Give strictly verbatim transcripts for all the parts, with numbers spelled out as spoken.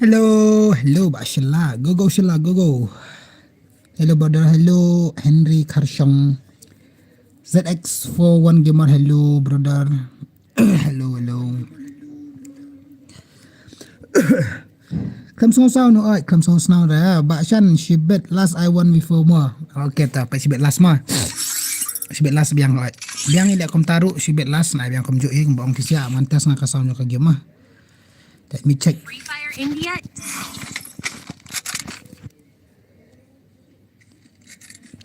Hello, hello, Bah Shella. Go, go, Shella, go, go. Hello, brother. Hello, Henry Karshong. Z X four one Gamer. Hello, brother. Hello, hello. Khlem sngew sound, oi, khlem sngew sound re. Bah Shan, shibit last I one before mo. Okay, ta, pa shibit last mo. Shibit last biang, oi. Biang ïa kumta ruh, shibit last na biang kumjuh ïa, kumba ong phi sha, man test nga ka sound ka game mo. Let me check. Free Fire India.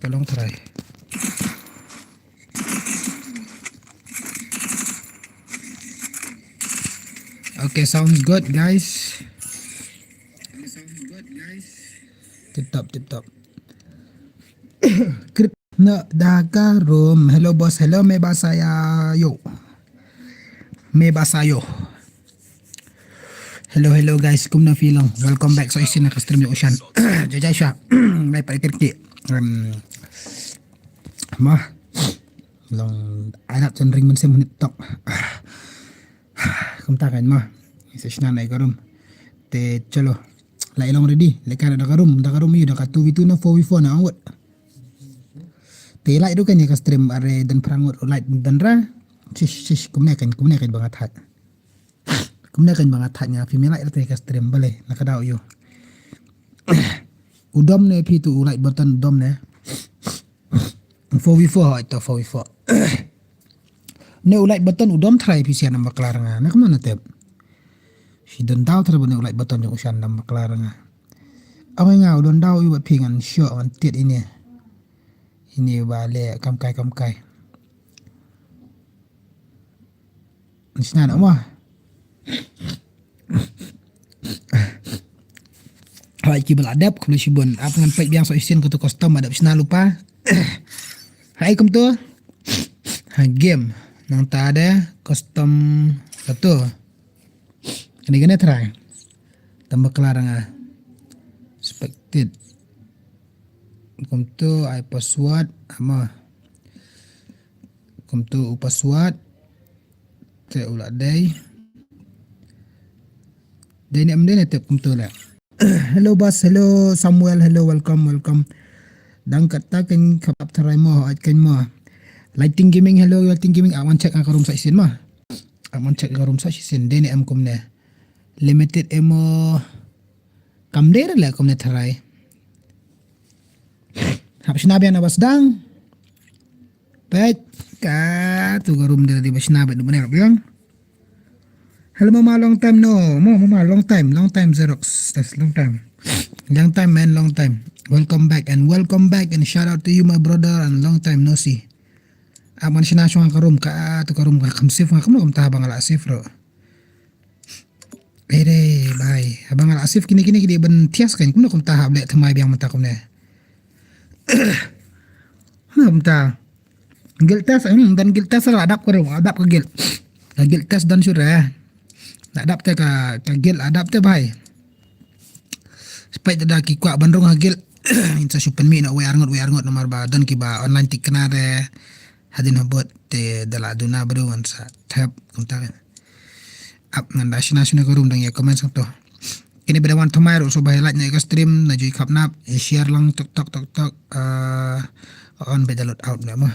Ka long try. Okay, sounds good, guys. Tip top, tip top. Krip na da ka room. Hello, boss. Hello, me ba sa ya yo. Me ba sa yo. Hello, hello, guys. Kumno phi long? Welcome back. So, isin na ka stream yo ushan. Jai jai sha. Mai pa kirki. Um, ma. Long, ai nap chen ring men sem hynit tok. Kumta kan ma. Isa shna na ka room. Te chalo. La ilong ready. Le ka da ka room. Da ka room yu da ka two v two na four v four na onward. Te like ruh kan ïa ka stream are dan phrang ngut like dan ra. Shish, shish, kumne kan, kumne kan ba nga thait. Kumne kan ba nga thait nga phi me like ruh te ka stream bale na ka daw yu. U dom ne phi tu u like button dom ne. Four v four hoi to four v four. Ne u like button u dom try phi sian nam bakla nga. Ne kumne na tep. Shi don daw try ba ne u like button jong u sian nam bakla nga. Ong nga u don daw yu bat phi ngan show ngan tiet ine. Ini ba le kam kai kam kai. Nishna na mo. Hai ki bala dep kumne shibun. Ap ngan pek biang so isin ko tu custom adap shna lupa. Hai kum tu. Ha game. Nang ta ada custom satu. Kene kene try. Tambah kelar nga. Expected. Kumtu ai password ama. Kumtu u password. Te u la dei. Dei ne em dei ne tep kumtu le. Hello boss, hello Samuel, hello, welcome, welcome. Dang kata kan khap tharai mo, at kan mo. Lighting Gaming, hello Lighting Gaming. Awan check nga ka room sa isin ma. Awan check nga ka room sa isin. Dei ne em kumne. Limited emo. Kam dei le kumne tharai. Hap shna biang na ba sdang. Peit ka tu ka room dei ba shna bad bane biang. Hello mama, long time no. Mo mama, long time, long time Xerox. That's long time. Long time man, long time. Welcome back and welcome back and shout out to you my brother and long time no see. Aman shna shong ka room ka tu ka room ka kam sif nga kam no kam ta ba nga la sif ro. Ere bai, haba nga la sif kine kine kine ban thias kan kumno kumta hap leh thymmai biang mynta kumne. Kumno kumta. Guild test, hmm, dan guild test la dap ka ru, dap ka guild. Ka guild test dan sure. La dap te ka, ka guild la dap te bai. Spait da ki kwah ban rung ha guild. In sa shu pynmih na wei arngut wei arngut namar ba don ki ba online tik kena re. Hadin habot te da la duna bru ngan sa thep kumta kan. Ap ngan da shna shna ka room dang ïa comment sangto. Kini beda wan thymmai ruh so ba highlight na ka stream na jui khap nap, eh, share lang tok tok tok tok. Ah, on beda load out na mo.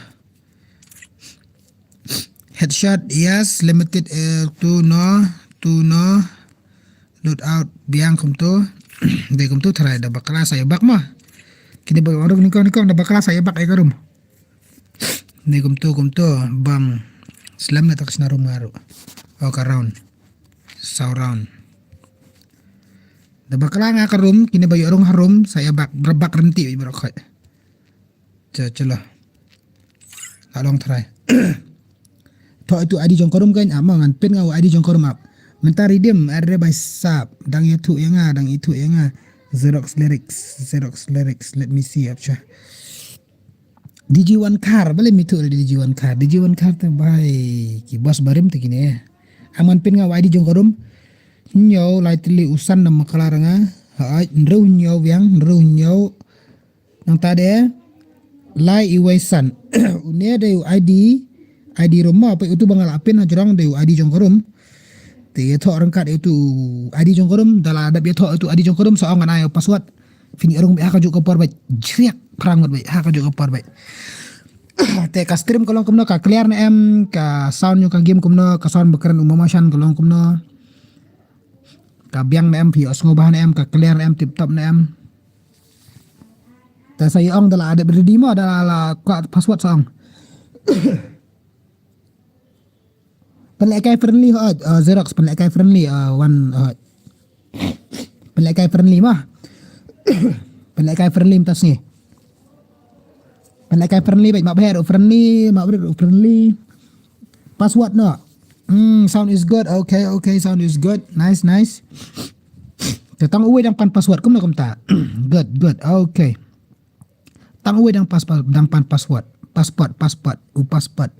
Headshot yes, limited, eh, tu no, tu no. Load out biang kumtu. Dei kumtu tharai da bakla sa ïa bak mo. Kini ba orang nikong nikong da bakla sa ïa bak ai ka room. Ni kumtu kumtu bang slem na tak sna room nga ruh. Oh ka round. Saw round. Da bakla nga ka room kini ba ïoh rung ha room sa ïa bak bak renti ba rok khoi. Cha chalo. La long tharai. Tho itu I D jong ka room kan ama ngan pin nga u I D jong ka room ap. Mynta redeem are bai sap dang ïa thu ïa nga dang ïa thu ïa nga. Xerox lyrics, Xerox lyrics. Let me see ap cha. D J One Car, bale mi tu D J One Car. D J One Car te bai ki boss barim te kine. Aman pin nga wa I D jong ka room. Nyo lai tili usan na makala ranga. Hai, nru nyo biang, nru nyo. Nang ta de lai i wai san. Une de u I D, I D room ma pa utu bang la pin ha jrong de u I D jong ka room. Te ïathoh ryngkat ïa utu ID jong ka room, da la dep ïathoh ïa utu ID jong ka room, sa ong ngan ai password. Phin ïa rung beit ha kajuh ka por beit, jriak phra ngut beit ha kajuh ka por beit. Te ka stream ka long kumno, ka clear ne em, ka sound jong ka game kumno, ka sound ba kren u Mama Shan ka long kumno. Ka biang ne em, phi ïohsngew bha ne em, ka clear ne em, tip top ne em. Te sa ïa ong da la dep ready mo, da la, la kwah password sa ong. Pynlehkai friendly hooid, uh, Xerox, pynlehkai friendly, uh, wan hooid. Pynlehkai friendly mo. Pynlehkai friendly mynta sngi. Pynlehkai friendly beit, map her friendly, map her friendly. Password no. Hmm, sound is good. Okay, okay, sound is good. Nice, nice. Te tang uwei dang pan password kumno kumta. Good, good. Okay. Tang uwei dang pas, pas, dang pan password. Passport, passport, u passport.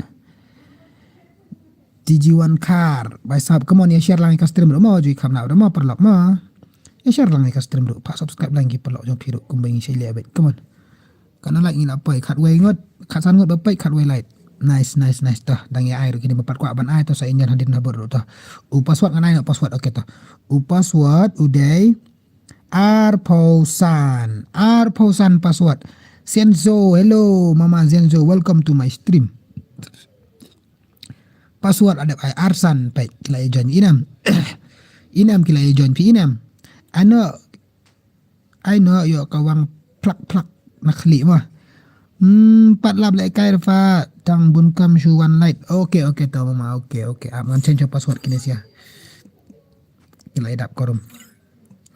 T G one car, bai sap, come on, ïa share lang ïa ka stream ruh mo, ju kham na ruh mo, paralok mo. Ïa share lang ïa ka stream ruh, pat subscribe lang ki paralok jong phi ruh, kumba ngi shai leh beit, come on. Katno like ngi la poi, khatwei ngut, khatsan ngut ba peit, khatwei like. Nice, nice, nice, to, dang ïa ai ruh kine ba pat kwah ban ai, to sa ïa ñion hadien habud ruh, to. U password ngan ai noh password, okay, to. U password, u dei, Arphew san. Arphew san password. Senzo, hello, Mama Zenzo, welcome to my stream. Password adep ai arsan, peit, ki la ïa join inem. Inem ki la ïa join phi inem. Ano, ai no, ïoh ka wang plak plak na khlieh mo. Hmm, pat lap lehkai Rafa, tang bun kam shu wan light. Okay, okay, to Mama, okay, okay. Ap ngan change password kine sia. Ki la ïa dap ka room.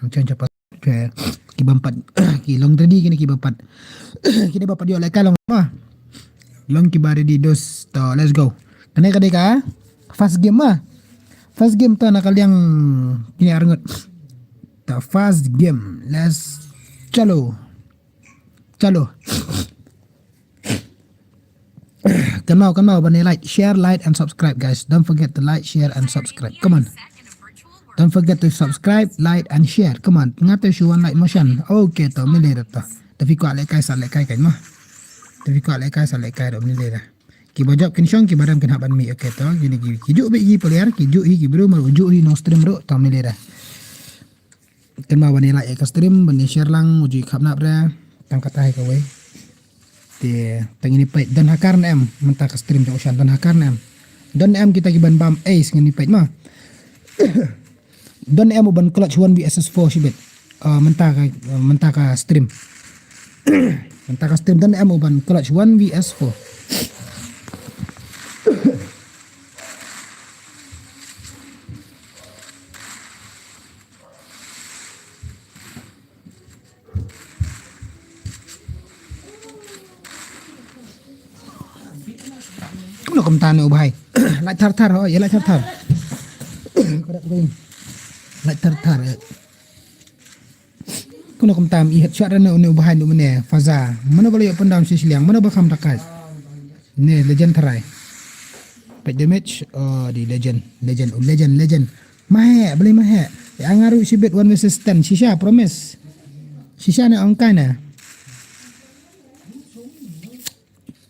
Ngan change password. Okay. Ki bym pat, ki long ready kine ki bym pat. Kine bym pat ïoh lehkai long mo. Long ki ba ready dos, to, let's go. Kane ka dei ka first game mo. First game to na ka liang kine ar ngut. To first game. Let's chalo. Chalo. Kynmaw, kynmaw ban ïa like, share, like and subscribe, guys. Don't forget to like, share and subscribe. Come on. Don't forget to subscribe, like and share. Come on. Nga te shu wan like mo Shan. Okay, to, ym lei da to. Te phi kwah lehkai sa lehkai kein mo. Te phi kwah lehkai sa lehkai, ym lei da. Ki ba jop kin shong, ki ba rem kin hap ban mih. Okay, to. Kine ki, ki juh beit ki player, ki juh hi ki briew, mar u juh hi nongstream ruh, to, ym lei da. Kynmaw ban ïa like ïa ka stream, ban ïa share lang, u ju kham nap re, tang kata hi kawei. Te, tang ïa ni peit, don ha kar ne em, mynta ka stream jong u Shan, don ha kar ne em. Don ne em kita ki ban bam ace ngan ïa peit mo. Don ne em u ban clutch one V S S four shibit. Ah, mynta ka, mynta ka stream. Mynta ka stream don ne em u ban clutch one V S four. Kumno kumta ne u bhai. Lait thar thar, oh, ïa lait thar thar. Lait thar thar, eh. Kumno kumta i het shot ne u bhai ne u mane Faza. Mano ba la ïoh pyndown shi shiliang, mano ba kham dakai. Ne legend tharai. Peit damage, oh, di legend, legend, oh, legend, legend. Mahe, beli mahe. Ya nga ruh shibit one versus ten. Shisha, promise. Shisha ne ong kai ne.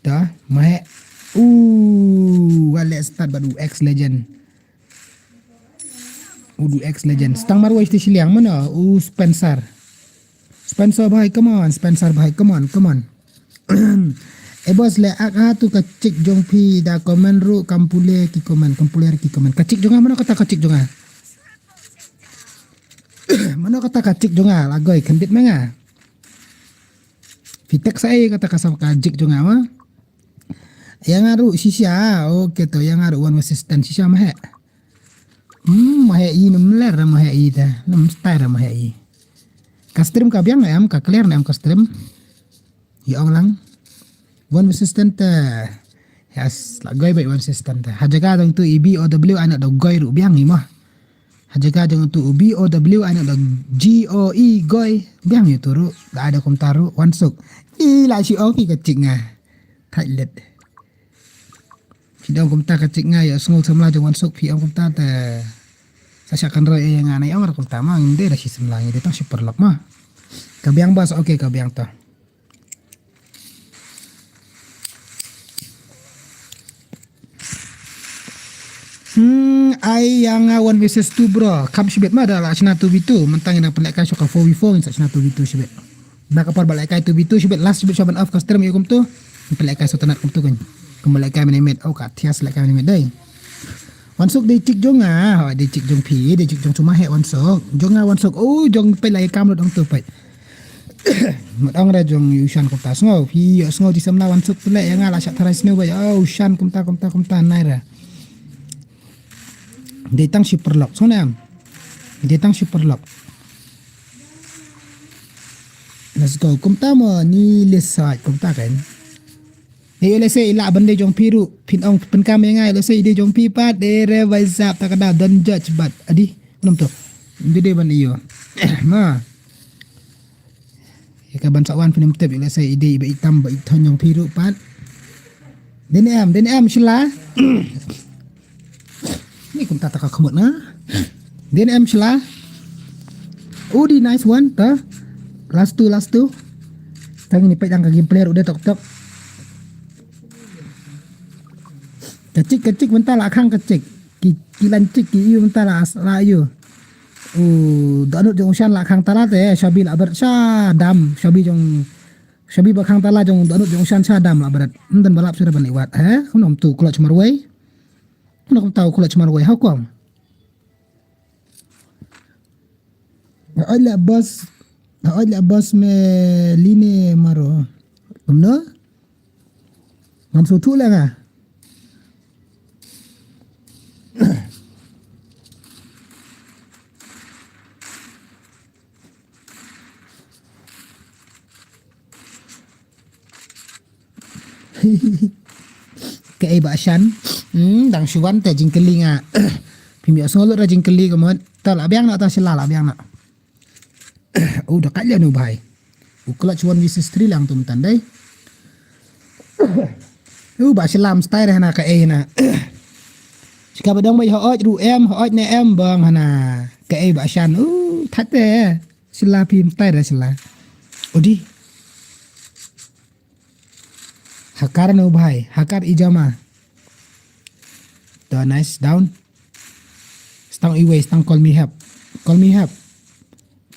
Dah, mahe. Uh, wale start bad u ex legend. U du ex legend. Stang marwai shiti shiliang mano? U Spencer. Spencer bhai, come on. Spencer bhai, come on, come on. Eh boss, le ak ha tu ka chick jong phi da comment ruh kam pule ki comment, kam pule ki comment. Ka chick jong nga, mano kata ka chick jong nga? Mano kata ka chick jong nga? Lagoi khyndiat me nga. Phi text sa ei kata ka sa ka chick jong nga ma? Ïa nga ruh shisha. Okay to, ïa nga ruh one versus ten shisha mahe. Hmm, mahe i, nam ler mahe i ta. Nam style mahe i. Ka stream ka biang ne em, ka clear ne em ka stream. Ïa ong lang. One versus ten te. Yes, la goi bad one versus ten te. Ha jaka dang tu i B O W ai na da goi ruh biang i ma. Ha jaka jong tu u B O W ai na da G O E goi. Biang ïa tu ruh. Da ai da kumta ruh. Wan suk. I la shi ong phi ka chick nga. Thait let. Phi dang kumta ka chick nga ïa sngul samla jong wan suk phi ong kumta te. Sa sha kan roi ïa nga na ïa ong kumta ma ngim dei da shi samla ngi dei tang shi paralok ma. Ka biang bas, okay ka biang to. Hmm, ai ïa nga one versus two bro. Kam shibit ma da la shna two v two. Mynta ngin pynlehkai sha ka four v four ngin sa shna two v two shibit. Ba ka por ba lehkai two v two shibit last shibit sha ban off ka stream ïa kumto. Ngin pynlehkai sha tnat kumto kan. Kum lehkai minimit. Oh ka thias lehkai minimit dei. Wansuk dei chik jong nga, ha dei chik jong phi, dei chik jong chuma he wansuk. Jong nga wansuk. Oh jong phi lai kam lut ong tu phi. Mut ong ra jong ïa u Shan kumta sngew. Phi ïa sngew di samla wansuk tu le ïa nga la shah tharai sngew ba ïa u Shan kumta kumta kumta nai ra. Dei tang shi paralok. Sngew ne em. Dei tang shi paralok. Let's go. Kumta mo ni le sait kumta kan. Ni le se ila ban dei jong phi ruh. Phin ong phin kam ïa nga le se dei jong phi pat dei re bai sap ta ka da don judge bat. Adi. Nom to. Dei dei ban ïa. Ma. Ïa ka ban sa wan phin im tep ïa lehse i dei ba i tam ba i thon jong phi ruh pat. Dei ne em, dei ne em Shila. Ni kumta ta ka khmut na. Dei ne em Shila. Udi nice one ta. Last two, last two. Tang ni peit dang ka gameplay ruh dei tok tok. Ka chik ka chik mynta la khang ka chik. Ki ki lan chik ki ïu mynta la as la ïu. U dohnud jong u Shan la khang tala te shabi la bret sha dam shabi jong shabi ba khang tala jong dohnud jong u Shan sha dam la bret. Ym don ba lap shuh ban iwat he. Kumno kumtu clutch marwei. Kumno kumtu clutch marwei. How come? Hooid la boss. Hooid la boss me line maro. Kumno? Ngam sngewthuh leh nga. Kaei Bah Shan? Hmm, dang shu wan te jingkylli nga. Phim ïohsngew lut ra jingkylli ka mut. Ta la biang noh ta Shila la biang noh. U da kait leh u bhai. U clutch one versus three lang tu mynta dei. U Bah Shila mstai re hana kaei hana. Shika ba dong bai hooid ruh em, hooid ne em bong hana. Kaei Bah Shan. U that te. Shila phi mstai re Shila. Odi. Hakar ne u bhai, hakar i jama. To nice down. Stang iwei, stang call me help. Call me help.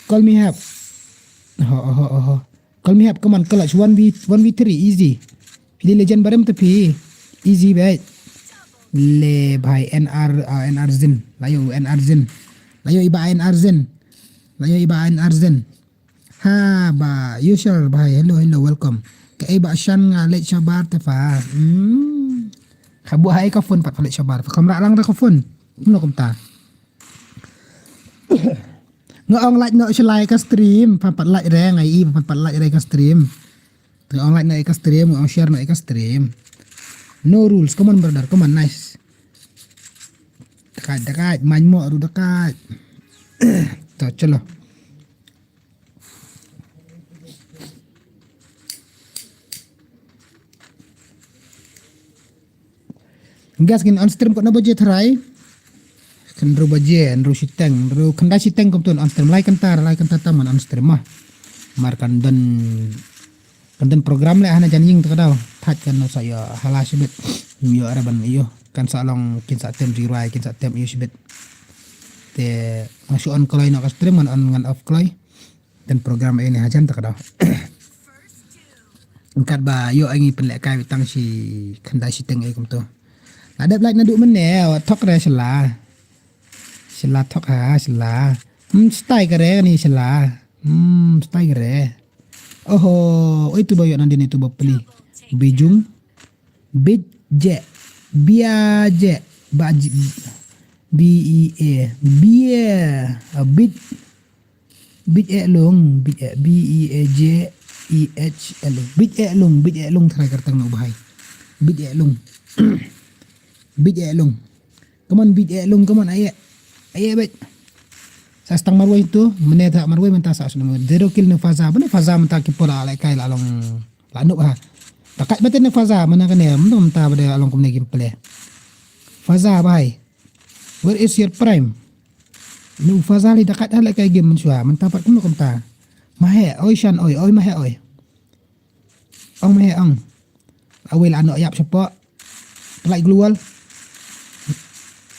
Call me help. Oho, oho, oho. Call me help, come on, clutch. One v, one v three, easy. Phi dei legend barim te phi. Easy bhai. Le bhai, N R, ah, N R Zin. Layo, N R Zin. Layo iba N R Zin. Layo iba N R Zin. Ha ba, you sure bhai. Hello, hello, welcome. Kaei Bah Shan nga leit shabar te fa. Hmm. Kha buh hai ka phone pat leit shabar. Fa kamra lang da ka phone. Kumno kumta. Nga ong like noh shalai ka stream. Pha pat like re ngai i pha pat like re ka stream. Nga ong like noh ka stream, nga ong share noh ka stream. No rules. Come on brother, come on, nice. Dakat, dakat, main mo ru dakat. To, chalo. Guys, ngin on stream ko na baje tharai. Kan ru baje, ru shiteng, ru kanda shiteng ko tun on stream. Lai kanta, lai kanta tam on stream mah. Mar kan don, kan don program le hana jan ying ta ka daw. Thaj kan no sa yo hala shibit. Yo ara ban yo. Kan sa long kin sa tem jirai, kin sa tem yo shibit. Te nga shu on kloi no ka stream, ngan on ngan off kloi. Ten program ini hajan ta ka daw. Kat ba yo ngi pynlehkai tang shi khyndai shiteng ei kumto. La dep lait naduh mynne, wa thok re shala. Shala thok ha, shala. Hmm, stai kare ni shala. Hmm, stai kare. Oho, oi tu ba yo nandini tu ba pli. Bijung. Bij je. Bia je. Ba je. B E A. Bia. Ah, bij. Bij e lung. Bij e. B E A J E H L. Bij e lung. Bij e lung tharai kyrteng no bahai. Bij e lung. Bij e lung. Come on, bij e lung. Come on, aye. Aye, bij. Sa stang marwei tu. Mene ta marwei mynta sa sunu. Zero kill ne Faza. Bene Faza mynta ki pola alai kai la long. La nuk ha. Takat bete ne Faza mana kane mendom ta bade along kumne gameplay. Faza bhai. Where is your prime? Nu Faza li takat ha le kai game mensua. Menta pat kumno kumta. Mahe oi shan oi oi mahe oi. Ong mahe ong. Awil ano yap sepo. Pelai global.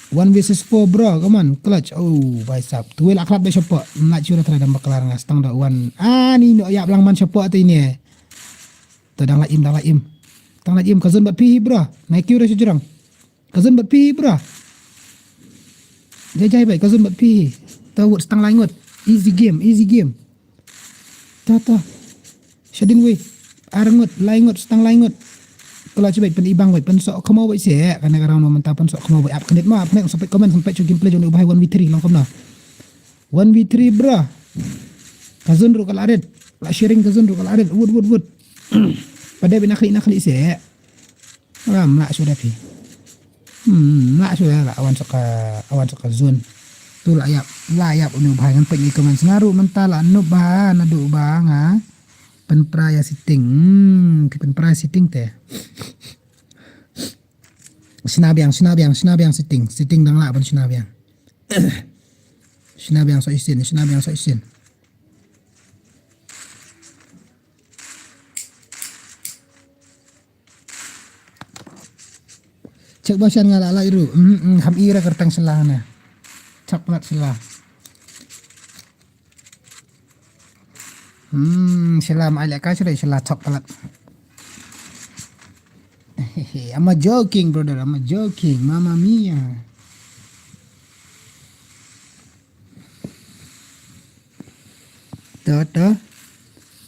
One versus four, bro. Come on, clutch. Oh, bhai sab. Tu wei la khlad beit shapoh. Mlad shu da try dang bakla nga stang da one. Ah, ni no ïap lang man shapoh te ini. To dang la im, dang la im. Dang la im, ka zone bad phi, bro. Nai kiew da shu jrong. Ka zone bad phi, bro. Jai jai beit, ka zone bad phi. To wut stang lai ngut. Easy game, easy game. To, to. Shadin wei. Ar ngut, lai ngut, stang lai ngut. Kala chibai pen ibang wei, pen sok kemo wei se. Kane ka round mynta pen sok kemo wei. Ap knit ma, ap knit, sampai comment, sampai chu gameplay jong u bhai one v three, long kumno. One v three, bro. Ka zone ruh ka la rit. La sharing ka zone ruh ka la rit. Wut, wut, wut. Pada bina khli, na khli se. Ram la shu da phi. Hmm, la shu da la awan saka, awan saka zone. Tu la ïap, la ïap uni u bhai ngan peit ngi comment. Nga ruh mynta la nup ba, naduh ba nga pynpra ïa setting. Hmm, ki pynpra setting te. Shna biang, shna biang, shna biang setting. Setting dang lah ban shna biang. Shna biang sa isin, shna biang sa isin. Check ba shan nga la lai ruh. Hmm, hmm, ham ira kertang selang na. Chak pelat selang. Hmm, sila ma ai lehkai sila, sila chok palat. I'm a joking, brother. I'm a joking. Mamma mia. To, to.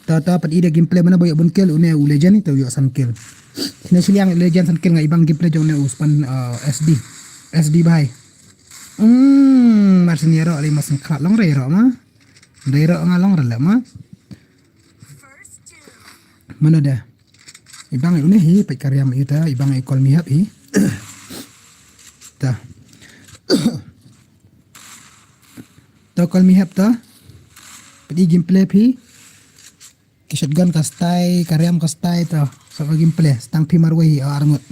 To, to, pat ida gameplay mana ba ïoh bun kill, une u legend to ïoh san kill. Sini siliang legend san kill nga ibang gameplay jong une u span, uh, S D. S D bhai. Hmm, mar sini ro, ali mas khlad long re ro ma. Dei ro nga long rala ma. Mano da? Ibang une hi, peit ka riam ita, ibang i call me hap hi. Ta. Ta call me hap ta. Peit i gameplay phi. Ki shotgun ka stai, ka riam ka stai ta. Sa ka gameplay, stang phi marwei hi, ar ngut.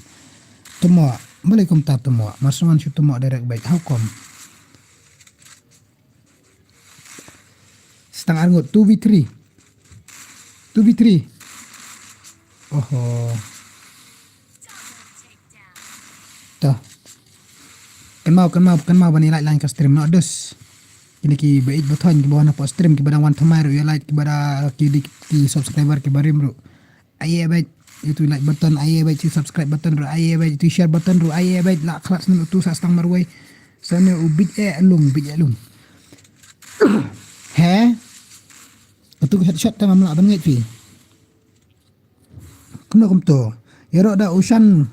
Tumo, balei kumta tumo. Marsuan shu tumo direct bait. How come? Stang ar ngut, two v three. Two v three. Oho. To. Kynmaw, kynmaw, kynmaw ban ïa like line ka stream noh dus. Kine ki ba ïeit ba thoiñ ki ba wan hapoh stream ki ba dang wan thymmai ruh ïa like ki ba da ki di ki subscriber ki ba rim ruh. Ai ïa beit ïa tu like button, ai ïa beit tu subscribe button ruh, ai ïa beit tu share button ruh, ai ïa beit la khlad snem tu sa stang marwei. Sa ne u bit e lung, bit e lung. He? Katu headshot ta ngam lah ban ngeit phi. Kumno kumto. Ïaroh da u shan.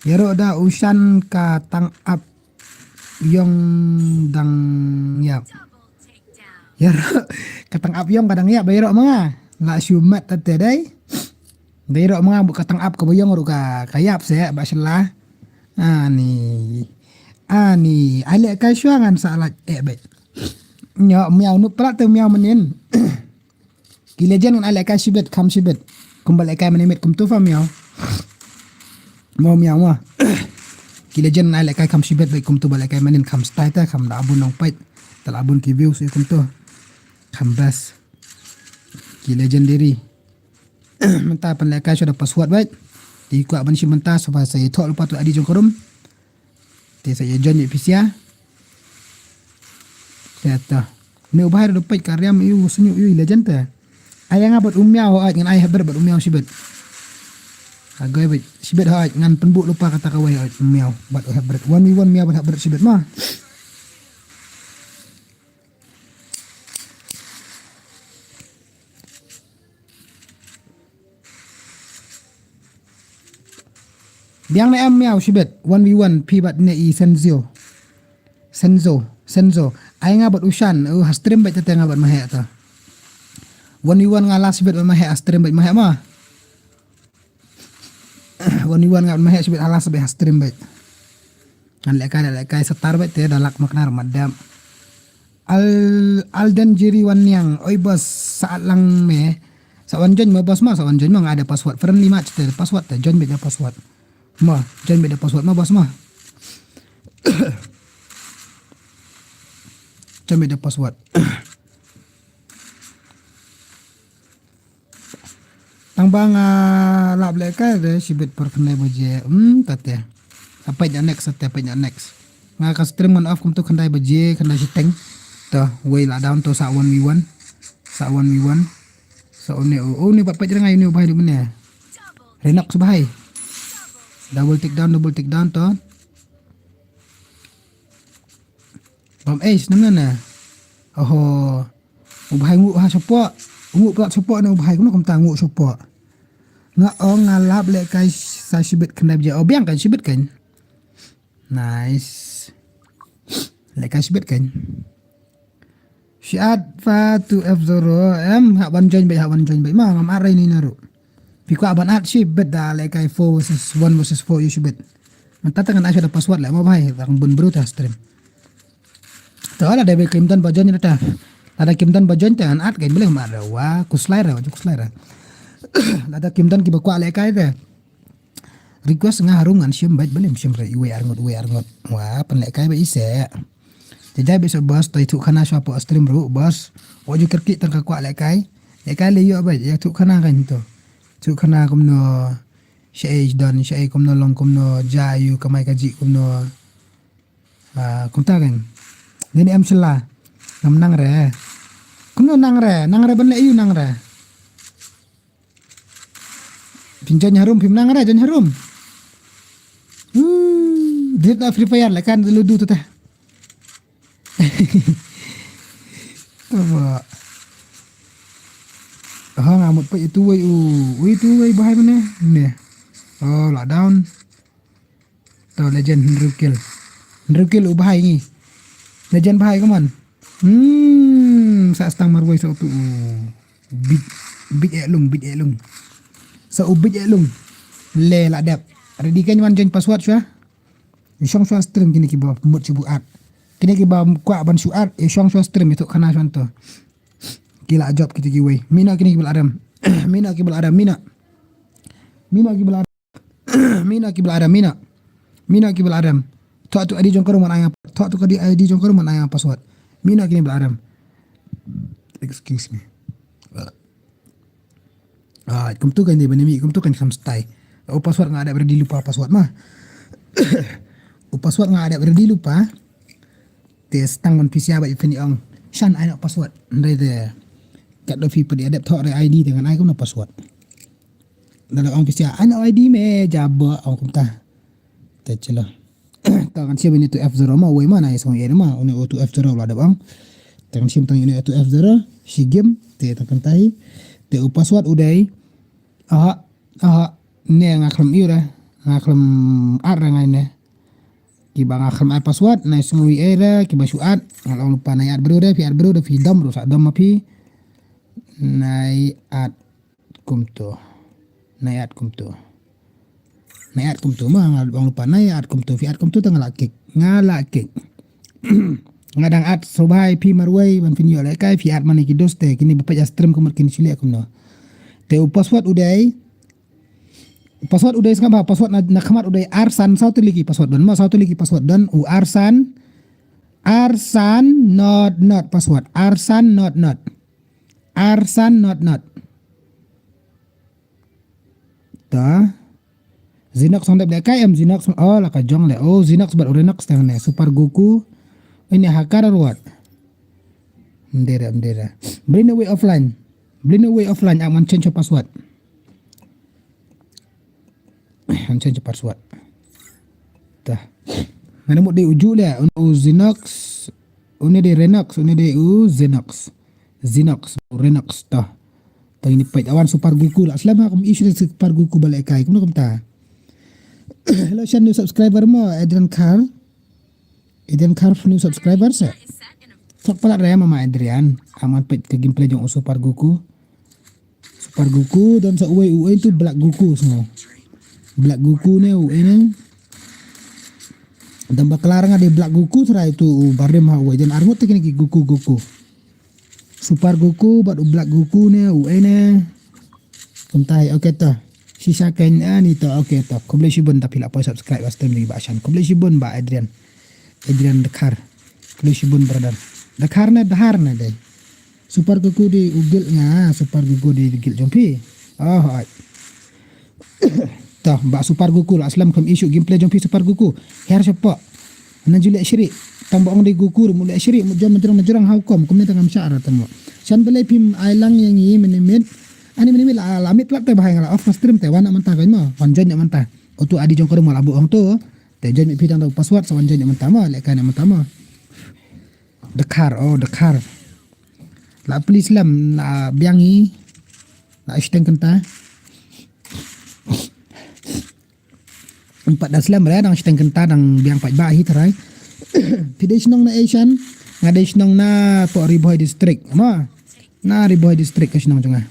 Ïaroh da u shan ka tang ap yong dang ïap. Ïaroh ka tang ap yong ka dang ïap ba ïaroh ma nga. La shu mat ta te dei. Dei ïaroh ma nga bu ka tang ap ka ba yong ruh ka, ka ïap se ba shala. Ani. Ani. Ai lehkai shuwa ngan sa lait eh beit. Nyo miaw nup prat te miaw manin. Ki legend ngan ai lehkai shibit, kham shibit. Kumba lehkai mane mit kumtu fa miaw. Mo miaw mo. Ki legend ngan ai lehkai kham shibit beit kumtu ba lehkai manin kham stai ta kham da abun nong peit. Ta la abun ki views ïa kumtu. Kham best. Ki legendary. Mynta pan lehkai shu da password beit. Ti kwah ban shi mynta shu ba sa ïa thok lupa tu adi jong ka room. Te sa ïa join ïa phi sia. Te ta. Ne u bahar da peit ka riam ïa u sñiuh ïa u legend te. Ai nga bad u miaw hooid ngan ai hybrid bad u miaw shibit. Agoi bad shibit hooid ngan pynbuk lupa kata ka wei hooid u miaw bad u hybrid. One v one miaw bad hybrid shibit ma. Biang ne em miaw shibit one v one phi bad ne i Senzo. Senzo, Senzo. Ai nga bad u shan, u ha stream bad tete nga bad mahe ta. One v one nga last shibit bad mahe ha stream bad mahe ma. One v one nga bad mahe shibit ha last bad ha stream bad. Ngan lehkai da lehkai satar bad te da lak maknar madam. Al Alden Jiri wan niang. Oi boss, saat lang me. Sa wan join ma boss ma, sa wan join ma nga ada password. Friendly match te password te join bad da password. Ma, join bad da password ma boss ma. Join bad da password. Tang ba nga lap lehkai de shibit por khyndai baje. Hmm, tate. Apa ja next, tate apa ja next. Nga ka stream ngan off kumto khyndai baje, khyndai shiteng. To, wei la down to sa one v one. Sa one v one. Sa one, oh, oh, ni bat pet rengai ni ubah hidup ni. Renak subahai. Double take down, double take down to. Bam ace, nam na. Oho. Ubahai ngu ha shapoh. Ngu plat shapoh na ubahai, kumno kumta ngu shapoh. Nga ong nga lap lehkai sa shibit khyndai baje. Oh, biang kan shibit kan. Nice. Lehkai shibit kan. Shi at fa tu F zero em ha ban join bai, ha ban join bai. Ma ngam arai ni naru. Phi kwah ban at shibit da lehkai four versus one versus four yu shibit. Mata tangan asha da password la mo bai, tang bun bru ta stream. To lada ba kim don ba join ta. Lada kim don ba join ta an at kai bele ma ra wa kuslai ra, wa kuslai ra. Lada kim don ki ba kwah lehkai ta. Request nga harum ngan shim bait bele shim ra iwei arngut, iwei arngut. Wa pan lehkai ba ise. Jajai ba ise boss to itu khana shwa po stream ru boss. Wa ju kerki tang ka kwah lehkai. Lehkai le yo bait ya tu khana kan to. Tu khana kumno. Shai don, shai kumno long kumno ja yu kamai kaji kumno. Ah, kumta kan. Ni ni am shila. Ngam nang re. Kumno nang re, nang re ban le yu nang re. Phin join harum, phin nang re, join harum. Uh, dit na Free Fire le kan ludu tu teh. Tama. Ha nga mut pa itu wei u. Ui tu wei bahai mana? Ni. Oh, la down. To legend hynriew kill. Hynriew kill u bahai ngi. Legend bahai, come on. Hmm, sa stang marwei sa utu. Bit, bit eh lung, bit eh lung. Sa u bit eh lung. Le la dep. Ready kan wan join password shwa. Shong shwa stream kini ki ba mut shu buat. Kini ki ba kwah ban shu at. Shong shwa stream itu khana shwa to. Ki la job kita ki wei. Mina kini ki bel adam. Mina ki bel adam, mina. Mina ki bel adam. Mina ki bel adam, mina. Mina ki bel adam. Thok tu I D jong ka ruh man ai nga, thok tu ka di I D jong ka ruh man ai nga password. Mina kini bel adam. Excuse me. Ah, kumtu kan di bani mi, kumtu kan kham stai. U password nga ada ready lupa password ma. U password nga ada ready lupa. Te stang man pisia ba i phin ong. Shan ai no password. Ndai de. Kat do phi pedi adep thok re I D dengan ai kumno password. Dala ong pisia ai no I D me jaba ong kumta. Te chelo. Ta kan shim ini tu F zero ma wei ma na isong ere ma une tu F zero la dep ong. Ta kan shim tang ini tu F zero shi game te ta kan tai. Te u password u dei. Aha, aha. Ne nga khlem ira. Nga khlem ar ngai ne. Kiba nga khlem ai password, nai sngew ïa re, kiba shu at, nga la ong lypa nai at bru re, phi at bru re, phi dom bru, sa dom ma phi. Nai at kumto. Nai at kumto. Nai at kumto ma nga la ong lypa nai at kumto, phi at kumto te nga la kick. Nga la kick. Nga dang at sngewbha ïa phi marwei ban phin ïoh lehkai, phi at mane ki dos te kine ba peit ïa stream kumno kin shu leh kumno. Te u password u dei Password u dei sngap ba, password na, na khmat u dei arsan saw tylli ki password don. Ma saw tylli ki password don, u arsan, arsan not not password. Arsan not not. Arsan not not. Ta. Zinox song dep de kai em Zinox, oh la ka jong le. Oh Zinox bad u Renox tang ne. Super Goku. Ini hakar ruat. Ndera, ndera. Bring away offline. Bring away offline, aman change password. Hansen cepat suat. Tah. Ngan mut dei uju le, une u Zinox, une dei Renox, une dei u Zinox. Zinox, Renox, tah. Tah ini peit awan Super Goku la. Selama aku issue dei Super Goku balik kai. Kumno kumta. Hello, shan new subscriber mo, Adrian Carl. Adrian Carl new subscriber sa. Sok palat raya mama Adrian. Aman peit ke gameplay jong u Super Goku. Super Goku don sa uwei uwei tu Black Goku sngew. Black Goku ne uwei ne. Dan baklar nga dei Black Goku trai tu u barim ha uwei dan arngut te kine ki Goku Goku. Super Goku bad u Black Goku ne uwei ne. Kumtai okay to. Shisha kein ani to okay to. Khublei shibun tapi la poi subscribe ba stream ni ba shan. Khublei shibun ba Adrian. Adrian Dekhar. Khublei shibun brother. Dekhar ne Dehar ne dei. Super Goku di u guild nga, Super Goku di guild jong phi. Oh, hoi. Tah, ba Super Goku la aslam kam issue gameplay jong phi Super Goku. Her sepak. Na ju leh shri. Tang ba ong dei Goku ruh mut leh shri, mut jom na jrong na jrong, how come? Kumne tang ngam shah ra tang mo. Shan balei phim ai lang ïa ngi minimit. Ani minimit la, la mit plat te bha, nga la off ka stream te, wan na mynta ka mo. Wan join na mynta. Utu ID jong ka ruh mo la buh hangto. Te join phi tang da u password, sa wan join na mynta mo, leh kai na mynta mo. Dkhar, oh, dkhar. La pli slem, la biang hi. La shiteng kynta. Em pat da slem re, dang shiteng kynta, dang biang pat ba hi tharai. Phi dei shnong na ei shan? Nga dei shnong na poh Ri Bhoi district. Ma. Na Ri Bhoi district ka shnong jong nga.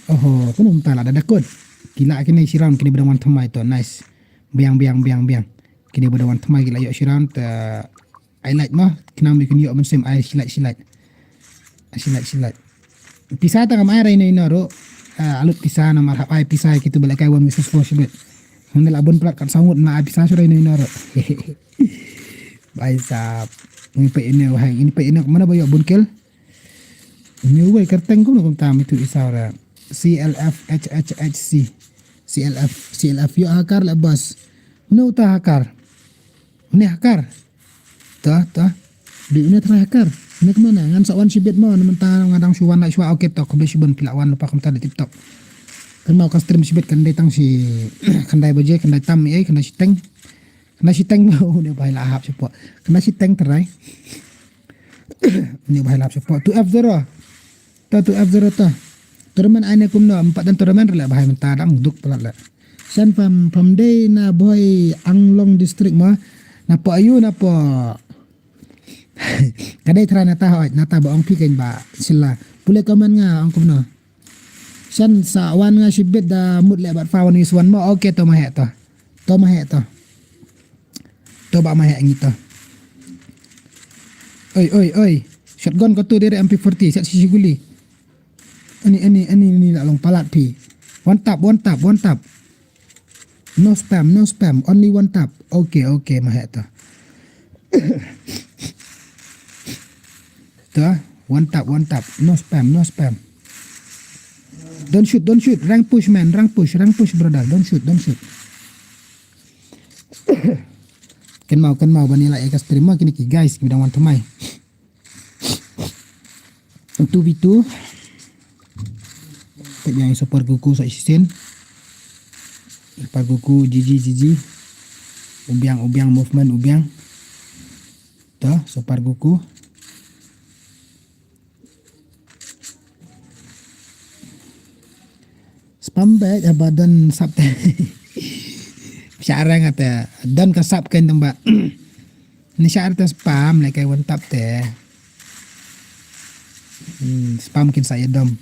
Oho, kumno mynta la da dakut. Ki la kine shi round, kine ba dang wan thymmai to, nice. Biang, biang, biang, biang. Kine ba dang wan thymmai ki la ïoh shi round, te ai lait mo, khnang ba kin ïoh mynsiem ai shi lait, shi lait. Ai shi lait, shi lait. Pisa tang ngam ai ra ino ino ruh. Ah, alut pisa namar hap ai pisa ïa kitu ba leh kai wan misus four shibit. Hangne la bun plat kat saw ngut, la ai pisa shuh ra ino ino ruh. Bhai sahab. Ini pa ino, hai, ini pa ino, mana ba ïoh bun kill? Ni wei kyrteng kumno kumta mitu i saw ra. C L F H H H C. C L F, C L F ïoh hacker leh boss. Mano uta hacker? Une hacker. Tah, tah. Dei une trai hacker. Une kumno na, ngan sa wan shibit mo, na mynta nga dang shu wan lait shuwa, okay to, khublei shibun phi la wan lypa kumta da tip top. Kynmaw ka stream shibit kan dei tang shi khyndai baje, khyndai tam ei, khyndai shiteng. Khyndai shiteng mo, une bhai la hap shapoh. Khyndai shiteng trai. Une bhai la hap shapoh. Two F zero. Ta two F zero ta. Tournament ai ne kumno, em pat don tournament re leh bhai mynta dang duk palat leh. Shan pham, pham dei na Bhoi Anglong district mo. Na poh aiu na poh. Ka dei trai na ta hoi, na ta ba ong phi keiñ ba sila. Pule comment nga ong kumno. Shan sa wan nga shibit da mut leh bad fa wan is wan mo. Okay to ma heh to. To ma heh to. To ba ma heh ngi to. Oi, oi, oi. Shotgun ko tu dei re M P forty, sat shi guli. Ani, ani, ani, ani la long palat phi. One tap, one tap, one tap. No spam, no spam, only one tap. Okay, okay, ma heh to. To, one tap, one tap. No spam, no spam. Don't shoot, don't shoot. Rank push, man. Rank push, rank push, brother. Don't shoot, don't shoot. Kynmaw, kynmaw, ban ïa la ïa ka stream mo kine ki guys, ki dang wan thymmai. Two v two. Peit biang i Super Goku sa shisien. Super Goku, G G, G G. U biang, u biang, movement, u biang. To, Super Goku. Spam bad haba don sap te. Sharang ate don ka sap keiñ tang ba. Ni shar te spam leh kai wan tap te. Hmm, spam kin sa ïa dom.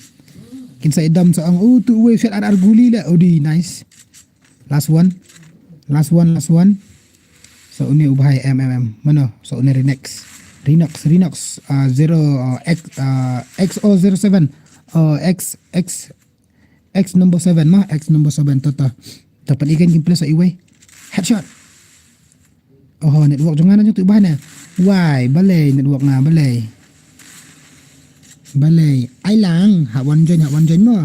Kin sa ïa dom sa ong, "Oh, tu wei shat ar ar guli leh." Odi, nice. Last one. Last one, last one. So, une u bhai M M M. Mano? So, une Rinox. Rinox, Rinox, uh, zero, uh, X, uh, X O zero seven. Uh, X, X, X number seven, ma? X number seven, to, to. To, pat ikan gameplay sa iwei. Headshot. Oh, network jong nga na jong tu bhai na. Wai, balei network nga, balei. Balei. Ai lang, ha wan join, ha wan join mo.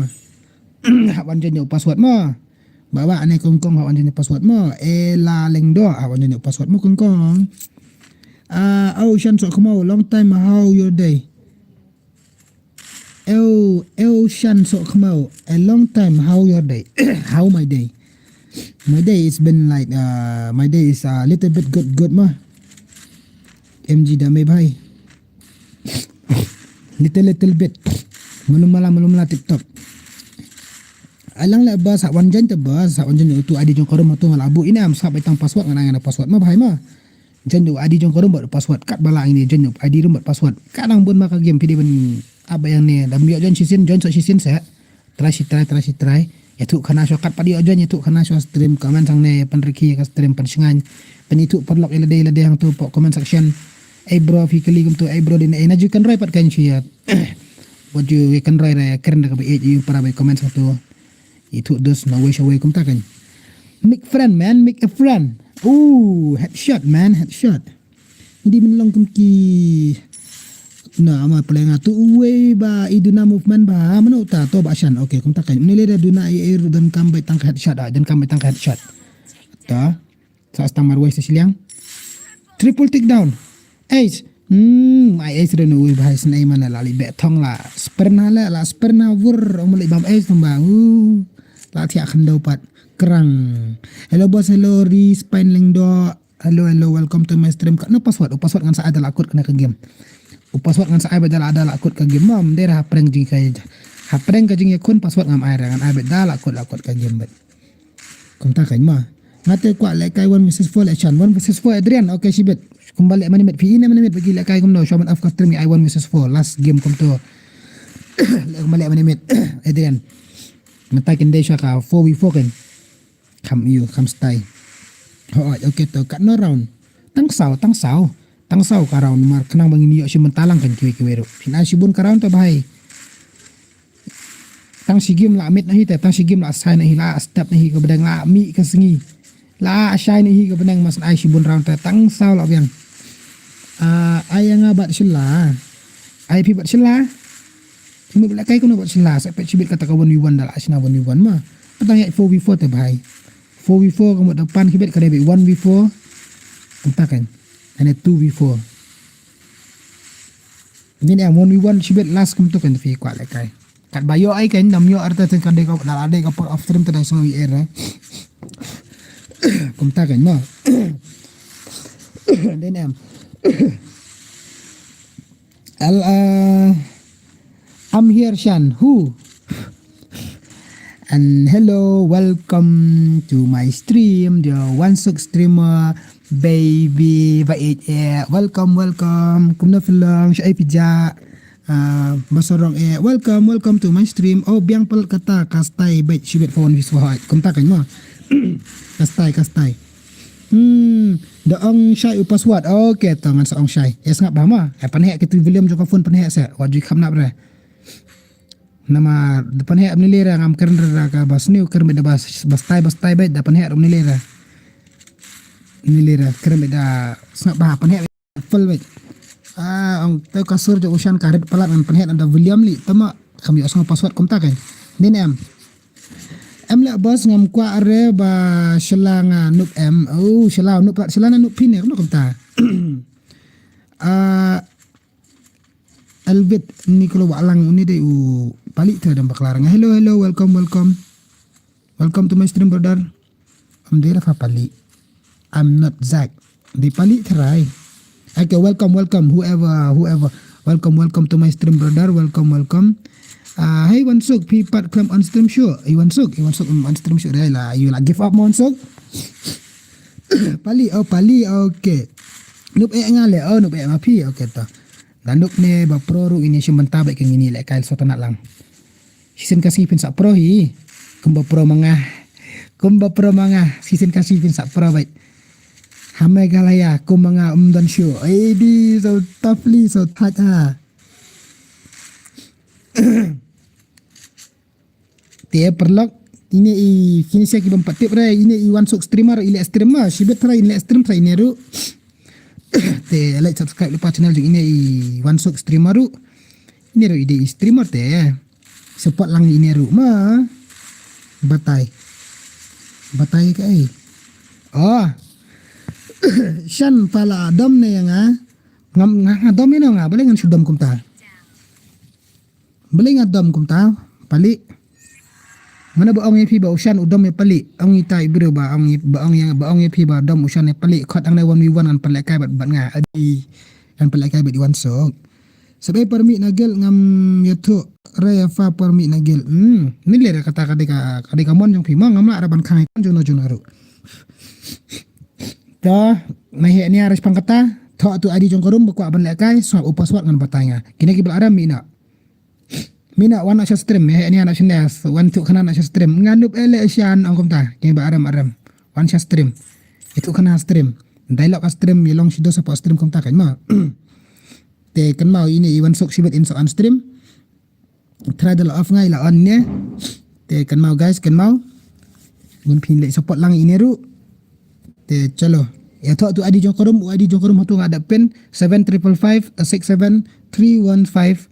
Ha wan join ïa u password mo. Ba ba ane kongkong ha wan join ïa u password mo. E la leng do ha wan join ïa u password mo kongkong. Ah, oh, Shan Sok Khmo, long time, how your day? Eu, eu Shan Sok Khmo, a long time, how your day? How my day? My day is been like, uh, my day is a little bit good, good ma. M G da me bhai. Little, little bit. Malum mala, malum mala tip top. Alang le bas, ha wan join te bas, ha wan join tu ID jong ka room tu nga la buh ina am sap bai tang password ngan ngan password ma bhai ma. Join tu ID jong ka room bad password kat bala ini join tu ID room bad password. Kadang bun ma ka game phi dei ban ap ba yang ne. Dam ïoh join shisien, join sok shisien sa. Try shi try, try shi try. Ïathuh khana shuwa kat pat ïoh join, ïathuh khana shuwa stream, comment sang ne, pynrikhi ka stream, pynshngaiñ. Pynithuh paralok ïa lade ïa lade hangtu pok comment section. Ei bro, phi kylli kumtu, ei bro, dei na ei na ju kynroi pat kan shu ïa. Wat ju kynroi re, kren da kaba ïeit ïa para bai comment hangtu. Ithuh dus na wei sha wei kumta kan. Make friend, man, make a friend. Ooh, headshot, man, headshot. Hindi min long kum ki na ama pale nga tu uwei ba i duna movement ba mano ta to ba shan. Okay, kumta kan. Ni le da duna i, i ru don kam bai tang ka headshot, ah, don kam bai tang ka headshot. Ta. Sa stang marwei sa shiliang. Triple takedown. Ace. Hmm, ai ace re nu wi bhai snei mana la li beh thong la. Sperna le la sperna wur ong mali bam ace tong ba. Uh, la thiak khando pat. Kerang. Hello boss, hello Ri Spain Lengdo. Hello, hello, welcome to my stream. Ka no password, u password ngan sa ai da la kut kane ka game. U password ngan sa ai ba da la da la kut ka game. Mam dera ha prank jing ka ha prank ka jing ya kun password ngam ai ra ngan ai ba da la kut la kut ka game bet. Kumta kan ma. Ngate kwah lehkai one versus four leh chan. One versus four Adrian. Okay, shibit. Kumba leh minute. Phi ine minute bagi lehkai kumno. Shaman of custom ai one versus four. Last game kumto. Leh kumba leh minute. Adrian. Ngata kin dei shaka four v four kan. Kam yu, kam stai. Hoi, okay to kat no round. Tang saw, tang saw. Tang saw ka round mar kenang bang ini yok shi mentalang kan kiwi kiwi ru. Phin ai shibun ka round to bhai. Tang shi game la mit nahi te, tang shi game la sai nahi la step nahi ka bedeng la mi ka sngi. La shai nahi ka bedeng mas ai shibun round te, tang saw la biang. Ah, ai nga bat shilla. Ai phi bat shilla. Phi mut lehkai kumno bat shilla, sa pet shibit kata ka one v one da la shna one v one ma. Patang ya four v four te bhai. Four v four ka mut da pan kibet ka dei one v four. Kumta kan. Ane two v four. Ni ne one v one shibit last kumto kan phi kwah lehkai. Kat ba yo ai kan nam yo arta ten kan dei ka dal dei ka por of stream te dei so wi er. Kumta kan no. Then em. Al uh, I'm here Shan. Who? And hello, welcome to my stream, the One Sok streamer, baby, ba eh, eh, welcome, welcome. Kumno phi long, sha ai phi ja. Ah, ba sarong eh, welcome, welcome to my stream. Oh, biang palat kata, ka stai bait shibit phone vis wahai. Kumta kan mo. Ka stai, ka stai. Hmm, da ong shai u password. Okay, to ngan sa ong shai. Ya sngap ba ma. Eh, panhek ki tu volume jong ka phone panhek sa. Wat ju kham nap re. Nama da panhek ni lera ngam kern ra ka ba sniu kern da ba ba stai ba stai ba da panhek ni lera. Ni lera kern da sngap ba panhek full ba. Ah, ong te ka sur jo usan ka red palat ngan panhek da volume li. Tama kham yo sngap password kumta kan. Ni ne em. Em le boss ngam kwah re ba shela nga nup em. Oh, shela nup palat shela na nup pin ne kumta. Ah, Elvit ni kelo wa lang uni dei u pali te dam baklar nga. Hello, hello, welcome, welcome. Welcome to my stream, brother. Am dei rafa pali. I'm not Zach. Dei pali terai. Okay, welcome, welcome, whoever, whoever. Welcome, welcome to my stream, brother. Welcome, welcome. Ah, hey, Wansuk, phi pat klam on stream show. Hey, Wansuk, hey, Wansuk, um, on stream show dei la. You la give up, Wansuk. Pali, oh, pali, okay. Nup eh nga le, oh, nup eh ma phi, okay to. Nanduk ne ba pro ru ini shim benta ba keng ini le kail sotana lang. Sisin kasi pin sa pro hi. Kumba pro manga. Kumba pro manga. Sisin kasi pin sa pro ba. Hame galaya kumanga um dan shu. Edi so toughly so tight ha. Te perlok ini i finish ki bam patip re ini i Wansuk streamer ile streamer shibet tra ile stream tra ini ru. Te like subscribe lupa channel jong ini i Wansuk streamer ru. Ini ru ide i streamer te. Support lang ini ru ma. Batai. Batai ka ai. Oh. Shan pala dom ne yang ah. Ngam nga dom ino nga bale ngan sudom kumta. Beli nga dom kumta pali. Mana ba ong ïa phi ba u Shan u dom ïa pali. Ong ita i bru ba ong ba ong ïa ba ong ïa phi ba dom u Shan ïa pali. Khot ang dei one v one ngan pynlehkai bad bad nga. Adi ngan pynlehkai bad i Wansuk. Sabai permi nagel ngam ïathuh. Raya fa permi nagel. Hmm. Ni le kata ka dei ka ka dei ka mon jong phi ma ngam lah ra ban khang ïa ka jong no jong no ru. Ta na he ni aris pang kata. Thok tu adi jong ka rum ba kwah ban lehkai. Sngap u password ngan batai nga. Kine ki bla aram mi na. Mina wan na sha stream eh ni na sha nes wan tu khana na sha stream nga nup ele shan ong kumta ki ba aram aram wan sha stream itu khana stream dialog a stream ye long shido support stream kumta kan ma. Te kan mau ini i Wansuk shibet in so an stream. Try da la off ngai la on ne. Te kan mau guys kan mau. Ngun phin le support lang ini ru. Te chalo. Ya thok tu adi jong ka rum u adi jong ka rum hatu nga da pin seven triple five six seven three one five.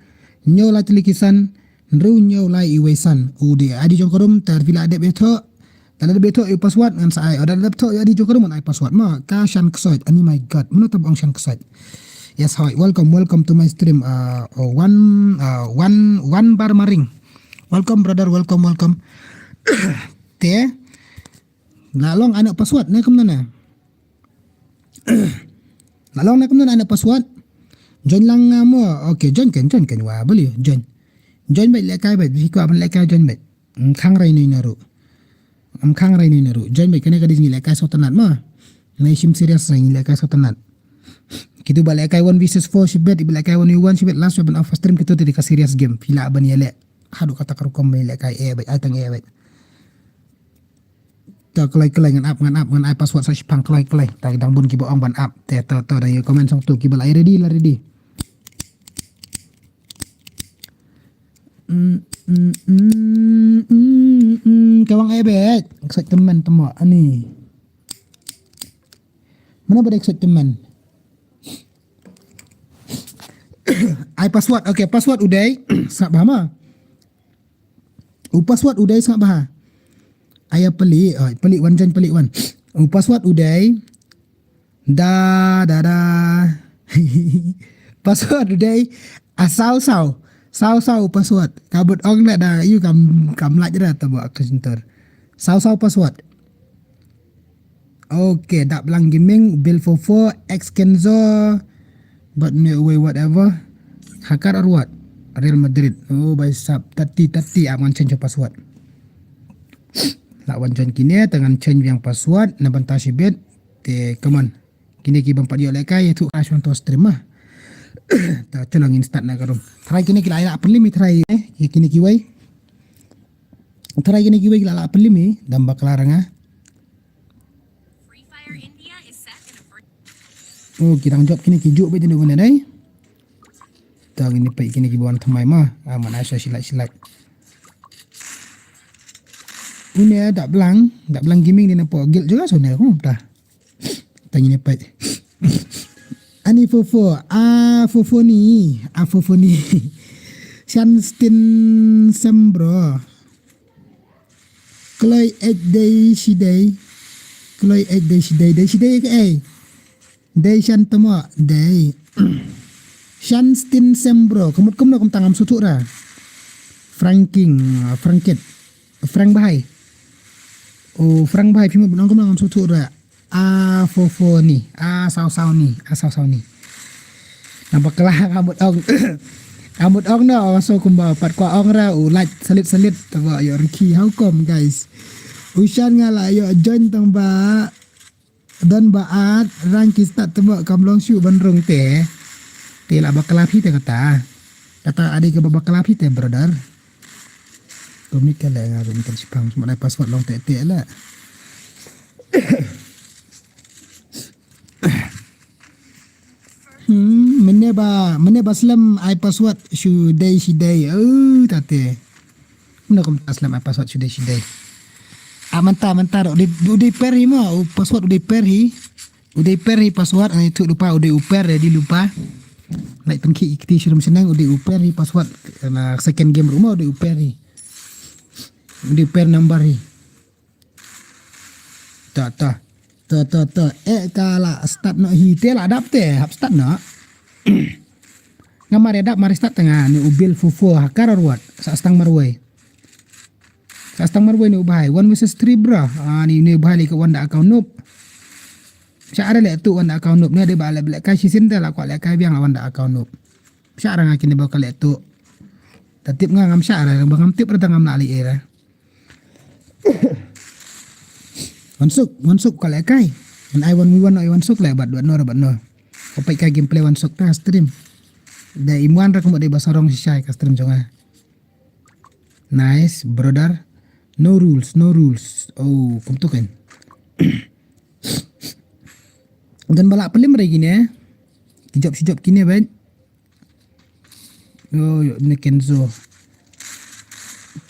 Nyo la tli kisan nru nyo la i wesan u de adi jong ka rum tar phi la dep ya thok. Lada dep thoh ïa u password ngan sa ai. Lada dep thoh ïa u I D jong ka ruh ngan ai password. Ma ka Shan Ksoit. Ani my God. Mano tang ba ong Shan Ksoit. Yes, hi. Welcome, welcome to my stream. Uh, oh, one, uh, one, one bar maring. Welcome, brother. Welcome, welcome. Te. La long ai noh password ne kumno ne. La long ne kumno ne ai noh password. Join lang nga mo. Okay, join kan, join kan wa beli join. Join bad lehkai bad. Hi kwah ban lehkai join bad. Khang rai ni na ruh. Am khang rai ni na ruh. Join bad kane ka dei ngi lehkai sotanat ma. Nai shim serious ngi lehkai sotanat. Kitu ba lehkai one versus four shibet, ba lehkai one v one shibet, last week ban off stream kitu tadi ka serious game. Phi lah ban ïaleh. Haduh kata ka rukom ban lehkai eh bad, ai tang eh bad. To kloi kloi ngan ap ngan ap ngan ai password sa shipang kloi kloi. Ta dang bun kiba ong ban ap. Te to to dang ïa comment song tu kiba la ready la ready. Mm, mm, mm, mm, mm, mm, ka wang eh bad. Excitement tamo ani. Mana ba excitement? Ai password. Okay, password u dei. Sngap ba ma. U password u dei sngap bha. Aya peli, oh, peli wan jan peli wan. U password u dei. Da da da. Password u dei. A saw saw. Saw saw u password. Kabut ong na da yu kam kam laj ra ta ba ka sentor. Saw saw password. Okay, Dap Lang Gaming, Bill four four, X Kenzo, but no way whatever. Hakar or what? Real Madrid. Oh, by sub thirty thirty, I'm gonna change your password. La wan join kine, tangan change yang password, na banta shibit. Te, come on. Kine ki bam pat yo lehkai, tu ka shwan to stream ma. Ta chulang in start na karum. Try kine ki la ila perlim, try, eh, kine ki wai. Try kine ki wai ki la la perlim, dam bakla ranga. Oh, ki dang jop kine ki juk bit ni benda dai. Ta kine pai kine ki buan thamai ma. Ah, mana sha silak silak. Une Dap Lang, Dap Lang Gaming ni na po guild juga so ne ko ta. Ta kine pai. Ani fofo, a fofo ni, a fofo ni. Shan stin sembro. Kloi ek dei shidei. Kloi ek dei shidei, dei shidei ek ei. Dei shan tamo, dei. Shan stin sembro. Kamut kumno kum tangam sutuk ra. Franking, ah, Frankit. Frank Bahai. Oh, Frank Bahai, phi mut nong kumno ngam sutuk ra. A fofo ni, a saw saw ni, a saw saw ni. Nampak kelah kamut ong. Kamut ong no, so kumba pat kwa ong ra, u like selit selit, tabo yo riki, how come guys? Ushan nga la yo join tang ba, don ba at, rang ki start tabo kam long shu ban rung te. Te la bakla phi te kata. Kata adi ke ba bakla phi te brother. Komik ka le nga rum tan sipang, semua password long te te la. Hmm, mene ba, mene ba slem ai password shu dei shi dei. Oh, tate. Mene kum ta slem ai password shu dei shi dei. Ah, manta, manta, u dei, u dei per hi mo, u password u dei per hi. U dei per hi password, ani tu lupa, u dei u per, di lupa. Lai pengki ikti shirum seneng, u dei u per hi password, na second game rumah, u dei u per hi. U dei u per number hi. Ta, ta. Ta, ta, ta. Eh, ka la start no hi. Te la dap te. Hap start no. Nga mare dap mare start tanga. Ni u Bill fofo. Hakar or what? Sa stang marwei. Sa stang marwei ni u bahai. One versus three bro. Ah, ni, ni u bahai li ka wan da account noob. Sha are le tu wan da account noob. Ni de ba le, le kai sisin te la kwa le kai biang la wan da account noob. Sha are nga kini ba ka le tu. Ta tip nga ngam sha are. Ba ngam tip re ta ngam la li era. Wan suk, wan suk ka le kai. Ngan ai wan wan ai wan suk le bad wan no bad no. Ko pai ka gameplay wan suk ta stream. Da imwan ra ko de ba sarong shisha ka stream jong nga. Nice brother. No rules, no rules. Oh, kum tu kan. Dan bala pelim re gini eh. Kijop sijop kini ben. Yo, yo, ni Kenzo.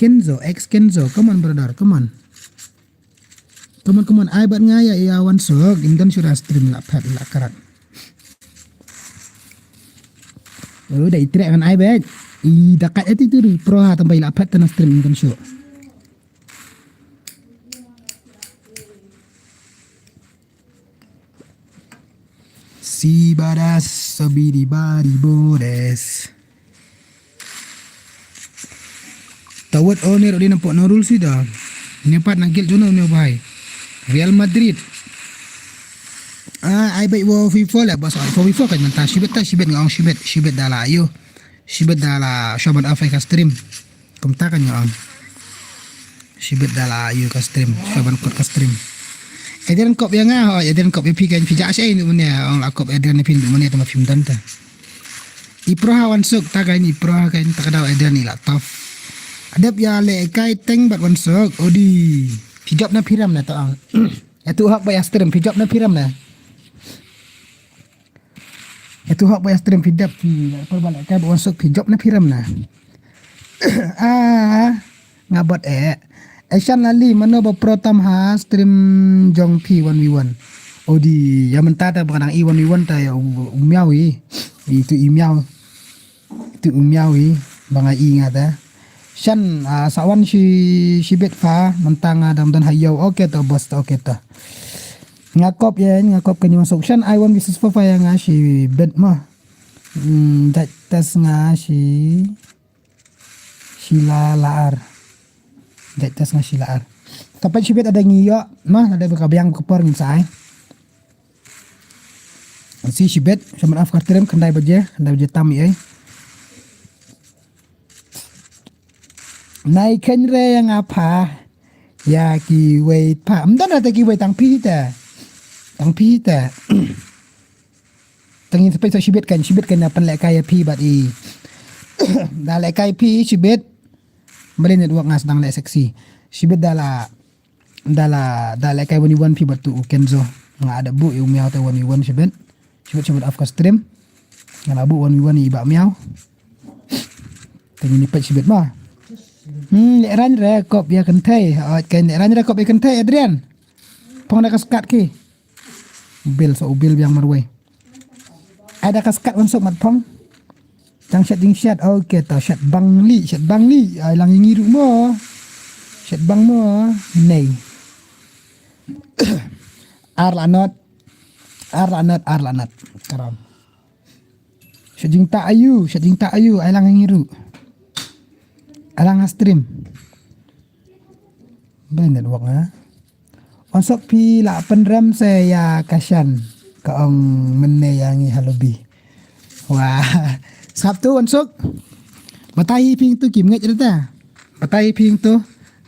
Kenzo, ex Kenzo. Come on, brother, come on. Come on, come on. Ai bat nga ya, ya wan sok. Im dan sura stream la phat la karat. Oh, dai trek ngan ai bet. I dakat ati tu ri. Pro ha tampai la phat tana stream im dan suk. Si badas, sabidi badi bodes. Tawat onir odin nampak norul sida. Ni pat nang gil jono ni bai. Real Madrid. Ah, ai bai wo FIFA lah, bas ai FIFA kan, nanta shibet ta shibet ngong shibet, shibet dala ayo. Shibet dala shaban afai ka stream. Kumta kan ngong. Shibet dala ayo ka stream, shaban kot ka stream. Eden kop ya nga, oh, eden kop ya pi kan pija shai ni mania, ong la kop eden ni pin mania tama film danta. Iproha wansuk ta kan, iproha kan ta kadaw eden ni la tof. Adep ya le kai teng bat wansuk, odi. Pijop na piram na ta ong. Etu hak ba ya stream, pijop na piram na. Etu hak ba ya stream pidap pi, perbal kai ba wansuk pijop na piram na. Ah, nga bot eh. Eshan lali mano ba pro tam ha stream jong pi one v one. Odi, ya mentata ba nang i one v one ta ya u, u miaw i. Itu i miaw. Itu u miaw i, ba nga i nga ta. Shan, ah, sawan shi, shibet fa, mentang adang don hayau. Oke to, bos to, oke to. Nga kop ya, nga kop kan wansuk. Shan, I one versus four fa ya nga shibet ma. Hmm, that tas nga shi, shi la laar. That tas nga shi laar. Tapat shibet ada ngiyo, ma, ada baka biang ka por ngin sai. Si shibet, shaman af ka stream, khandai baje, khandai baje tam i ai. Nai khen re yang apa, ya ki wei pa. Mdan ada ki wei tang pi ta. Tang pi ta. Tang in sepai so shibet kan, shibet kan na pan le kai ya pi bat i. Da le kai pi shibet. Bali network ngas dang le seksi. Shibet da la Da la, da la kai one v one pi batu u Kenzo. Nga ada bu i u miaw te one v one shibet. Shibet shibet af ka stream. Nga la bu one v one i ba miaw. Te ni pet shibet ma. Hmm, le ran re kop ya kentai. Oh, kan le ran re kop ya kentai, Adrian. Pong da ka skat ki. Bil so bil biang marwei. Ai da ka skat wansuk mat phong. Tang shat jing shat. Oke to shat bang li, shat bang li. Ai lang ngi ru mo. Shat bang mo. Nei. Ar la not. Ar la not, ar la not. Karam. Shat jing ta ayu, shat jing ta ayu. Ai lang ngi ru. Ai lang stream. Bai network nga. Wansuk pi la pynrem se ya ka shan ka ong mene ya ngi ha lobby. Wah, sap tu wansuk. Batai ping tu kim ngej rita. Batai ping tu.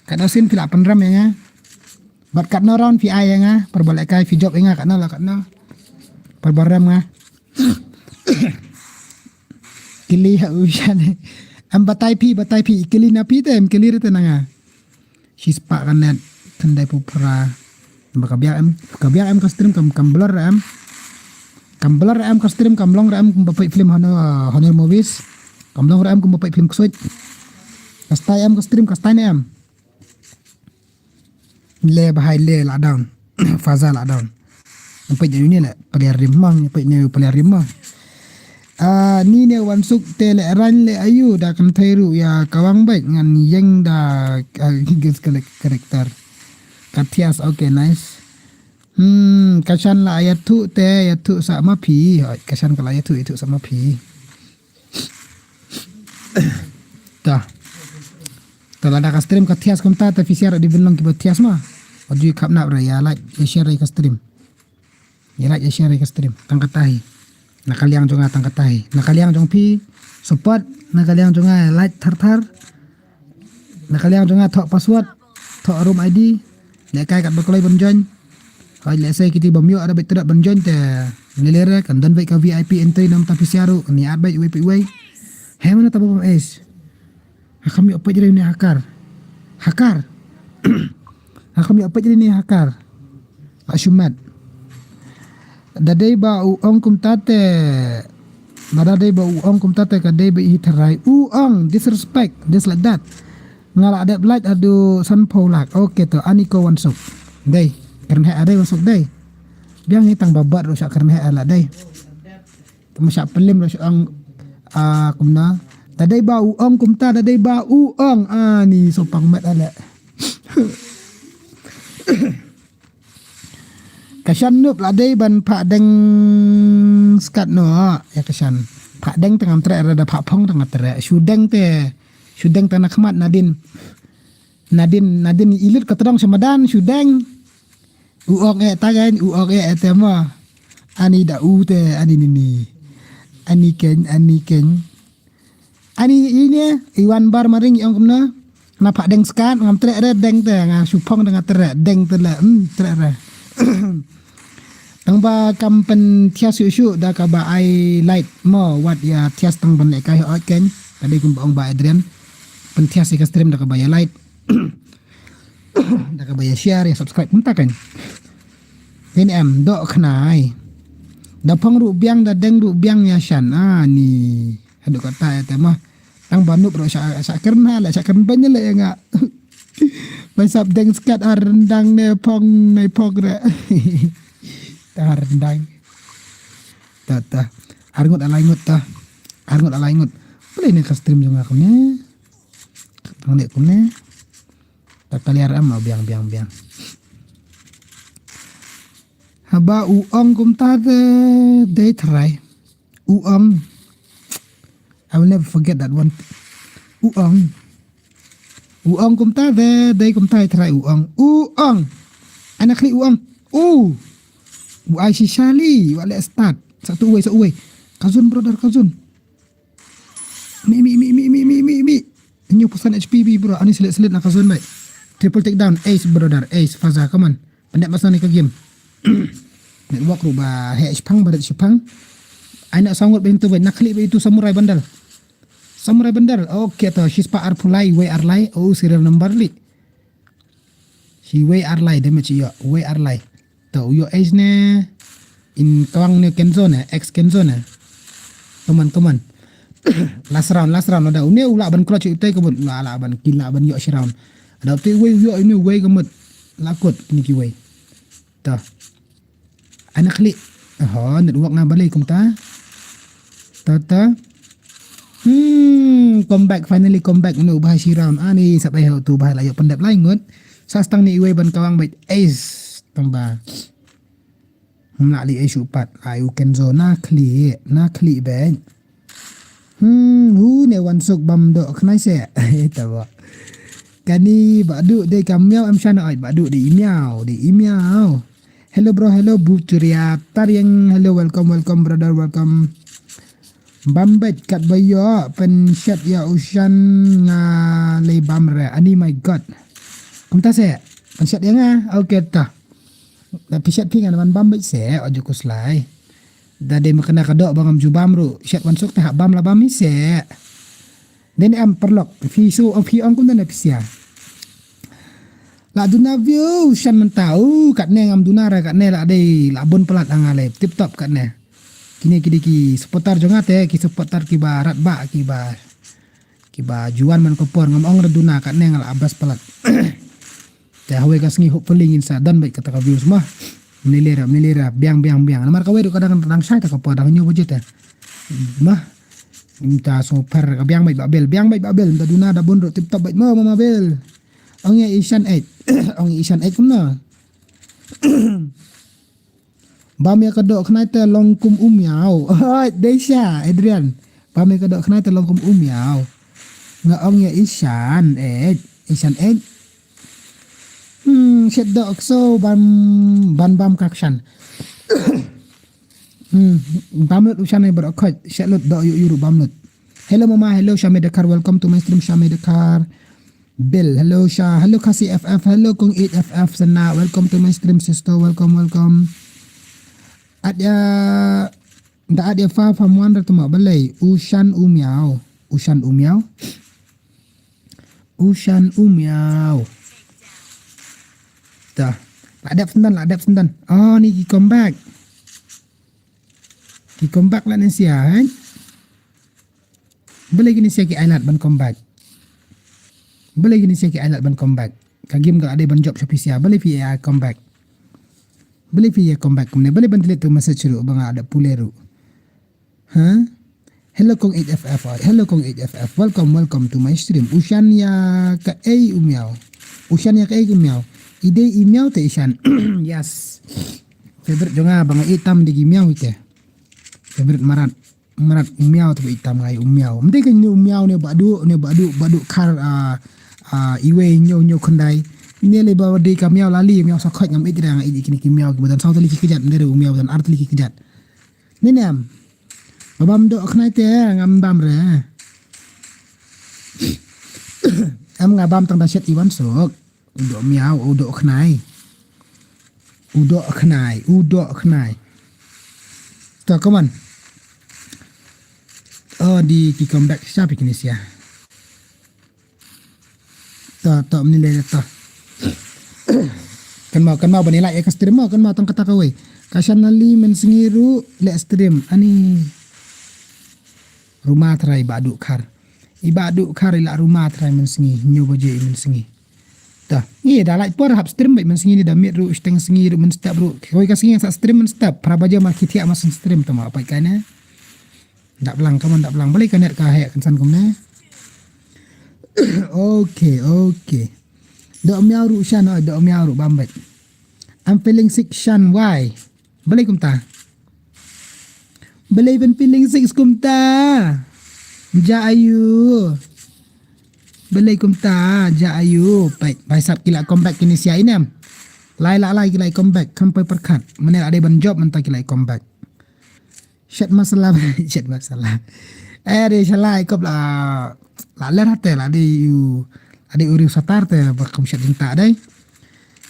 Kat no sin pi la pynrem ya nga. Bat kat no round pi ai ya nga. Perbal kai pi jop ya nga kat no la kat no. Perbal rem nga. Kili ha u shan. Am batai pi, batai pi. Kili na pi te, am kili rita na nga. Shi spah ka net, tendai pu phra. Ba ka biang em, ka biang em ka stream kam, kam blur em. Kam blur em ka stream, kam long em kumba peit film Honor, Honor movies. Kam long em kumba peit film ksuid. Ka style em ka stream, ka style em. Le bahai le lockdown. Faza lockdown. Peit ne player rim mang, peit ne player rim mang. Ah, ni ne wansuk te le rang le ayu da kan thairu ya kawang baik ngan yang da, ah, gis kelek karakter. Kathias, okay, nice. Hmm, kasan la ayat tu te, ayat tu sama pi. Oi, kasan kala ayat tu, itu sama pi. Ta. Ta lada ka stream ka thias kumta, ta phi siar di benlong kiba thias ma. Adu khap nap re, ya like, ya share re ka stream. Ya like, ya share re ka stream. Tang kata hi. Na ka liang jong nga tang kata hi. Na ka liang jong phi support, na ka liang jong nga like thar thar. Na ka liang jong nga thok password, thok room I D. Lehkai katba kloi ban join. Hoi lehse kiti bym ïoh ada beit tdap ban join te. Ngi lehre kan don beit ka V I P entry namar ta phi siaru ni at beit wei peit wei. Hei mano ta bym es. Ha kham ïoh peit ri ni hakar. Hakar. Ha kham ïoh peit ri ni hakar. Ashumat. Da dei ba u ong kumta te. Ba da dei ba u ong kumta te ka dei ba i tharai. U ong disrespect, just like that. Nga la dep like adu san phew lak. Okay to, ani ko wansuk. Dei, kren he adei wansuk dei. Biang ni tang babat ru sha kren he ala dei. Tama sha pelim ru sha ong, ah, kumna. Ta dei ba u ong kumta, ta dei ba u ong. Ani so pang met ala. Ka shan nup la dei ban pha deng Skat noh ïa ka shan. Phah deng te ngam treh re, da phah phong te nga treh. Shu deng te, shu deng te na khmat nadin. Nadin, nadin i lut ka tdong sha madan, shu deng. U ong eh ta kan, u ong eh te mo. Ani da u te, ani nini. Ani ken, ani ken. Ani ine, i wan bar maring i ong kumno. Na phah deng skat, ngam treh re deng te, nga shu phong te nga treh, deng te le, hmm, treh re. Tang ba kam pynthias shuh shuh da kaba ai like mo, wat ïa thias tang ban lehkai hooid ken. Ka dei kumba ong Bah Adrian. Pynthias ïa ka stream da kaba ïa like. Da kaba ïa share, ïa subscribe, mynta ken. Ken em, doh khnai. Da phong ruh biang, da deng ruh biang ïa shan. Ah, ni. Haduh katta ïa te mah. Tang ba nup ruh sha, sha kren ha, la sha kren ban ïa la ïa nga. Bai sap deng skat ar rendang ne phong, ne phong re. Tang ar rendang. Ta, ta. Ar ngut alai ngut ta. Ar ngut alai ngut. Balei ne ka stream jong nga kumne. Tang ne kumne. Ta kaliar am biang, biang, biang. Haba u ong kumta te dei trai. U ong. I will never forget that one. U ong. U ong kumta te dei kumta i trai u ong. U ong. Ana khlieh u ong. U. U ai shisha li, u ai leh start. Sa tu uwei, sa uwei. Ka zone brother, ka zone. Mi, mi, mi, mi, mi, mi, mi, mi. Hynñiew phew san H P bi, bro. Ani slit, slit na ka zone bai. Triple takedown. Ace, brother. Ace, Faza, come on. Pyndep masa ni ka game. Network ruh ba heh shipang, ba rit shipang. Ai na sangot ba into bai. Na khlieh ba itu Samurai Bandar. Samurai Bandar. Okay, to. Shispah arphew lai, wei ar lai. Oh, serial number li. Shi wei ar lai, damage ïoh, wei ar lai. To, u ïoh ace ne. In kawang ne Kenzo ne, ex Kenzo ne. Come on, come on. Last round, last round, ada une u lah ban clutch utai ka mut, lah, lah ban, ki lah ban ïoh shi round. Ada utai wei u ïoh ini wei ka mut. Lah kut, ini ki wei. To. Ana khlieh. Aha, network nga balei kumta. Ta, ta. Hmm, comeback, finally comeback. Unu bahai shi round. Ani sap ai ho tu bahai la ïoh pyndep lai ngut. Sa stang ni iwei ban kawang bait ace. Tang ba. Hmm, la li ace u pat. Ai u Kenzo na khlieh, na khlieh bait. Hmm, hu ne wan suk bam doh khnai se. Ta ba. Kani ba du dei ka miaw em shan ai ba du dei i miaw, dei i miaw. Hello bro, hello Buchuria Tariang. Hello, welcome, welcome brother, welcome. Bam bait kat ba ïoh pynshet ïa u shan nga lei bam re. Ani my god. Kumta se pynshet ïa nga. Okay ta. Da pynshet phi ngan wan bam bait se oju kuslai. Da dei ma kane ka doh ba ngam ju bam ruh. Shet wan suk te ha bam la bam i se. Dei ne em paralok. Phi su ong phi ong kumta ne phi sia. La duna view shan mynta u katne ngam duna ra katne la dei la bun palat anga le tip top katne. Kine ki dei ki supporter jong nga te ki supporter kiba rat ba kiba kiba juan man ka por ngam ong ra duna katne nga la abas palat. Te hawei ka sngi hopefully ngin sa don bait kata ka views mah. Mnilera mnilera biang biang biang namar ka wei ruh ka dang dang shai ta ka por dang nyu baje te. Mah. Ngin ta so per ka biang bait ba bel biang bait ba bel da duna da bun ruh tip top bait mo mama bel. Ong ïa Ishan Ed. Ong ïa Ishan Ed kumno. Bam ïa ka doh khnai te long kum u miaw. Oi, Deisha, Adrian. Bam ïa ka doh khnai te long kum u miaw. Nga ong ïa Ishan Ed. Ishan Ed. Hmm, shet doh kso ban ban bam ka kshan. Hmm, bam lut u shan ne bro khot. Shet lut doh yu yu bam lut. Hello mama, hello Shami Dakar, welcome to my stream Shami Dakar. Bill, hello Sha, hello Khasi F F, hello Kong eight F F sana, welcome to my stream sister, welcome, welcome. At ya da at ya fa fa mwan da tuma balei, u shan u miaw, u shan u miaw. U shan u miaw. Ta. La dep sendan, la dep sendan. Oh, ni ki comeback. Ki comeback la ni sia, eh? Balei kini sia ki ailat ban comeback. Balei kini sia ki ailat ban comeback. Ka game ka la dei ban jop sha phi sia. Balei phi ya comeback. Balei phi ya comeback kumne. Balei ban delete tu message ruh ba nga ada pule ruh. Ha? Hello Kong eight F F. Hello Kong eight F F. Welcome, welcome to my stream. U shan ïa ka ei u miaw. U shan ïa ka ei u miaw. I dei i miaw te i shan. Yes. Favorite jong nga ba nga i tam dei i miaw ite. Favorite marat. Marat u miaw te ba itam ngai u miaw. Mdei ka ni u miaw ne badu ne badu badu khar a a iwei nyo nyo khandai. Ne le ba dei ka miaw lali miaw sa khoj ngam ijra ngai iji kini ki miaw ki badan saw tali ki kejat ne u miaw badan ar tali ki kejat. Ne ne am. Babam do khnai te ngam bam re. Am nga bam tang da shet iwan sok. U doh miaw, u doh khnai. U doh khnai, u doh khnai. To, come on. Oh, di ki come back. Siapa kini sia? To, to, mni le to. Kan mau, kan mau bani like ka stream mau, kan mau tang kata kawei. Ka Shanali Mynsngi ruh le stream. Ani. Ruma trai badu khar. I badu khar ila ruma trai Mynsngi. Nyo baje Mynsngi. Dah, ngi da lait por hap stream bait Mynsngi ni da mit ruh, steng sngi ruh, mynstep ruh. Koi ka sngi sa stream mynstep. Phra baje ma khithia ma seng stream tama apa ikan eh. Dak belang kaman dak belang. Balik ka net ka hek kan san kumne. Okay, okay. Dok miau ruh shan, oh, dok miau ruh bambet. I'm feeling sick shan, why? Balik kumta. Balik ben feeling sick kumta. Ja ayu. Balei kumta ja ayu. Pai, pai sap ki la come back kini sia inem. Lai la lai ki la come back. Kam pai perkat. Mane la dei ban job mynta ki la come back. Shet masala, shet masala. Eh, dei shala ikop la, la ler hate la dei u, la dei u riu satar te ba kum shet jingta dei.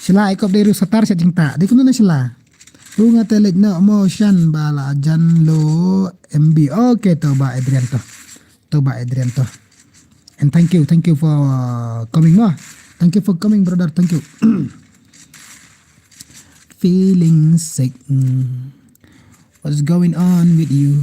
Shala ikop dei riu satar shet jingta. Dei kunu na shala. U nga te lek no mo shan ba la jan lo M B. Okay, to ba Adrian to. To ba Adrian to. And thank you, thank you for, uh, coming, ma. Thank you for coming, brother. Thank you. Feeling sick. Mm. What's going on with you?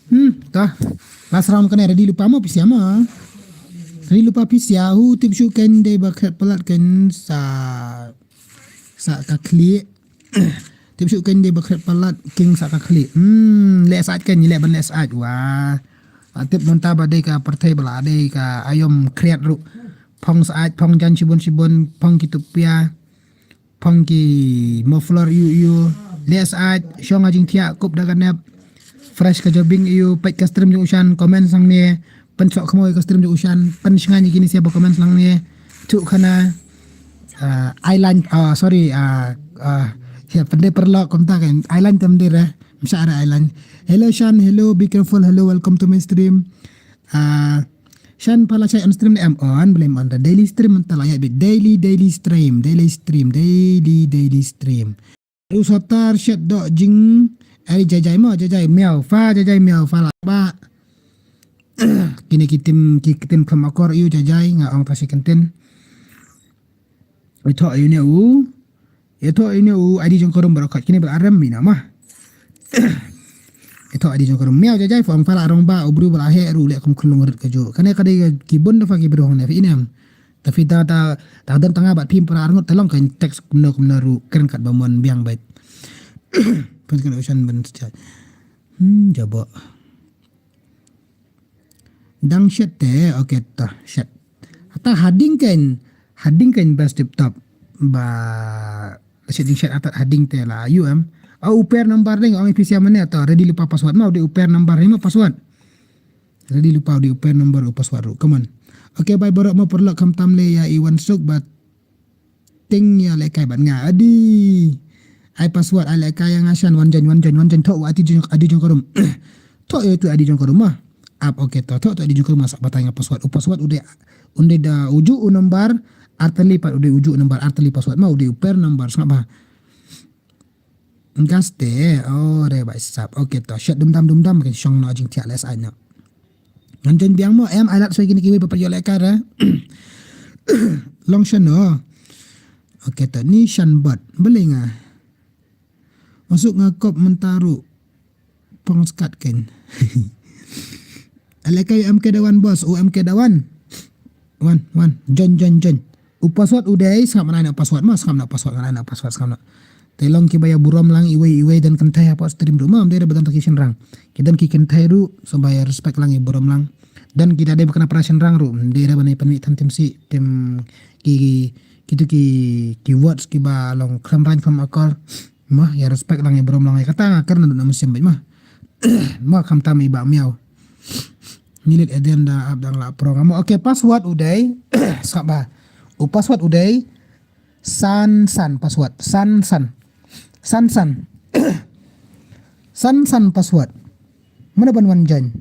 Hmm, to. Last round kane, ready lypa mo phi sia mo. Ready lypa phi sia, u tip shu ken dei ba khet palat ken sa, sa ka khlieh. Tip shu ken dei ba khet palat ken sa ka khlieh. Hmm, leh sait ken, leh ban leh sait. Wah. Tip mynta ba dei ka pyrthei ba la dei ka aïom khriat ruh. Phong sait, phong jan shibun shibun, phong ki tupia. Phong ki muffler ïu ïu. Leh sait, shong ha jingthiah, kup da ka nep. Fresh ka jabieng ïu, peit ka stream jong u shan, comment sangne. Pynsoh khmoi ka stream jong u shan, pynshngaiñ ïa kine sia ba comment sangne. Thuh khana. Ah, Island, ah, sorry, ah, ah, ya, pynde paralok kumta kan. Island te mynde re. Msa re Island. Hello shan, hello, be careful, hello, welcome to my stream. Ah, shan pala shai on stream ne em on, bele em on da daily stream mynta la ïa bit daily, daily stream, daily stream, daily, daily stream. Riu satar shet dok jing, ai jajai mo, jajai miau, fa jajai miau, fa la ba. Kine ki tim, ki tim kham akor ïu jajai, nga ong ta shi kentin. Ito ïu ne u, ito ïu ne u, adi jong ka rum barokat, kine ba arem mina ma. Ito adi jong ka rum miau jajai, fa ong fa la rong ba, u bru ba la he ru le kum khunlung rit ka ju. Kane ka dei ki bun da fa ki bru hong ne, fi inem. Tapi da, da, da don tanga bat phim para arngut telong kan teks kumno kumno ru kren kat ba mon biang bait. Pun kan ocean ban sejat. Hmm, jabo. Dang shet te, okay ta, shet. Ata hading kan, hading kan bas tip top. Ba, shet ding shet atat hading te la, U M. Au uper number ding, ong pisia mane ta, ready lupa password ma, udah uper number ni ma password. Ready lupa di uper number u password ru. Come on. Okay, bye baroh mo paralok kham tam le ïa i wan suk ba ting ïa lehkai bad nga. Adi. Ai password ai lehkai ïa nga shan wan jan wan jan wan jan thoh adi jong adi jong ka rum. Thoh ïa tu adi jong ka rum ma. Ap okay thoh thoh tu adi jong ka rum ma sa batai nga password. U password u dei u dei da uju u number artali pat u dei uju u number artali password ma u dei uper number sngap ba. Gaste, oh, re bai sap. Okay, to, shet dum dam, dum dam, ke shong no jing tiak les ai no. Ngan jon biang mo, em, ai lat soi kini kiwi, papa yo le kara. Long shen no. Okay, to, ni shan bot. Beli nga. Masuk nga kop mentaru. Pang skat ken. Aleka M K Dawan, bos, U M K Dawan. Wan, wan, jon, jon, jon. U password u dei, sngap mana na password, ma, sngap na password, mana na password, sngap na. Te long kiba ïa burom lang iwei iwei, don kynthei hapoh stream ruh ma, ym dei re ba don ta ki shynrang. Ki don ki kynthei ruh, so ba ïa respect lang, ïa burom lang. Don ki da dei ba kane para shynrang ruh, ym dei re ba ne pynmih than tim si, tim ki, ki, kitu ki, ki words kiba long khlem rang khlem akor. Ma, ïa respect lang, ïa burom lang, ïa kata nga kren na duna mynsiem bad ma. Ma khamtam i ba miaw. Ngi leit Adrian da ap dang la prong. Amo, okay, password u dei. Sngap ba. U password u dei. San san password. San san. San san. San san password. Mano ban wan join?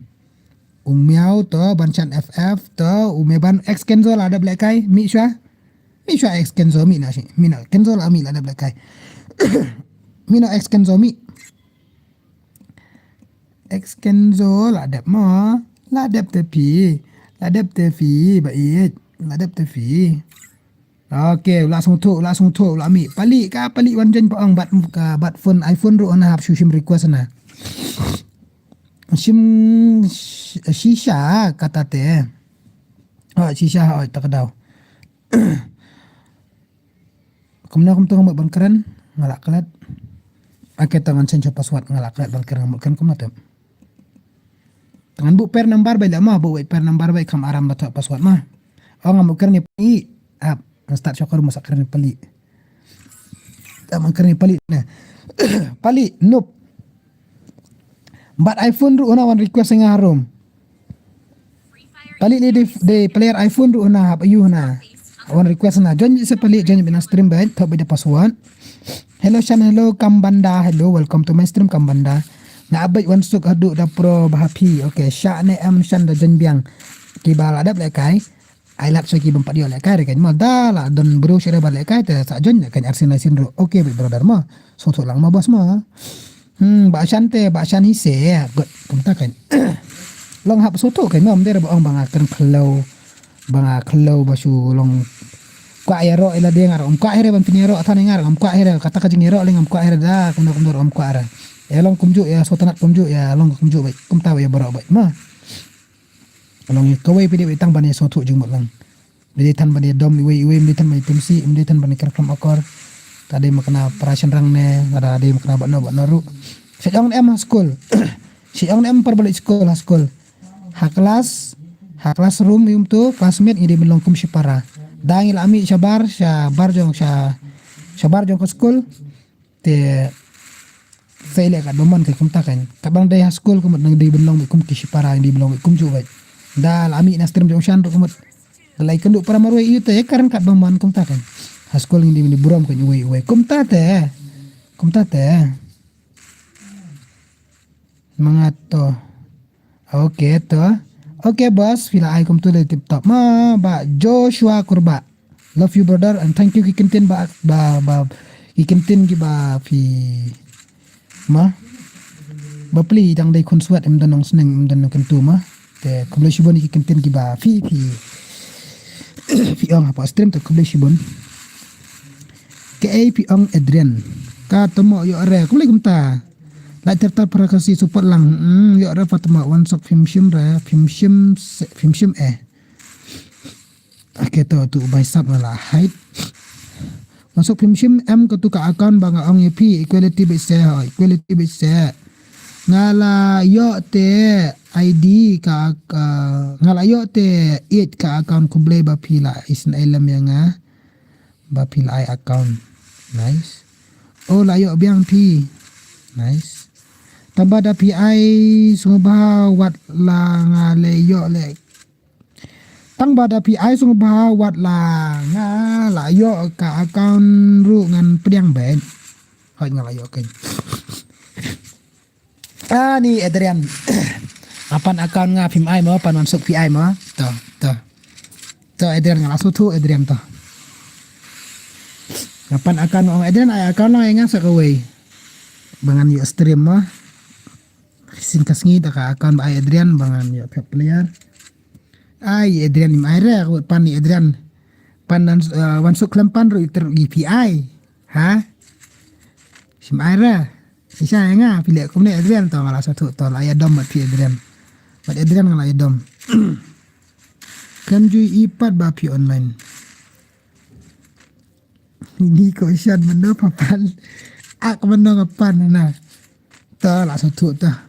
U miaw to ban chan F F to, u me ban ex Kenzo la dep lehkai, mi shwa. Mi shwa ex Kenzo mi na shi. Mi na Kenzo la mi la dep lehkai. Mi na ex Kenzo mi. Ex Kenzo la dep mo. La dep te phi. La dep te phi ba it. La dep te phi. Okay, la sngewthuh, la sngewthuh, la mi. Pali ka pali wan join pa ong bad ka bad phone iPhone ruh na hap shu shim request na. Shim sh- shisha kata te. Oh, shisha oh, tak daw. Kumno kumto nga mut ban kren, nga la klet. Ake ta ngan change password, nga la klet ban kren, nga mut kren kumno te. Ngan buh pair number bai la ma, buh wei pair number bai kam aram ba thoh password ma. Oh, nga mut kren ni pali. Ap, ngan start shokor ma sa kren ni pali. Ta man kren ni pali na. Pali, noob. Bad iPhone ruh una wan request nga harum. Pali li de, de player iPhone ruh una hap ayu una. Wan request na. Join se pali, join bina stream bad, thoh bida password. Hello Shan, hello Kambanda, hello, welcome to my stream Kambanda. Nga abad wan suk haduh da pro bahapi. Okay, sha ne em Shan da join biang. Kiba la dep lehkai. Ai lak sha ki bym pat ïoh lehkai re kan mo, da la don bru sha re ba lehkai te sa join kan arsin arsin ruh. Okay big brother mo. Sngewthuh lang mo boss mo. Hmm, ba shan te, ba shan hi se. Good. Kumta kan. Long hap sngewthuh kan mo, ym dei re ba ong ba nga kren khlew. Ba nga khlew ba shu long kwah ïaroh ïa lade, nga ruh ym kwah hi re ban pynïaroh than, nga ruh ym kwah hi re, kata ka jingïaroh lei ngam kwah hi re da, kumno kumno ruh ym kwah re. Ïa long kumjuh, ïa sngewtynnat kumjuh, ïa long kumjuh bad kumta bad ïa baroh bad mo. Long ïa kawei phi dei tang ban ïa sngewthuh jingmut lang. Ym dei than ban ïa dom iwei iwei, ym dei than ban ïa timsi, ym dei than ban ïa kyrkhlem akor. Ta dei ma kane para shynrang ne, lada dei ma kane bad no bad no ruh. Sha ong ne em ha skul. Sha ong ne em para ba leit skul ha skul. Ha klas, ha classroom ïum tu, classmate ngi dei ban long kum shipara. Da ngi la mih shabar, shabar jong, sha, shabar jong ka skul. Te sa ïaleh katba mon ka kumta kan. Katba dei ha skul ka mut nang dei ban long bad kum ki shipara, dei ban long bad kumjuh bad. Da la mih na stream jong Shan ruh ka mut. Da la ïakynduh para marwei ïa te ka kren katba mon kumta kan. Ha skul ngi dei ban burom kan uwei uwei. Kumta te. Kumta te. Mangat to. Okay to. Okay boss, phi la ai kumtu le tip top. Ma ba Joshua Kurba. Love you brother and thank you ki kyntien ba ba ba ki kyntien kiba phi ma. Ba pli dang dei khun swat em don nong sneng em don nong kyntu ma. Te khublei shibun ki kyntien kiba phi phi phi ong hapoh stream te khublei shibun. Kaei phi ong Adrian. Ka tomo ïoh re khublei kumta. Lai ter ter para Khasi support lang. Hmm, ïoh re Fatma wan sok phim shim re, phim shim se- phim shim eh. Okay to tu bai sap nga la hide. Wan sok phim shim em ka tu ka account ba nga ong ïa phi equality bad se ho, equality bad se. Nga la ïoh te I D ka, ka nga la ïoh te eight ka account khublei ba phi la isynei lem ïa nga. Ba phi la ai account. Nice. Oh la ïoh biang phi. Nice. Tang ba da phi ai sngewbha wat la nga le ïoh le. Tang ba da phi ai sngewbha wat la nga la ïoh ka account ruh ngan pdiang bad. Hoi nga la ïoh kan. Ani Adrian. Apan account nga phim ai mo, pan wan suk phi ai mo. To, to. To Adrian nga la sngewthuh Adrian to. Apan account nga ong Adrian ai account lang ai nga sa kawei. Ba ngan ïoh stream mo. Shisien ka sngi da ka account ba ai Adrian ba ngan ïoh pep player. Ai Adrian im ai re, ka pan ni Adrian. Pan nan uh, wan suk klem pan ruh iter i phi ai. Ha? Sim ai re. Isa nga phi leh kumne Adrian to nga la sngewthuh to la ïa dom mat phi Adrian. Mat Adrian nga la ïa dom. Kan ju i pat ba phi online. Ini ko Shan mano papan. Ak mano nga pan na. Ta la sa tu ta.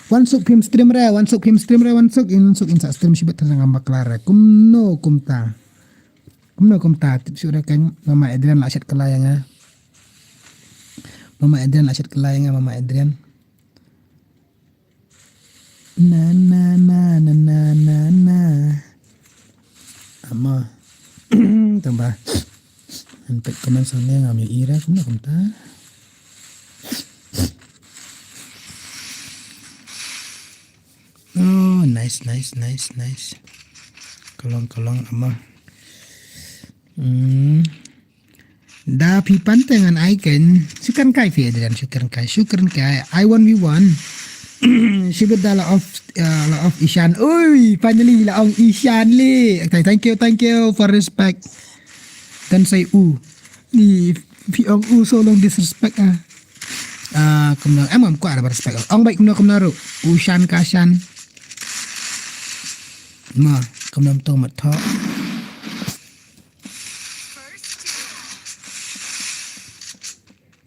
Wan suk phim stream re, wan suk phim stream re, wan suk in suk in sa stream shibit ta ngam bakla re. Kumno kumta. Kumno kumta tip shu re kan Mama Adrian la shat kala ya nga. Mama Adrian la shat kala ya nga Mama Adrian. Na na na na na na na. Ama. Tamba. An pek comment sang ne ngam ira kumna kumta. Oh, nice, nice, nice, nice. Kalong, kalong ama. Hmm. Da phi pan te ngan ai ken. Shukran kai phi Adrian, shukran kai, shukran kai. I one v one. Shibit da la off, uh, la off Ishan. Oi, finally la ong Ishan li. Okay, thank you, thank you for respect. Kan say u. Ni phi ong u so long disrespect ah. Ah, kumno em am kwa respect. Ong baik kumno kumno ru. U Shan ka Shan. Ma, kumno to mat tho.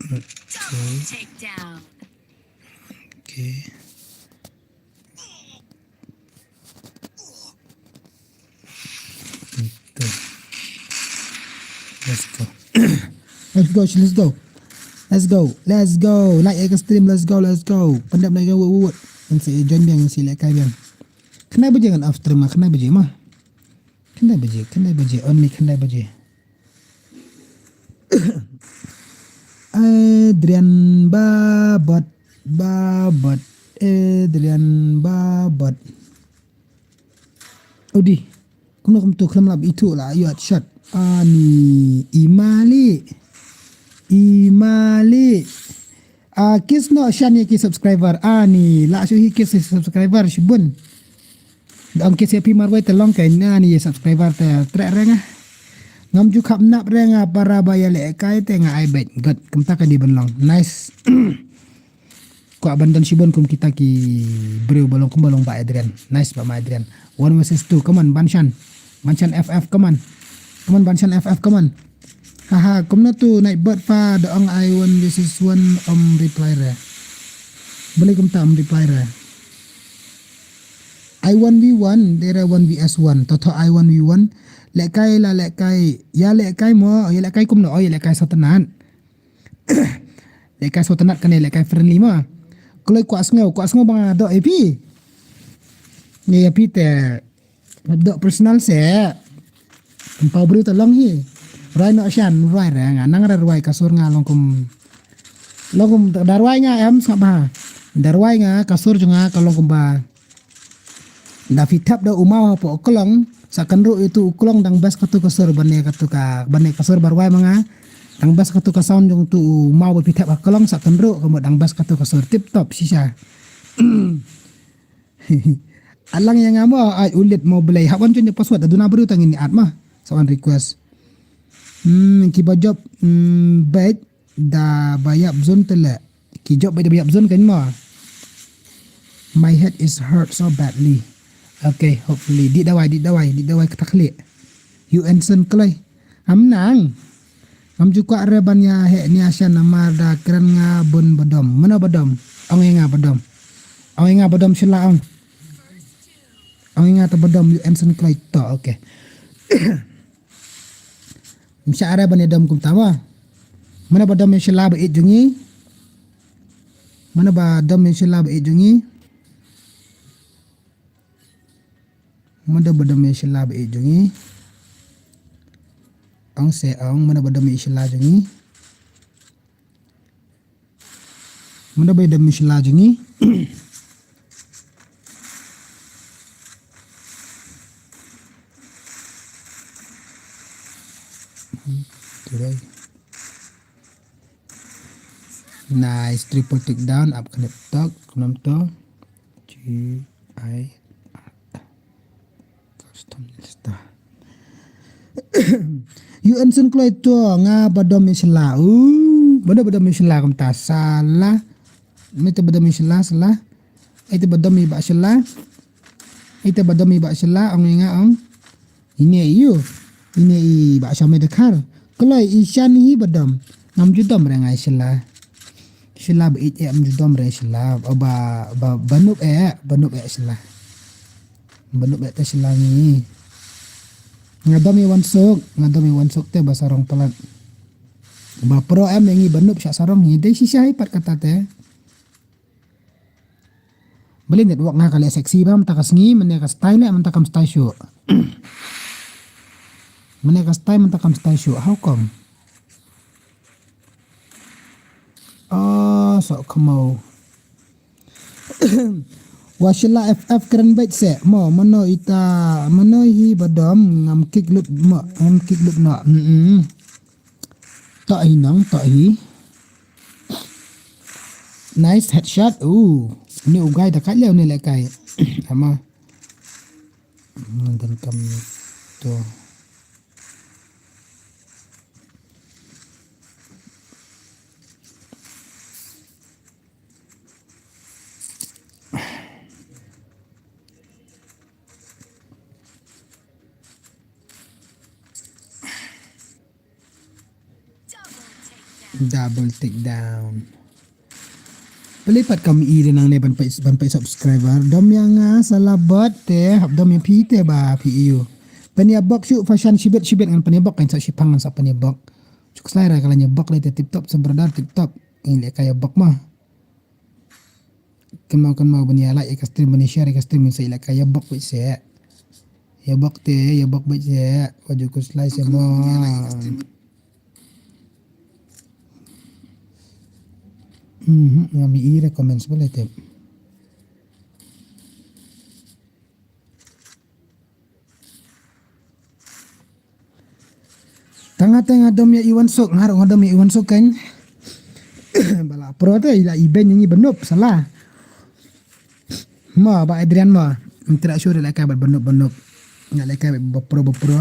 Double takedown. Okay. Let's go. Let's go, let's go. Let's go, let's go. Like ïa ka stream, let's go, let's go. Pyndep like wut wut. Ngan sa join biang, ngan sa lehkai biang. Khyndai baje ngan off stream, khyndai baje ma. Khyndai baje, khyndai baje, only khyndai baje. Adrian Babot, Babot, Adrian Babot. Udi, kumno kumtu khlem lap itu la ïoh shot. Ani, imali, imali. Ah, kiss noh shan ïa ki subscriber. Ani, la shu hi kiss subscriber shibun. Da ong kiss ïa phi marwei te long kai na ni subscriber te treh re nga. Ngam ju khap nap re nga para ba ïa lehkai te nga ai beit. Good, kumta ka dei ban long. Nice. Kwah ban don shibun kum kita ki briew ba long kum ba long ba Adrian. Nice ba ma Adrian. One versus two, come on, Banshan. Banshan F F, come on. Come on, Banshan F F, come on. Haha, kumno tu Nightbird pha da ong I one versus one, ym reply re. Balei kumta ym reply re. I one v one, dei re one v s one. To to I one v one. Lehkai la lehkai. Ïa lehkai mo, ïa lehkai kumno, oh, ïa lehkai sngewtynnat. Lehkai sngewtynnat kane lehkai friendly mo. Kloi kwah sngew, kwah sngew ba nga doh ïa phi. Ngi ïa phi te doh personal se. Ym pau briew te long hi. Rwai noh shan, rwai re nga nang re rwai ka sur nga long kum. Long kum da rwai nga em sngap bha. Da rwai nga ka sur jong nga ka long kumba. Da phi thep da u maw hapoh klong, sa kynruh ïa tu u klong dang best katu ka sur ban ïa katu ka, ban ïa ka sur ba rwai ma nga. Dang best katu ka sound jong tu u maw ba phi thep ha klong sa kynruh ka mut dang best katu ka sur tip top shisha. Alang ïa nga mo, ai u lit mo Blei. Hap wan jon ïa password, da duna briew tang ngin ïa add ma. Sa wan request. Hmm, ki ba jop, hmm, bad. Da ba ïap zone te leh. Ki jop ba da ba ïap zone kan mo. My head is hurt so badly. Okay, hopefully. Di dawai, di dawai, di dawai kata khlieh. U Ensign kloi. Am nang. Ngam ju kwah re ban ïa heh nia shan namar da kren nga bun ba dom. Mano ba dom? Ong ïa nga ba dom. Ong ïa nga ba dom shylla ong. Ong ïa nga te ba dom U Ensign kloi to, okay. Ym shah re ban ïa dom kumta mo. Mano ba dom ïa shylla ba ïeit jong ngi. Mano ba dom ïa shylla ba ïeit jong ngi. Mano ba dom ïa shylla ba ïeit jong ngi. Ong se ong mano ba dom ïa shylla jong ngi. Mano ba dom ïa shylla jong ngi. Today. Nice, triple take down, up kane tok, khlem to. G I R. Custom star. U Ensign kloi to nga ba dom ïa shylla. Uh, ba dom, ba dom ïa shylla kumta sala. Mete ba dom ïa shylla, sala. Ite ba dom ïa ba shylla. Ite ba dom ïa ba shylla, ong ïa nga ong. Ine ïa u. Ine i ba shylla me dekhar. Kloi i shan hi ba dom. Ngam ju dom re nga i shala. Shala ba ïeit eh ngam ju dom re shala. Ba, ba, ba nup eh, ba nup eh shala. Ba nup eh te shala ngi. Nga dom i wan suk, nga dom i wan suk te ba sarong palat. Ba pro em ngi ba nup sha sarong hi, dei shisha hi pat kata te. Beli network nga ka leh sexy ba mynta ka sngi, mynne ka style leh mynta kam style shuh. Mynne ka style mynta kam style shuh. How come? Oh, so kemau. Wa shala F F kren bait se. Mo, mano ita, mano hi ba dom, ngam kick lut mo, ngam kick lut no. Mm-mm. Toh hi nong, toh hi. Nice headshot. Ooh. Ni u guy da kat leh ni leh kai. Ama. Ngan kam to. Double takedown. Peli pat kam i de nang ne ban peit, ban peit subscriber. Dom ïa nga sala bot te, hap dom ïa phi te ba phi ïoh. Pynïabok shuh fashion shibit shibit ngan pynïabok, kan sa shipang ngan sa pynïabok. Suk slai ra ka la ïabok le te tip top sa brother tip top. Ngi leh ka ïabok ma. Kynmaw kynmaw ban ïa like ïa ka stream ban ïa share ïa ka stream sa ïa leh ka ïabok beit se. Ïabok te, ïabok beit se. Wa ju khuslai se mo. Mhm, ngam i recommend sbele te. Tang nga te nga dom ïa i wan suk, nga ruh nga dom ïa i wan suk kan. Ba la pro te ila i ben ngi ba nup sala. Ma ba Adrian ma. Ntra shu de leh ka ba nup ba nup. Nga leh ka ba pro ba pro.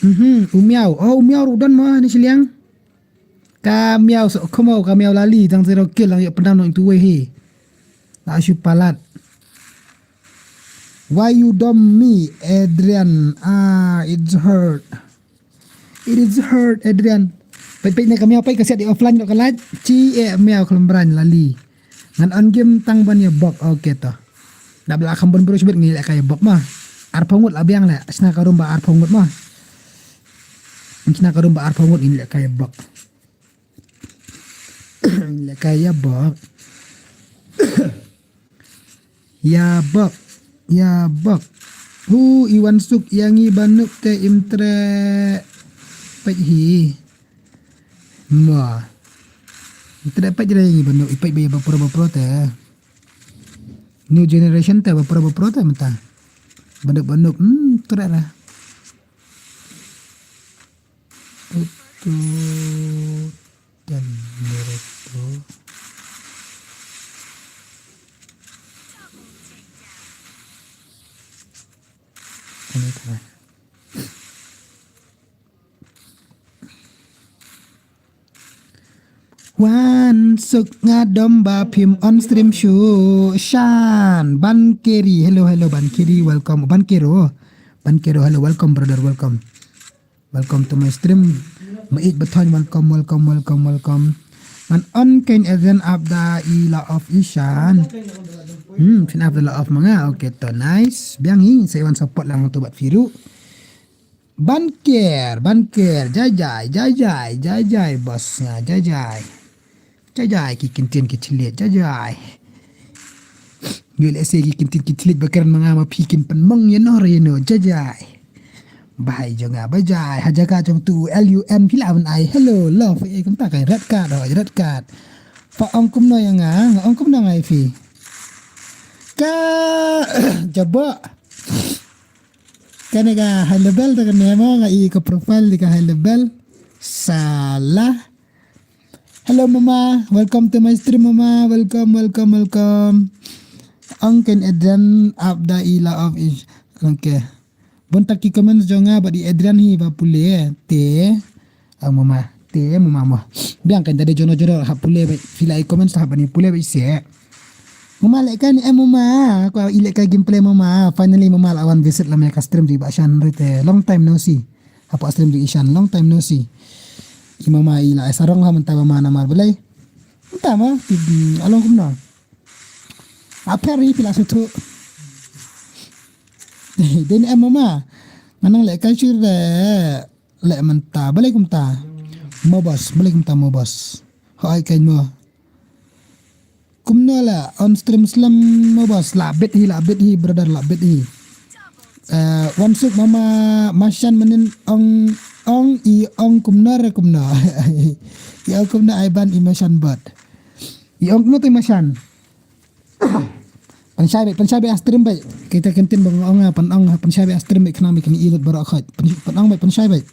Mhm, u miaw. Oh, u miaw ruh don ma ni shiliang. Ka miaw so kemau ka miaw lali tang zero kill lang ïoh pyndown nong itu wei hi. La shu palat. Why you dom me, Adrian? Ah, it's hurt. It is hurt, Adrian. Peit peit ne ka miaw peit ka siat di offline ka lait. Chi eh miaw khlem brand lali. Ngan on game tang ban ïa bok. Okay to. Da bla kham ban bro shibit ngi leh ka ïa bok ma. Arphew ngut la biang leh. Sna ka rum ba arphew ngut ma. Sna ka rum ba arphew ngut ngi leh ka ïa bok. Leh ka ïa bok. Ïa bok. Ïa bok. Hu i wan suk ïa ngi ba nup te im tre peit hi. Ma. Im tre peit re ngi ba nup i peit ba ïa ba pro ba pro te. New generation te ba pro ba pro te mynta. Ba nup ba nup hmm tre re. Utu dan Naruto. Ini tengah. Wan suk nga dom ba phim on stream shu shan ban keri. Hello, hello, ban keri, welcome. Ban kero. Ban kero, hello, welcome, brother, welcome. Welcome to my stream. Mait Bathon, welcome, welcome, welcome, welcome. Ngan on kein Adrian ap da i la of ishan. Hmm, phin ap da la of manga. Okay, to nice. Biang hi, sa wan support lang tu bat firu. Ban ker, ban ker, jai jai, jai jai, jai jai, boss nga, jai jai. Jai jai, ki kin tin ki chilit, jai jai. Ngi leh se ki kin tin ki chilit ba kren manga ma phi kin pynmong ïa no re ïa no, jai jai. Bai jong nga, bai jai, ha jaka jong tu, L U N, phi la ban ai, hello, love, eh, kumta kai, red card, oh, red card. Pha ong kumno ïa nga, nga ong kumno nga ïa phi. Ka, jabok. Kane ka high level ta kane mo nga i ka profile di ka high level. Salah. Hello mama, welcome to my stream mama. Welcome, welcome, welcome. Ong kein Adrian ap da i la of ish. Okay. Bun tak ki comments jong nga bad i Adrian hi ba pule te. Ang mama te mama mo. Biang kan tadi jono jono hap pule ba phi la i comments hap bani pule ba ise. Mama lehkai ne em mama. Ko i lehkai gameplay mama. Finally mama la wan visit lem ïa ka stream jong i Bah Shan rite. Long time no see. Hapoh stream jong i Shan, long time no see. I mama i la ai sarong ha mynta mama namar balei. Mynta ma, ti, mm, along kumno. Apher i phi la suthu. Dei ne em mama. Nga nang lehkai shuh re. Leh mynta, balei kumta. Mo boss, balei kumta mo boss. Hooid kan mo. Kumno la on stream slem mo boss, la bit hi, la bit hi brother, la bit hi. Eh, Wansuk mama Mashan mynnin ong, ong i ong kumno re kumno. I ong kumno ai ban i Mashan bot. I ong kumno te Mashan. Pynshai beit, pynshai beit ha stream beit. Kita kin tin bang ong, ah, pyn ong, pynshai beit ha stream beit khnang beit kin i lut baroh khoit. Pyn, pyn ong beit, pynshai beit.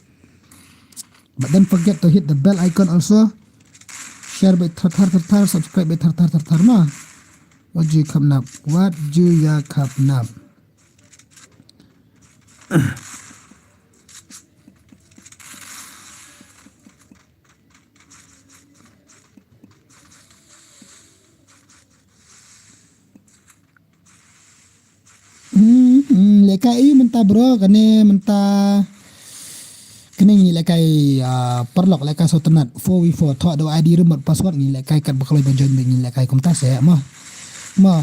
But don't forget to hit the bell icon also. Share beit thar thar thar thar, subscribe beit thar thar thar thar ma. Wat ju khapnap, wat ju ïa khapnap. Hmm, hmm, lehkai i mynta bro, kane mynta. Kane ngi lehkai, ah, paralok lehkai sawtynnat four v four thoh da I D room bad password ngi lehkai kat ba kloi ba join ba ngi lehkai kumta se ma. Ma,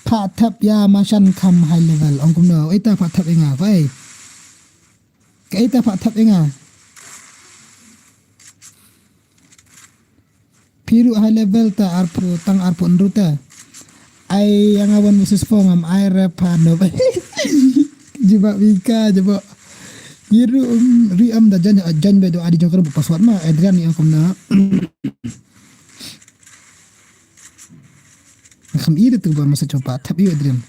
pha thep ïa Mashan kham high level ong kumno, ita pha thep ïa nga, pai. Ka ita pha thep ïa nga. Phi ruh high level ta arphew tang arphew hynriew ta. Ai ïa nga one versus four ngam ai re pha no. Jubab ika jubab. Ye ruh um, ri am da jan jan be do adi jong ka password ma Adrian ni angkum na. Kham i da tu ba masa chopa thap yu Adrian.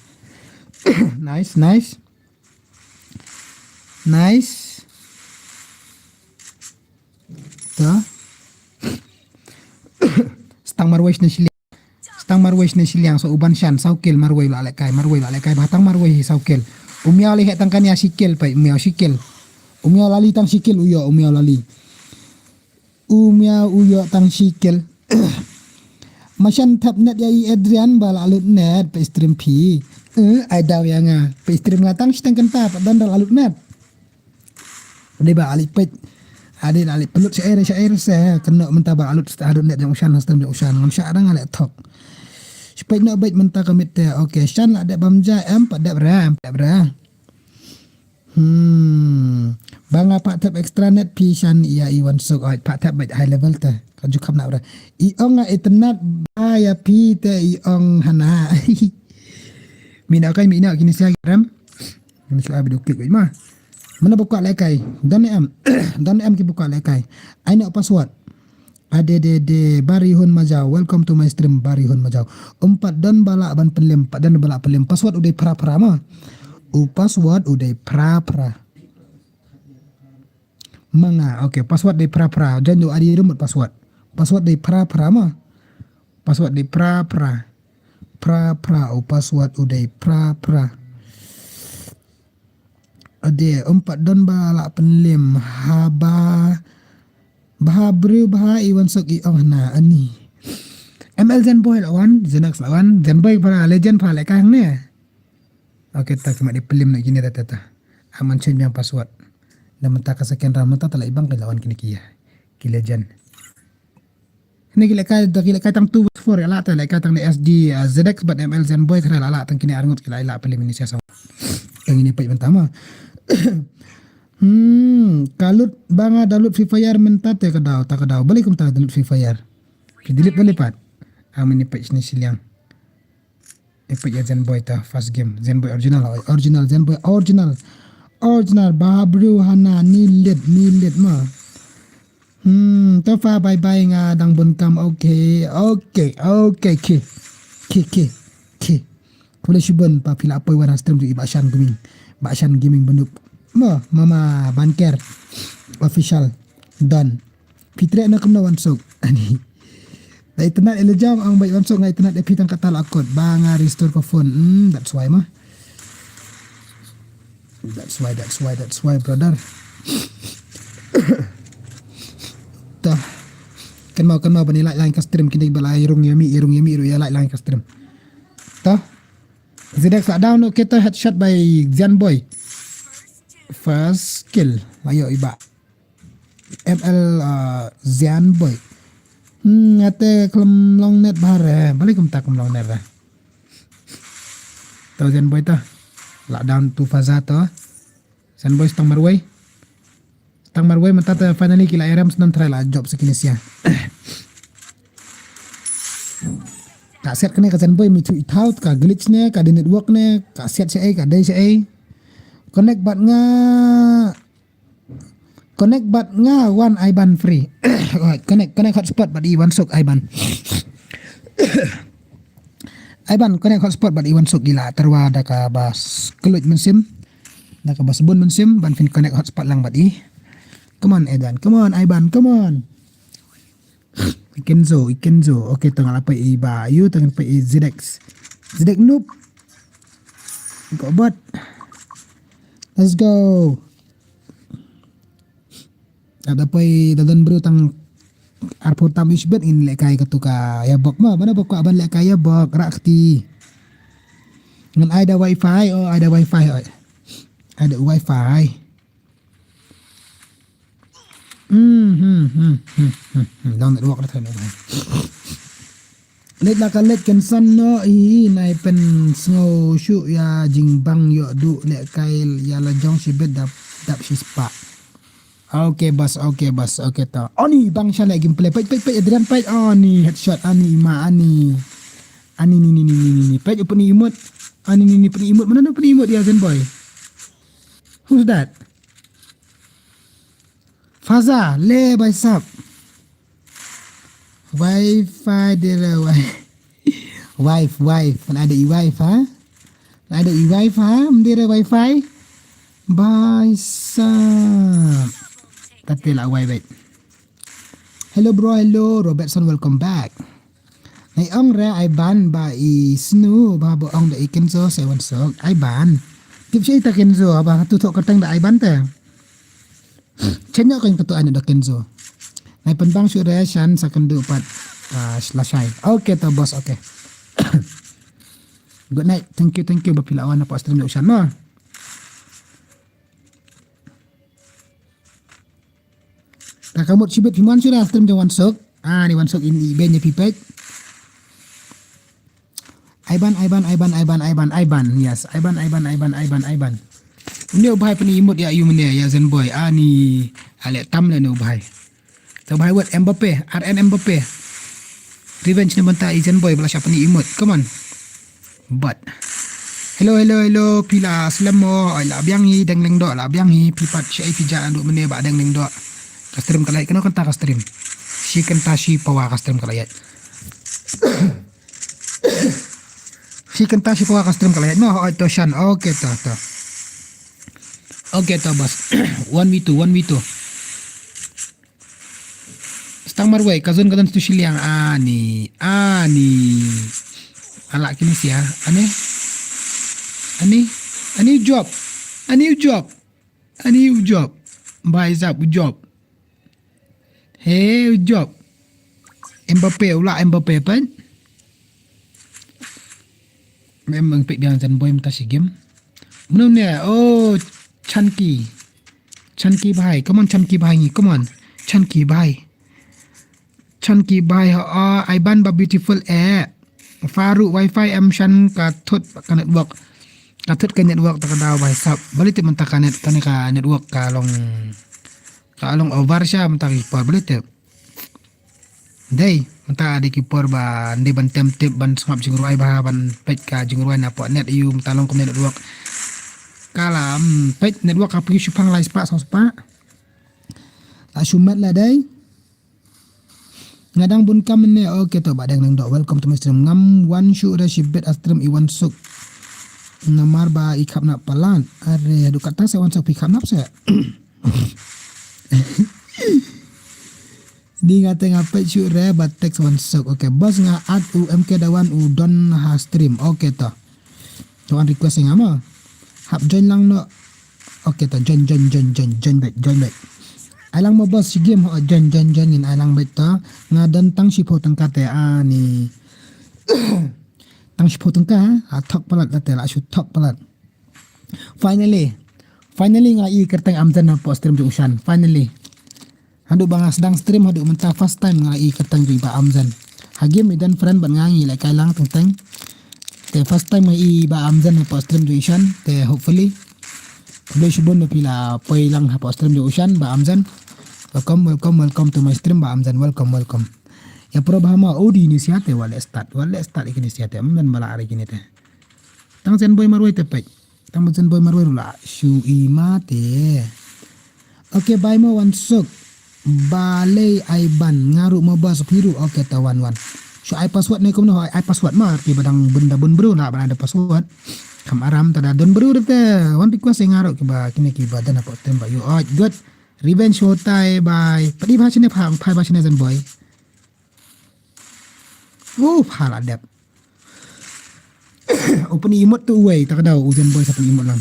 Nice, nice. Nice. Ta. Stang marwei shne shiliang. Stang marwei shne shiliang so uban shan saw kill marwei la lehkai marwei la lehkai ba tang marwei saw kill. Umiaw le he tang kan ïa shi kill pai umiaw shi kill. Umiaw lali tang shi kill uyo umiaw lali. Umiaw uyo tang shi kill. Mashan thap net ïa i Adrian ba la lut net pa stream phi. Eh, ai daw ïa nga. Pa stream nga tang shi tang kenta pa don da la lut net. Dei ba ali peit. Ade ali pelut syair syair se kena mynta ba alut sta alut net jong ushan hastem jong ushan ngam sha dang ale thok. Speit no beit mynta ka mit te. Okay, shan la dep bam ja em pa dep ra em pa dep ra. Hmm. Ba nga pa tep extra net pi shan ïa i wan suk oi pa tep beit high level te. Ka ju kham na ra. I ong nga internet ba ïa pi te i ong hana. Mina kai mina kini sia ram. Ngan shu ai ba duk tik wei ma. Mana buka lekai. Don em. Don em ki buka lekai. Ai na password. Ade de de Bari Hun Majau. Welcome to my stream Bari Hun Majau. Um pat don bala ban pelim, pat don bala pelim. Password udai pra pra ma. U password udai pra pra. Manga. Okay, password dei pra pra. Jan do adi rumut password. Password dei pra pra ma. Password dei pra pra. Pra pra u password udai pra pra. Ade, um pat don ba la penlim haba. Baha bru baha i wan sok i ong hna ani. M L Zen Boy la wan, Zenax la wan, Zen Boy para legend para le kang ne. Okay, ta kima di pelim na gini ta ta ta. Aman change yang password. Na menta ka second round menta ta la ibang ka la wan kini kia. Ki legend. Ni ki lekai da ki lekai tang two versus four ya la ta lekai tang ni S D, uh, Z X bad M L Zen Boy kra la la tang kini arngut ki la la pelim ini sia sama. Yang ini pait menta ma. Hmm, kalut banga dalut Free Fire menta te ka daw ta ka daw. Balik kum ta dalut Free Fire. Ki delete balik pat. Amin ni pait sini siliang. Epic ya Zen Boy ta first game. Zen Boy original, original, Zen Boy original. Original, ba bru hana ni lit, ni lit ma. Hmm, tofa bye bye nga dang bun kam. Okay, okay, okay, ki. Ki, ki, ki. Kule shibun pa pila poi wana stream tu i Bashan Gaming. Bashan Gaming benuk. Ma, mama banker. Official. Done. Pitre na kumna wan sok. Ani. Dai tenat ele jam ang bai wan sok ngai tenat epi tang kata la kot. Ba nga restore ko phone. Hmm, that's why ma. That's why, that's why, that's why, brother. Tah. Kan mau, kan mau bani like line ka stream kini bala irung yami, irung yami, irung ya like line ka stream. Zidek sa down, okay, to headshot by Zian Boy. First kill. Ayo iba. M L, uh, Zian Boy. Hmm, ate klem long net bahar eh. Balik kumta klem long net eh. To Zian Boy to. La down to Faza to. Zian Boy stang marwei. Stang marwei mynta te finally ki la ïarem sdang try la jop sa kine sia. Ka set kane ka Zian Boy mi chu i thaw ka glitch ne ka dei network ne ka set sha ei ka dei sha ei. Connect bad nga. Connect bad nga wan Aiban free. Alright, connect, connect hotspot bad i wan suk Aiban. Aiban connect hotspot bad i wan suk ila terwa da ka bas keluit mensim. Da ka bas bun mensim ban fin connect hotspot lang bad i. Come on Aiban, come on Aiban, come on. Ikenzo, Ikenzo. Okay, tang la pa i ba. Yu tang pa i Zidex. Zidek noob. Go bot. Let's go. Ada poi da don bru tang arpur tam ish bet in lekai katu ka ya bok ma. Mana bok ka ban lekai ya bok rakti. Ngan ai da wifi, oh ai da wifi, oh. Ai da wifi. Hmm, hmm, hmm, hmm, hmm, hmm. Down network da thain. Leit la ka leit kan san no i nai pen sngew shu ya jingbang yo du lekai ya la jong shi bet dap dap shi spa. Okay bas, okay bas, okay ta. Oni bang sha le gameplay peit peit peit Adrian peit oni headshot oni ma oni. Oni ni ni ni ni ni peit upni imut. Oni ni ni pni imut mana pni imut ya Zen boy. Who's that? Faza le bai sap. Wifi dira wi. Wife, wife. Mana ada i wife ha? Mana ada i wife ha? Mdira wifi. Bai sap. Tati la wifi. Hello bro, hello Robertson, welcome back. Nai ong re ai ban ba i snu ba ba ong da i Kenzo sa wan sok ai ban. Tip shi ta Kenzo ba tu thok kerteng da ai ban te. Chen yo kan ketu ai da Kenzo. Nai pen bang shu re shan sa kendu pat, ah, la shai. Okay to boss, okay. Good night. Thank you, thank you ba pila wan apa stream da shan no. Ka kamut shibit phi man shuda stream jong wan sok. Ah, ni wan sok in i ben ya pipet. Aiban, Aiban, Aiban, Aiban, Aiban, Aiban. Yes, Aiban, Aiban, Aiban, Aiban, Aiban. Ni u bhai peni imut ya yu mene ya Zen boy. Ah, ni ale tam le ni u bhai. To bhai wat Mbappe, R N Mbappe. Revenge ni banta i Zen boy bala siapa ni imut. Come on. But hello, hello, hello. Pila slem mo. Oi la biang hi deng leng do la biang hi. Pipat shi ai pija andu mene ba deng leng do. Ka stream ka lait kena kenta ka stream. Shi kenta shi pawa ka stream ka lait. Shi kenta shi pawa ka stream ka lait. No, oi to shan. Okay to to. Okay to boss. One v two, one v two. Stang marwei, kazun kazun stu shiliang ani ani. Ala kini sia, ani. Ani, ani job. Ani job. Ani job. Bai zap job. He job. Mbappe, ula Mbappe pen. Memang pik biang jan boy mata si game. Menu ne, oh, Chanki. Chanki bhai, come on Chanki bhai ni, come on. Chanki bhai. Chanki bhai ha, ah, Aiban ba beautiful eh. Faru wifi em shan ka thut ka network. Ka thut ka network ta ka daw bhai sap. Bali tip menta ka net, ka ne ka network ka long, ka long over sha menta ki por bali tip. Dei, menta di ki por ba ndi ban tem tip ban sngap jingruai ba ban peit ka jingruai na po net yu menta long kum network. Kala, mm, peit network ka pi shupang lai spa sa spa. La shumet la dei. Ngadang bun kam ne, okay to ba deng nang do. Welcome to my stream. Ngam wan shu ra shi bet a stream i wan suk. Namar ba i khap na palan. Are, du kata se wan suk pi khap nap se. Di nga te nga peit shu re ba text wan suk. Okay, bos nga at u M K Dawan u don ha stream. Okay to. To an request nga ma. Hap join lang no. Okay to join join join join join back join back. Ai lang ma bos si game ho join join join in ai lang back to. Nga don tang shi pho tang kate ani. Ang shiphew tyngka ha, ha thok palat late la shu thok palat. Finally. Finally nga i kyrteng Amzen hapoh stream jong u Shan. Finally. Haduh ba nga sdang stream haduh mynta first time nga i kyrteng jong i Bah Amzen. Ha game i don friend bad nga ngi lehkai lang teng teng. Te first time nga i Bah Amzen hapoh stream jong i Shan. Te hopefully khublei shibun ba phi la poi lang hapoh stream jong u Shan Bah Amzen. Welcome, welcome, welcome to my stream Bah Amzen. Welcome, welcome. Ïa pro ba hama odi ni siate wale start. Wale start ikini siate. Amzen bala are kini te. Tang Zen Boy Marwei te pek. Tang Zen Boy Marwei rula. Shu i mate. Okay, bai mo wan suk. Balei ai ban ngaru mo bas piru. Okay, ta wan wan. Shu ai password ne kumno ai, ai password ma ki badang bunda bun bru la bada password. Kam aram tada don bru te. Wan request ai ngaru ki ba kini ki ba dan apa tem ba yu. Oh, good. Revenge hotai bai. Padi ba sini phang phai ba sini Zen Boy. Uh, phala dep. Open imot tu uwei tak dau u Zen Boy sa pun imot lang.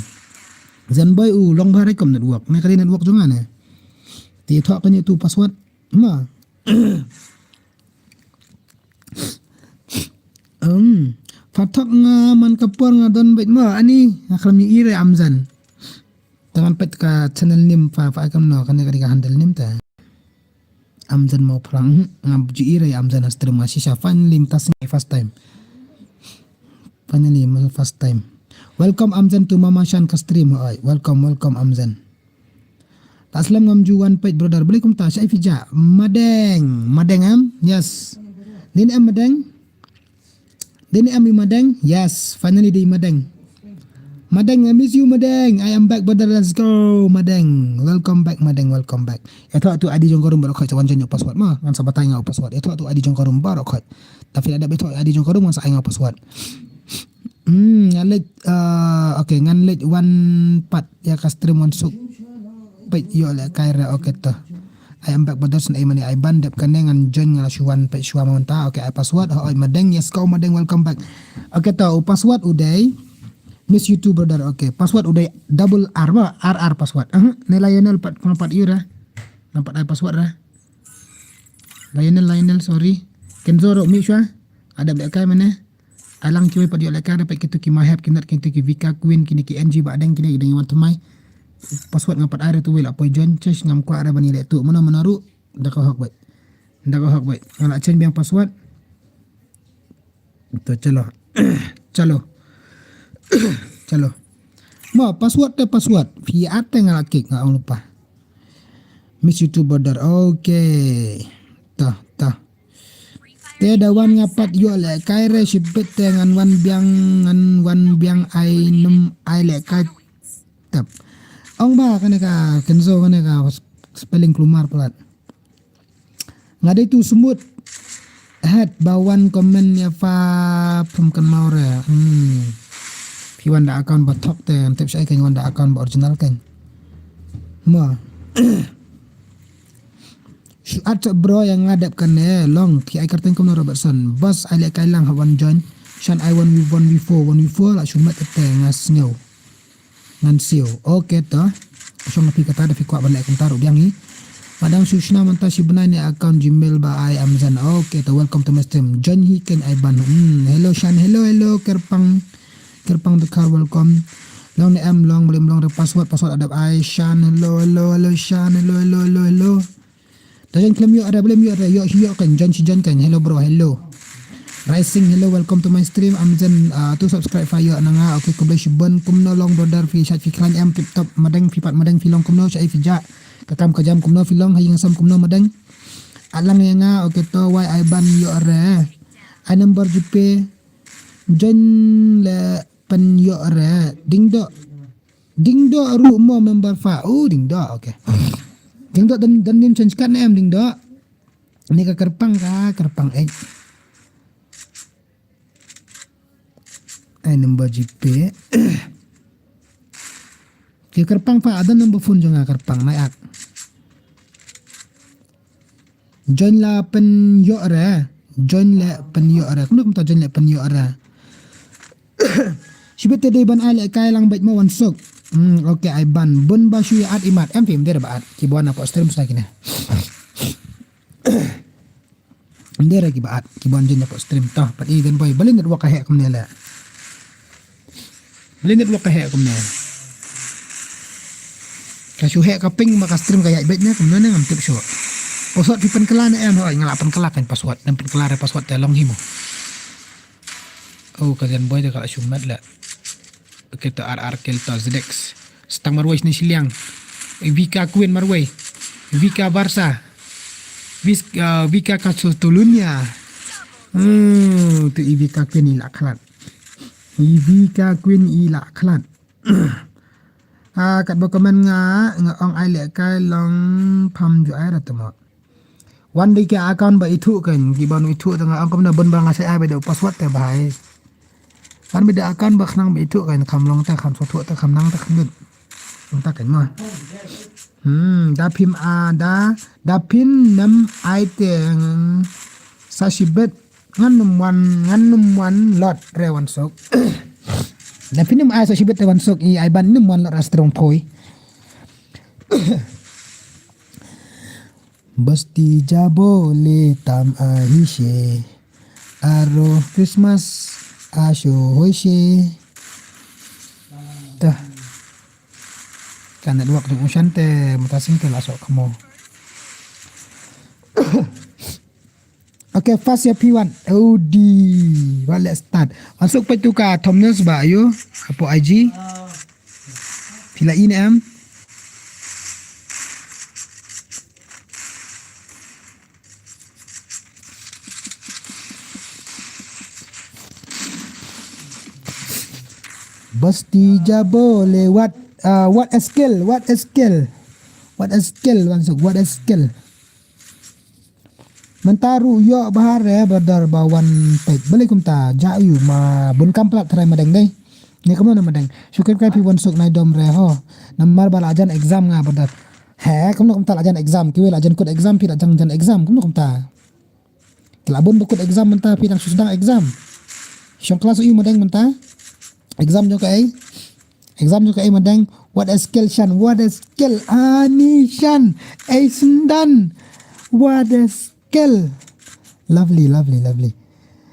Zen Boy u long ba rekom network. Ne kali network jong nga ne. Ti thok kani tu password. Ma. Um, fatok nga man ka por nga don bait ma ani nga klam ni ire Amzen. Tangan pet ka channel nim fa fa kam no kane ka handle nim ta. Amzen mo phrang nga ji ire Amzen ha stream nga shisha finally mynta sngi first time. Finally my first time. Welcome Amzen to Mama Shan ka stream oi. Welcome, welcome Amzen. Tak slem ngam ju wan peit brother. Boleh kumta sha i fija. Madeng, Madeng em? Yes. Din em Madeng? Din em i Madeng? Yes, finally di Madeng. Madeng, I miss you Madeng. I am back brother. Let's go Madeng. Welcome back Madeng. Welcome back. Ïa thoh tu I D jong ka room baroh khoit sa wan jong password ma. Ngan sa batai nga password. Ïa thoh tu I D jong ka room baroh khoit. Tapi ada betul I D jong ka room ngan sa ai nga password. Hmm, ngan leit, uh, okay, ngan leit wan pat ïa ka stream wan suk. Peit ïoh lehkai re, okay to. I am back brother, sngewbha mane ai ban dep kane ngan join nga la shu wan peit shuwa mynta. Okay, ai password. Hoi Madeng, yes kau Madeng, welcome back. Okay to, u password u dei. Miss you too brother. Okay, password u dei double R ba, R R password. Uh, ne Lionel pat, pat ïura. Nampat ai password ra. Lionel, Lionel, sorry. Kenzo ro mi shuwa. Adap lehkai mane. Alang kiwei pat ïoh lehkai, dapat kitu ki Mahep, ki Nat, kitu ki Vika, Queen, kini ki N G ba deng, kini ki deng wan thymmai. Password nga pat ai re tu wei la poi join, chesh ngam kwah re ban ïaleh tu. Mano mano ruh da ka hok bait. Da ka hok bait. Nga la change biang password. To chalo. Chalo. Chalo. Mo password te password. Phi ate nga la kick nga ong lupa. Miss you too brother. Okay. Ta ta. Te da wan nga pat ïoh lehkai re shibit te ngan wan biang, ngan wan biang ai num ai lehkai tap. Ong ba kane ka Kenzo kane ka spelling klumar palat. Nga dei tu smooth head ba wan comment ïa pha phum kan mau re. Hmm. Phi wan da account ba thok te, ntep shai kan wan da account ba original kan. Mo. Shu at bro ïa nga dep kane long ki ai kyrteng kumno Robertson. Bas ai lehkai lang ha wan join. Shan ai one v one v four, one v four la shu met te nga sngew. Ngan siew. Okay to. Shong phi kata da phi kwah ban leh kumta ruh biang hi. Madang shu shna mynta shi bnai ne account Gmail ba ai Amzen. Okay to, welcome to my stream. Join hi ken ai ban. Hmm, hello Shan, hello hello Kerpang. Kerpang Dkhar welcome. Long ne em long, boleh long re password, password adap ai Shan. Hello hello hello Shan, hello hello hello hello. Tajan klem ïoh ada boleh ïoh ada ïoh ïoh kan join shi join kan. Hello bro, hello. Rising, hello, welcome to my stream. Amzen, uh, tu subscribe fa ïoh na nga. Okay, khublei shibun. Kumno long brother phi shat phi khlaiñ em tip top Madeng phi pat Madeng phi long kumno sha i phi ja. Ka kam ka jam kumno phi long ha ïing sam kumno Madeng. Alang ïa nga, okay to wai ai ban ïoh re. Ai number G P. Join le pen ïoh re. Ding doh. Ding doh ruh mo member fa. Oh, ding doh. Okay. Ding doh dan dan nim change card ne em ding doh. Ni ka Kerpang ka, Kerpang eh. Ai number G P. Ki Kerpang fa ada number phone jong nga Kerpang nai ak. Join la pen ïoh re. Join le pen ïoh re. Kumno kumta join le pen ïoh re. Shibit te dei ban ai lehkai lang bait mo wan suk. Hmm, okay, ai ban. Bun ba shu ïa at imat. Em phim dei re ba at. Ki bun na pok stream sa kine. Ym dei re ki ba at, ki ban jin na pok stream toh, pat i Jan Boy, balei network ka heh kumne le. Balei network ka heh kumne. Ka shu heh ka ping ma ka stream ka ïaid beit ne kumne ne ngam tip shuh. Password phi pynkylla ne em, hooid nga la pynkylla kan password, nang pynkylla re password te long hi mo. Oh, ka Jan Boy te ka la shu met le. Okay, to R R Kel to Zdex. Stang marwei sini siliang. Vika Queen marwei. Vika Barca. Vis, uh, Vika Katsu Tulunya. Hmm, tu i Vika Queen i la khlad. I Vika Queen i la khlad. Ah, kat ba comment nga, nga ong ai leh kai long pham ju ai ra tamo. Wan dei ki account ba ithuh kan, ki ban ithuh tang ong kumno bun ba nga sa ai ba da password te bhai. Wan ba da account ba khnang ba ithuh kan, kham long te, kham sngewthuh te, kham nang te, kham dut. Ong ta kan mo. Hmm, da phim a, da, da phin nam ai te, sa shibit, ngan num wan, ngan num wan lot re wan suk. Da phin nam ai sa shibit re wan suk, i ai ban num wan lot ra strong poi. Basti jabo le tam a hishe. Aro Christmas a sho hoishe. Tah. Ka network jong u Shan te mata sing te la sok kamo. Okay, fast ya P one. Odi. Wa let's start. Masuk pa tu ka thumbnails ba ayo. Apo I G. Pila ini em. Basti jabo le what, uh, what a skill, what a skill. What a skill, Wansuk, what a skill. Mynta ruh ïoh bha re brother ba wan peit. Balei kumta, ja ïu ma bun kam plat trai madeng dei. Ni kumno na madeng. Shukriya kai phi Wansuk nai dom re ho. Namar ba la jan exam nga brother. He, kumno kumta la jan exam. Kiwei la jan kut exam, phi la jan jan exam. Kumno kumta. Ki la bun ba kut exam mynta, phi dang shu sdang exam. Shong klas u ïu madeng mynta. Exam jong kaei. Exam jong kaei madeng. What a skill Shan. What a skill. Ani Shan. Ei Syndan. What a skill. Lovely, lovely, lovely.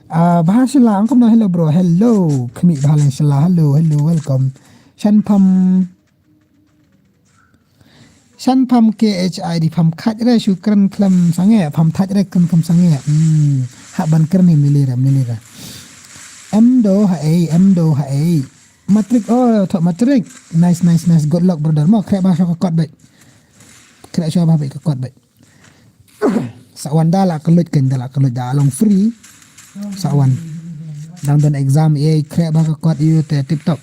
Ah, Bahar Shala, ang kumno, hello bro. Hello. Khmih Bahar Shala. Hello, hello, welcome. Shan Pham. Shan Pham K H I D Pham Khaj re shu kren khlem sangeh, Pham Thaj re kren khlem sangeh. Hmm. Ha ban kren ni mili re, mili re. Em do ha ei, em do ha ei. Matric, oh, thok matric. Nice, nice, nice. Good luck, brother. Mo, khreh ba sha ka kot beit. Khreh sha ba beit ka kot beit. Sa wan da la ka luit kan, da la ka luit da long free. Sa wan. Dang don exam, eh, khreh ba ka kot ïu te tip top.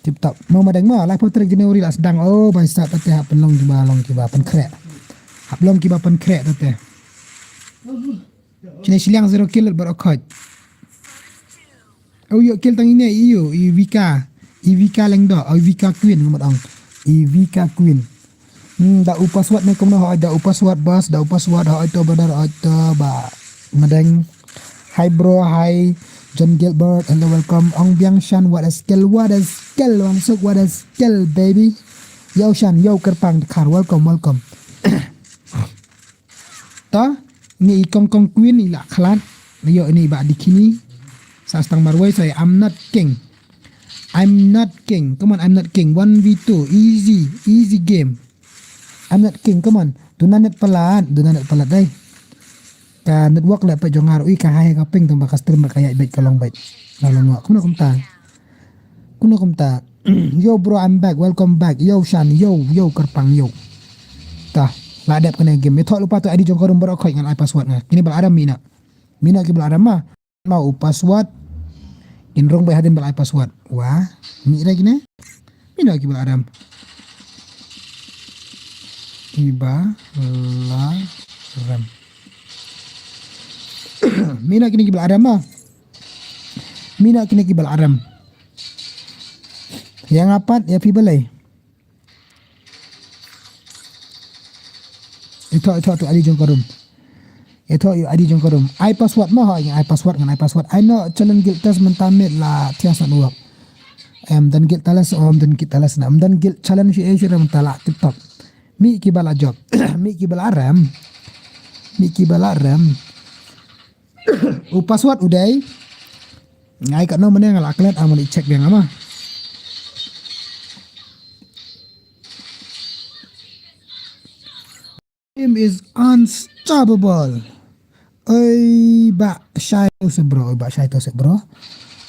Tip top. Mo madeng mo, lai pho tarik January la sdang. Oh, bai sa tate hap pynlong kiba, long kiba pynkhreh. Hap long kiba pynkhreh tate. Chine shiliang zero kill baroh khot. Oh, ïoh kill tang ine, ïoh, i Vika. I Vika Lengdo, oh, i Vika Queen, ngamot ong. I Vika Queen. Hmm, da u password ne kumno, hoi, da u password, boss, da u password, hoi, to, brother, hoi, to, ba, madeng. Hi, bro, hi, John Gilbert, hello, welcome. Ong Biang Shan, what a skill, what a skill, Wansuk, what a skill, baby. Yo, Shan, yo, Kyrpang, Dkhar, welcome, welcome. Ta, ni i Kong Kong Queen, i la khlad, yo, ini ba dikini. Sa stang marwei, so I'm not king. I'm not king. Come on, I'm not king. One v two. Easy. Easy game. I'm not king. Come on. Duna net palat. Duna net palat dai. Ka network la pa jongar. Ui ka hai ka ping tang ba ka stream ba ka ïaid beit ka long beit. La long wa. Kumno kumta. Kumno kumta. Yo bro, I'm back. Welcome back. Yo Shan. Yo, yo Kyrpang yo. Ta. La dep kane game. Ïathoh lypa to I D jong ka room baroh khoi ngan ai password nga. Kine ba la ram mina. Mina ki ba la ram ma. Ma u password. Kin rung bai hadien ba la ai password. Wa, mi re kine. Mina ki ba la ram. Ki ba la ram. Mina kine ki ba la ram ma. Mina kine ki ba la ram. Ïa nga pat, ïa phi balei. Ito, ito, tu I D jong ka room. Ito, yu I D jong ka room. Ai password mo, ha, ai password ngan ai password. Ai no, challenge guild test mynta miet la thias na nuok. Em, dan guild tales, om, dan guild tales na. Em, dan guild challenge, eh, sure mynta la tip top. Mi ki ba la job. Mi ki ba la rem. Mi ki ba la rem. U password u dei. Ngai ka no mane nga la klet, ah, mane check biang ama. Team is unstoppable. Oi, ba shai to se bro, oi, ba shai to se bro.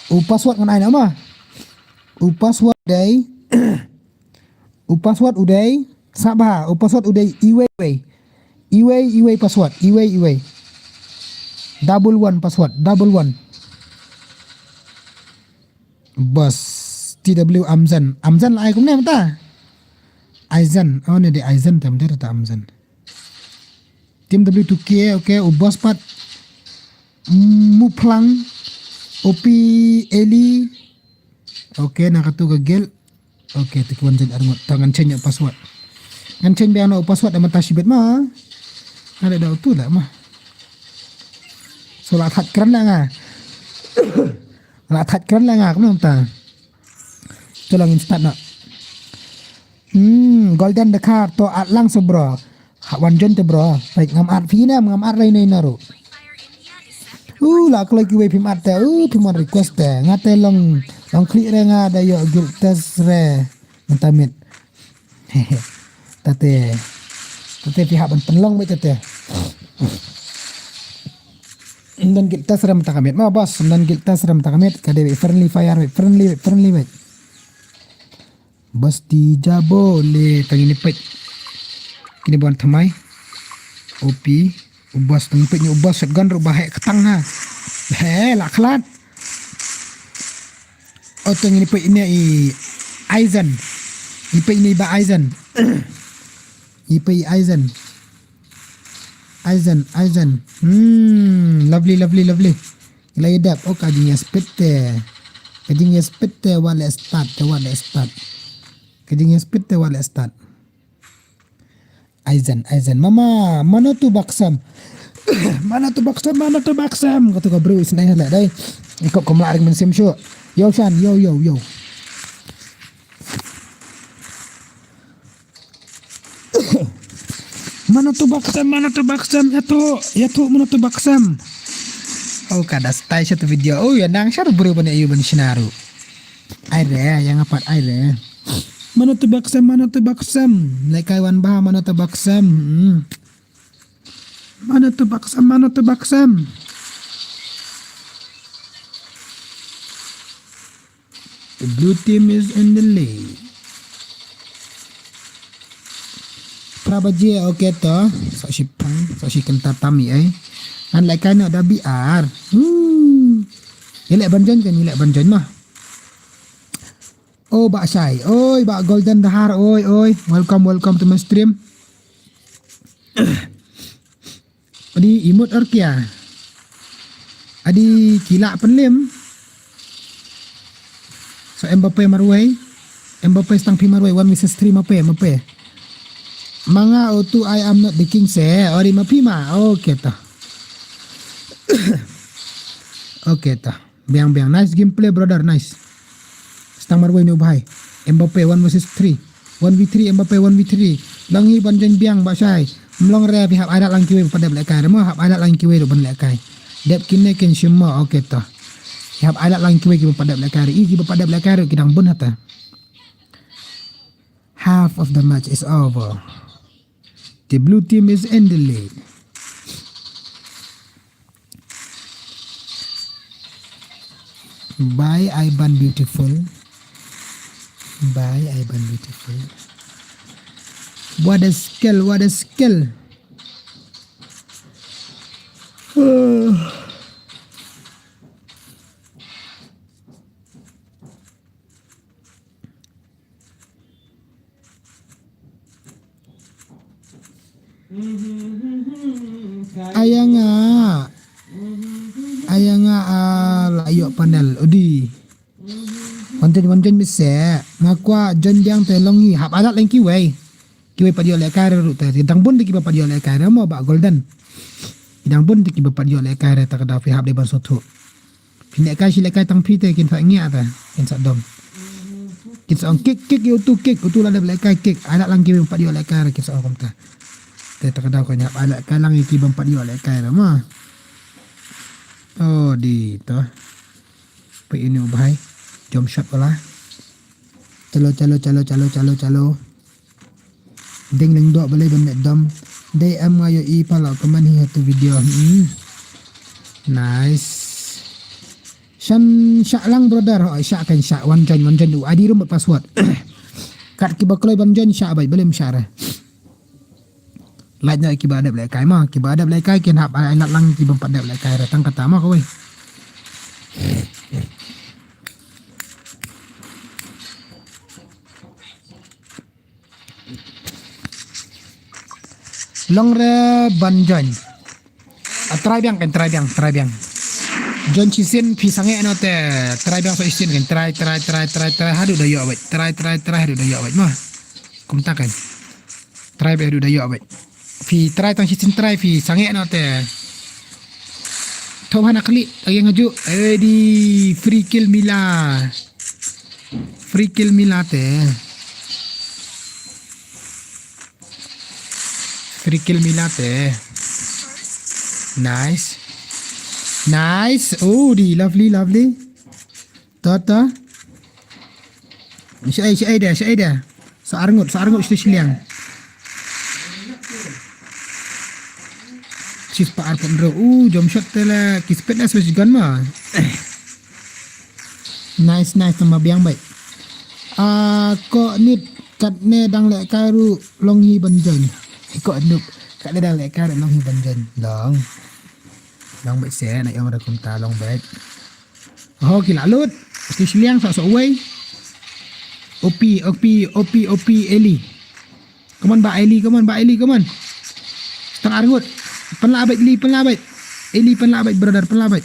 U password ngan ai na ma. U password dei. U password u dei. Saba, u password u dei iwei iwei. Iwei iwei password, iwei iwei. Double one password, double one. Boss, T W Amzan. Amzan la ai kumne mynta. Aizan, oh ne dei Aizan tam dei ta Amzan. Team W two K, okay, u boss pat. Muplang, Opi Eli. Okay, na katu ka gel. Okay, te ki wan jan arngot. Ta ngan change u password. Ngan change biang u password da mynta shibit ma. Nga da da utu la ma. So la that kren la nga. La that kren la nga kumno mynta. To lang start na. Hmm, Golden Dakar to at lang se bro. Ha wan jon te bro. Baik ngam at phi ne ngam at lai nei naru. Uh, la kloi kiwei phim at te. Uh, phim at request te. Nga te long, long klik re nga da yo guild test re. Mynta miet. Tate. Tate phi hap ban pynlong beit tate. Ym don guild test re mynta ka miet. Ma boss, ym don guild test re mynta ka miet. Ka dei friendly fire, friendly, friendly beit. Basti jabo le tang ini peit. Kini bon thamai. Opi. U boss tang peit ni u boss shotgun ruh ba heh ktang na. He la khlad. O tang ini peit ini i Aizen. Ini peit ini ba Aizen. Ini peit Aizen. Aizen, Aizen. Hmm, lovely, lovely, lovely. Ngi la ïa dep, oh, ka jingïaspit te. Ka jingïaspit te wat la start, te wat la start. Ka jingïaspit te wat la start. Aizen, Aizen. Mama, mano tu baksam? Mano tu baksam, mano tu baksam? Kata ka bro, isnai hala dai. Ikop kumla ring mynsiem shu. Yo, Shan, yo, yo, yo. Mano tu baksam, mano tu baksam, ïa tu, ïa tu, mano tu baksam. Oh, kada style satu video. Oh, ïa nang shar bru ban ïa u ban shinaru. Ai re, ïa nga pat ai re. Mano tu baksam, mano tu baksam. Lekai wan ba, mano tu baksam. Hmm. Mano tu baksam, mano tu baksam. The blue team is in the lead. Phra baje, okay to. Sa shi pang, sa shi kynta tam ïa ai. Ngan lehkai noh da B R. Hmm. Ïa leh ban join kan, ïa leh ban join mah. Oh, Bah Shai. Oi, Bah Golden Dahar. Oi, oi. Welcome, welcome to my stream. Adi imut ar kia. Adi kila pynlem. So Mbappe marwei. Mbappe stang phi marwei. One versus three Mbappe, Mbappe. Manga o tu I am not the king se. Ori ma phi ma. Okay ta. Okay ta. Biang, biang. Nice gameplay, brother. Nice. Stang marwei ni u bhai. Mbappe one versus three. One v three, Mbappe one v three. Long hi ban join biang, Bah Shai. Mlong re, phi hap ailad lang kiwei ba pat dep lehkai re mo, hap ailad lang kiwei ruh ban lehkai. Dep kine kin shim mo, okay to. Phi hap ailad lang kiwei kiba pat dep lehkai re. I kiba pat dep lehkai re ki dang bun hata. Half of the match is over. The blue team is in the lead. Bye, Ivan Beautiful. Bye, Ivan Beautiful. What a skill, what a skill. Aya nga. Aya nga, ah, la ïoh panel. Udi. Wan join, wan join bise. Nga kwah join biang te long hi. Hap ailad lang kiwei. Kiwei pat ïoh lehkai re ruh te. Dang bun te kiba pat ïoh lehkai re mo Bah Golden. Dang bun te kiba pat ïoh lehkai re ta ka daw phi hap dei ban sngewthuh. Phi lehkai shi lehkai tang phi te kin sa ngiah te, kin sa dom. Kin sa ong kick, kick, ïa utu kick, utu la dep lehkai kick. Ailad lang kiba pat ïoh lehkai re kin sa ong kumta. Te ta ka daw ka ngiah, ailad kai lang ïa kiba pat ïoh lehkai re mo. To di to. Peit ine u bhai. Jump shot wala. Chalo, chalo, chalo, chalo, chalo, chalo. Ding lyngdoh balei ban leh dom. Dei em nga ïohi pha la comment hi ha tu video. Hmm. Nice. Shan shah lang brother. Oh, shah kan shah. Wan join, wan join. U I D ruh bad password. Kat kiba kloi ban join shah beit. Balei ym shah re. Lait noh ïa kiba dep lehkai mo, kiba dep lehkai kin hap ai lad lang kiba pat dep lehkai re tang kata mo kawei. Long re ban join. Ah, try biang kan, try biang, try biang. Join shisien phi sangeh noh te, try biang sa shisien kan, try, try, try, try, try, haduh da ïoh beit, try, try, try, haduh da ïoh beit mo. Kumta kan. Try beit haduh da ïoh beit. Phi try tang shisien try phi sangeh noh te. Thoh hana klik, ïeng hajuh. Edi free kill mila. Free kill mila te. Free kill mila te. Nice. Nice. Oh, di lovely, lovely. To, to. Shaei, shaei da, shaei da. Sa arngut, sa arngut shisha shiliang. Shispah arphew hynriew. Uh, jump shot te la ki spin as wis gun ma. Nice, nice, tang ba biang beit. Ah, ko nit katne dang lehkai ruh long hi ban join. Ko nit katne dang lehkai ruh long hi ban join. Long. Long beit se, na ïong ra kumta long beit. Oh, ki la lut. Ki shiliang sa sa uwei. Opi, opi, opi, opi, Eli. Come on, ba Eli, come on, ba Eli, come on. Tang arngut. Pynlah beit, Eli, pynlah beit. Eli, pynlah beit, brother, pynlah beit.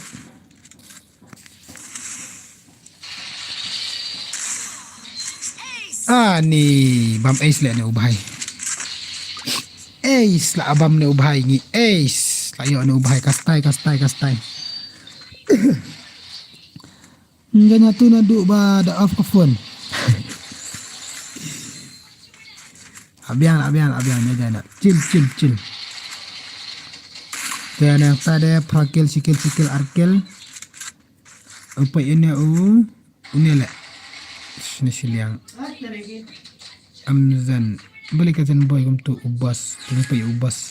Ani, bam ace leh ne u bhai. Ace la bam ne u bhai ngi ace. La ïoh ne u bhai, kastai, kastai, kastai. Ngan atu naduh ba da off ka phone. Abiang, abiang, abiang, ïa jana. Chill, chill, chill. Te nangta de phra kill, shi kill, shi kill, ar kill. Upa ine u, une le. Shne shiliang. Amzan. Beli ka zen boy kumtu u boss. Kumtu u boss.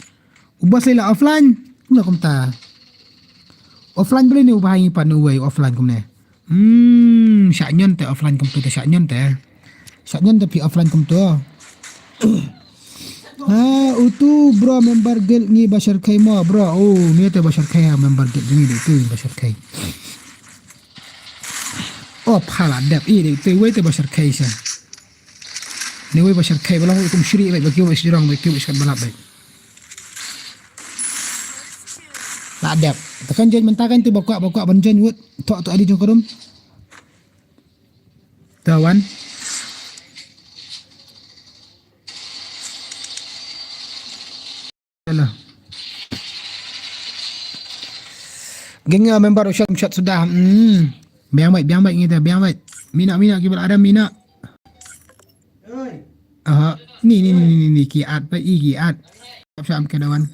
U boss lila offline. Kumne kumta. Offline beli ne u bhai ngi pat ne uwei offline kumne. Hmm, shah nyon te offline kumtu te shah nyon te. Shah nyon te phi offline kumtu. Ha, utu bro member guild ngi ba shyrkhei mo bro. Oh, ngi te ba shyrkhei ha member guild ngi de tu ba shyrkhei. Oh, phala dep i de tu wei te ba shyrkhei sa. Ni wei ba shyrkhei ba long wei kum shri wei ba kiu wei shirong wei kiu wei shkat balap wei. La dep. Te kan join mynta kan tu ba kwah ba kwah ban join wut. Tok tu ali jong ka room. Tawan. Hello. Geng, ah, member u shot, shot sudah. Hmm. Biang bait, biang bait ngi te, biang bait. Mina, mina, kiba la adam mina. Aha. Ni, ni, ni, ni, ni, ni, ki at, pa, i, ki at. Ap sham ke dawan.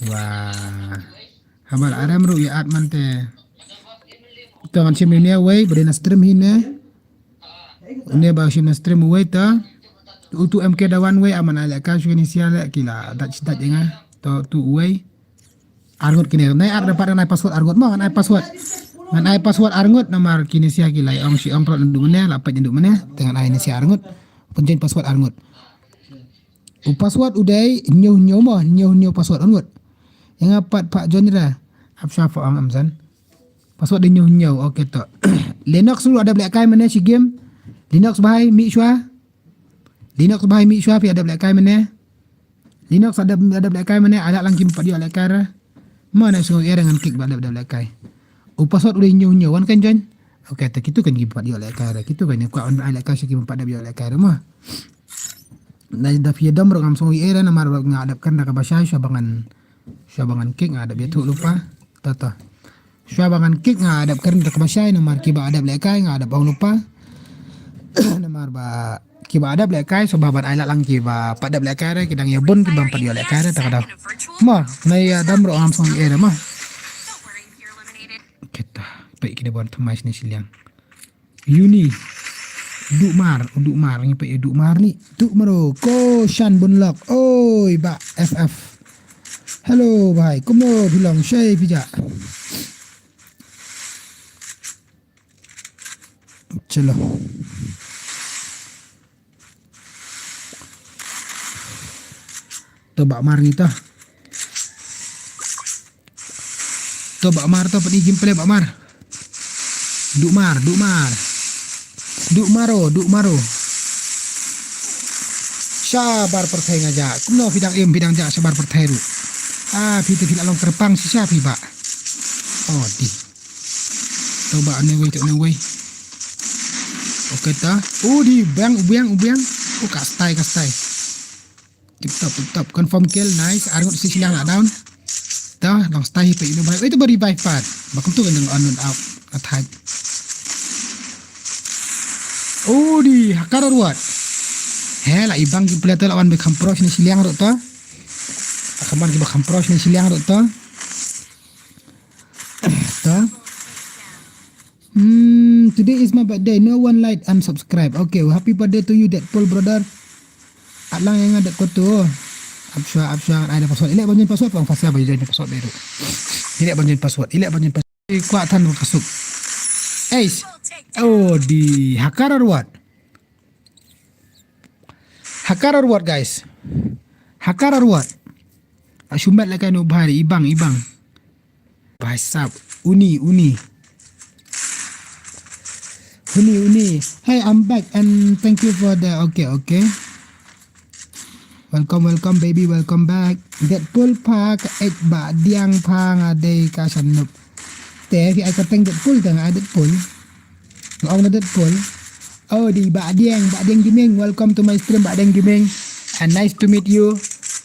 Wah. Haba la adam ruh i at man te. To ngan shim ne wei, bade na stream hi ne. Une ba shim na stream uwei ta. Utu M K dawan wei aman ale ka shu ni sia le kila dat dat nga. To tu uwei. Arngut kine. Nai ar dapat nai password arngut mo ngan ai password. Ngan ai password arngut namar kine sia kila ong shi ong prot ndu mene la pet ndu mene. Te ngan ai ni sia arngut. Penjen password arngut. U password u dei nyu nyu mo nyu nyu password arngut. Yang apat pak John ra. Ap sha fa ong amsan. Password dei nyu nyu. Okay to. Linux ruh ada blek kai mene shi game. Linux bahai mi shwa. Linux bahai mi shwa phi ada blek kai mene. Linux ada ada blek kai mene ala lang kim pat ïoh lek kai ra. Mana sungu era ngan kik ba ada blek kai. U password u dei nyu nyu wan kan join. Okay, te kitu kan kim pat ïoh lek kai ra. Kitu kan ni kwa on ai lek kai shi kim pat ada ïoh lek kai ra ma. Na da phi dom ro ngam sungu era namar nga adap kan da ka ba shai sha bangan. Sha bangan kik nga adap ïathuh lypa. Tata. Shuwa ba ngan kik nga adap kren da kaba shai namar kiba adap lehkai nga adap ong lypa. Namar ba kiba adap lehkai shuwa ban ai lad lang kiba pat dap lehkai re ki dang ïa bun kiba pat ïa lehkai re ta ka dau. Ma, na ïa dam ro ngam song ïa re ma. Kata, peit kine ban thymmai shane shiliang. Uni. Duh mar, oh, duh mar, ngi peit duh mar ni. Duh maro, ko shan bun lok. Oi, ba F F. Hello, bhai. Kumno phi long, shai phi ja. Chalo. To ba mar ni to. To ba mar to, pyni gameplay ba mar. Duh mar, duh mar. Duh maro, duh maro. Shabar pyrthei nga ja. Kumno phi dang im, phi dang ja shabar pyrthei ruh. Ah, phi te phi la long kyrpang shisha phi ba. Oh, di. To ba anyway, to anyway. Okay ta. Oh, di biang, biang, biang. Oh, ka style, ka style. Tip top, tip top. Confirm kill, nice. Arngut si shiliang la down. Ta, long style hi pa ino bai. Oi, to ba revive pat. Ba kum tu kan dang on and out. Attack. Oh, di hakar ruat. He, la ibang ki player to la wan be kham pro shane shiliang ruh to. Khamar ki ba kham pro shane shiliang ruh to. To. Hmm, today is my birthday. No one like and subscribe. Okay, well, happy birthday to you, Deadpool brother. At lang ïa nga dep ko tu. Apsha, apsha, ai da password. Ilek ban join password, bang fasa ban join password dei tu. Ilek ban join password. Ilek ban join password. Eh, kwah than ka suk. Eis. Oh, di hakar ruat. Hakar ruat, guys. Hakar ruat. Ashumet la ka nu bhai, ibang, ibang. Bhai sab. Uni, uni. Uni, uni. Hey, I'm back and thank you for the, okay, okay. Welcome, welcome, baby, welcome back. Deadpool pha ka ek ba diang pha nga dei ka shan nup. Te phi ai ka teng Deadpool te nga ai Deadpool. Nga ong na Deadpool. Oh, di ba diang, ba diang gaming. Welcome to my stream, ba diang gaming. And nice to meet you.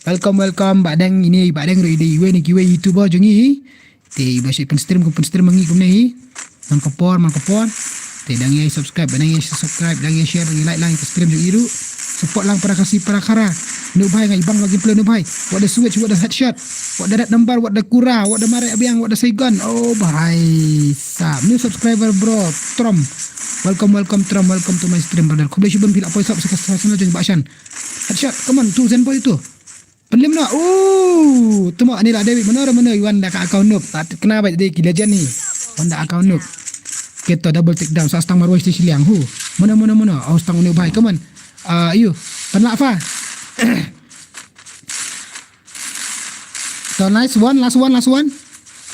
Welcome, welcome, ba diang ini, ba diang ruh di iwe ni kiwe YouTuber jong i. Te ba shi pynstream ko pynstream ngi kumne hi. Man ka por, man ka por. Te dang ïa subscribe, dang ïa subscribe, dang ïa share, dang ïa like lang ka stream jong i ruh. Support lang para Khasi para Khara. Nu bhai ngai bang lagi play nu bhai. What the switch, what the headshot. What the red number, what the kura, what the mare abiang, what the Saigon. Oh bhai sab. New subscriber bro, Trom. Welcome, welcome Trom, welcome to my stream brother. Khublei shibun phi la poi sub sa ka channel jong ba shan. Headshot, come on, tu Zen boy tu. Pynlem noh. Uh, temo ani la David mano mano i wan da ka account noob. Kena ba dei ki legend ni. Wan da account noob. Kita double take down. Sa stang marwai sti shiliang hu. Mano mano mano. Au stang uni bhai. Come on. Ah, ayu. Pynlah fa. To nice one, last one, last one.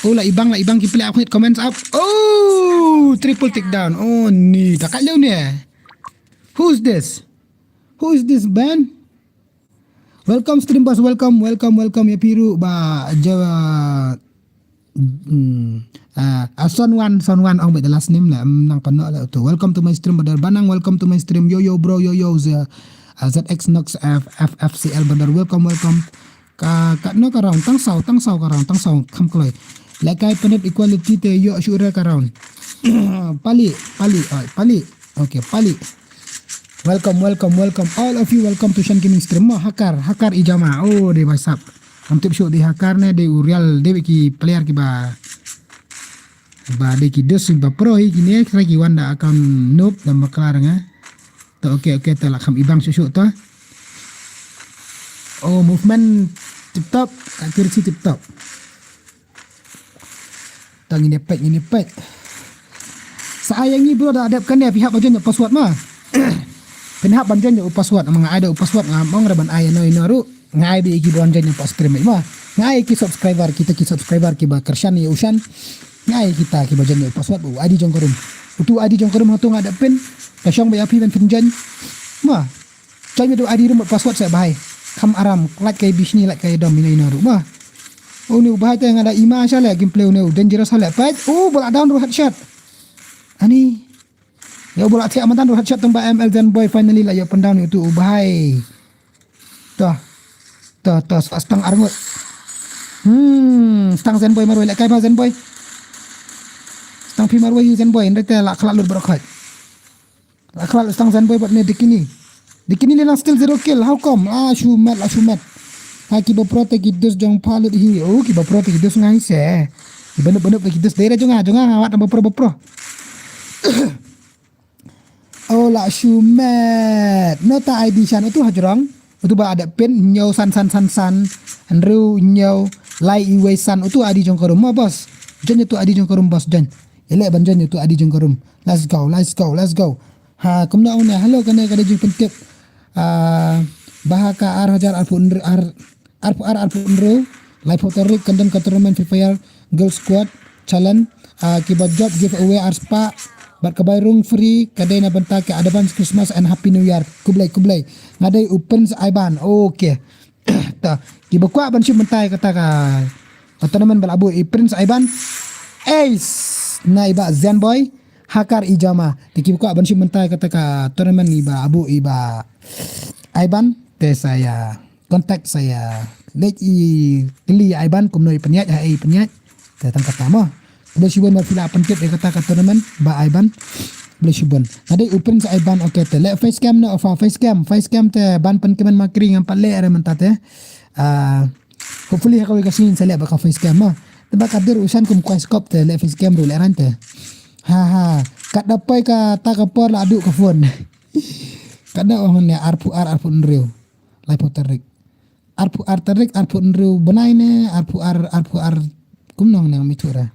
Oh, la ibang, la ibang ki play up hit comments up. Oh, triple take down. Oh, ni. Takat leu ni. Who's this? Who is this, Ben? Welcome stream boss, welcome, welcome, welcome ïa phi ruh ba ja. Hmm. Ah, ah, Son Wan, Son Wan ong ba the last name la, hmm, nang pano la tu. Welcome to my stream brother Banang, welcome to my stream yo yo bro yo yo Z, ah, Z X Nox F F F C L brother, welcome, welcome. Ka ka no ka round tang saw, tang saw ka round tang saw kham kloi. Lekai penet equality te yo shu re ka round. Pali, pali, oi, pali. Okay, pali. Welcome, welcome, welcome. All of you welcome to Shan Gaming Stream. Mo hakar, hakar i jama. Oh, dei bai sap. Am tip shu dei hakar ne dei u real dei ki player ki ba. Ba dei ki dus ba pro hi ki ne kira ki wan da account noob da maklar nga. To okay, okay, to la kham ibang shu shu to. Oh, movement tip top, accuracy tip top. Tang ini pek, ini pek. Sa ai ngi bro da adep kane phi hap ban join password ma. Phi hap ban join password ma nga ai da password nga mong ra ban ai no ino ru. Nga ai bi ki ban join pas stream ma. Nga ai ki subscriber kita ki subscriber ki ba kershan ya ushan. Nga ai kita ki ba join password u I D jong karum. Utu I D jong karum hatu nga adep pin. Ka shong ba ya phi ban pin join. Ma. Chai mi tu adi rum password sa bahai. Kham aram, lait kai bishni, lait kai dom, ina ina ru ma. Oh, ni u bahai te nga da ima sha le gameplay, ni u dangerous sha le pait. Oh, bola down ru headshot. Ani. Ya bola thiak matan ru headshot tang ba M L Zen boy finally la ya pyndown itu u bahai. Toh. Toh, toh, stang arngut. Hmm, stang Zen boy marwei lait kai ba Zen boy. Stang phi marwei Zen boy, ndai te la khlak lut bro khait. La khlad stang Zen boy bad ne Dikini. Dikini le lang still zero kill. How come? Ah, shu met, la shu met. Ha ki ba pro te ki dus jong pha lut hi. Oh, ki ba pro te ki dus ngai se. Banup banup da ki dus dei re jong nga, jong nga nga wad nang ba pro ba pro. Oh la shu met. No ta I D shan utu hajrong. Utu ba ada pin hynñiew san san san san. Hynriew hynñiew lai iwei san utu I D jong ka room mo boss. Join utu I D jong ka room boss join. Ïaleh ban join utu I D jong ka room. Let's go, let's go, let's go. Ha kumno ong ne hello kane ka dei jingpyntip. Ah, ba ha ka ar hajar arphew hynriew ar arphew ar arphew hynriew, laiphew tarik kan don ka tournament Free Fire Girl Squad Challenge, ah, kiba jop giveaway ar spah bad ka bai rung free ka dei na bynta ka advance Christmas and Happy New Year. Khublei khublei. Nga dei u Prince Ivan. Okay. Ta kiba kwah ban shim bynta ïa kata ka, ka tournament ba la buh i Prince Ivan. Ace na i Bah Zenboy Hakar i jama. Te kiba kwah ban shim bynta ïa kata ka tournament i ba abu i Bah Ivan te sa ïa contact sa ïa leit i kylli ïa Ivan kumno i pynïaid ha i pynïaid. Te tang kata mo. Khublei shibun ba phi la pyntip ïa kata ka tournament Bah Ivan. Khublei shibun. Nga dei u Prince Ivan. Okay te leh face cam noh fa face cam, face cam te ban pynkmen makri ngam pat leh re mynta te. Ah, hopefully ha kawei ka sngi sa leh ba ka face cam mo. Te ba ka dur u shan kum kwai skop te leh face cam ruh leh ran te. Ha ha. Kat da poi kata ka por la duh ka phone. Kat da ong ne arphew ar arphew hynriew. Laiphew tarik. Arphew ar tarik arphew hynriew bnai ne arphew ar arphew ar. Kumno ne mi thu ra.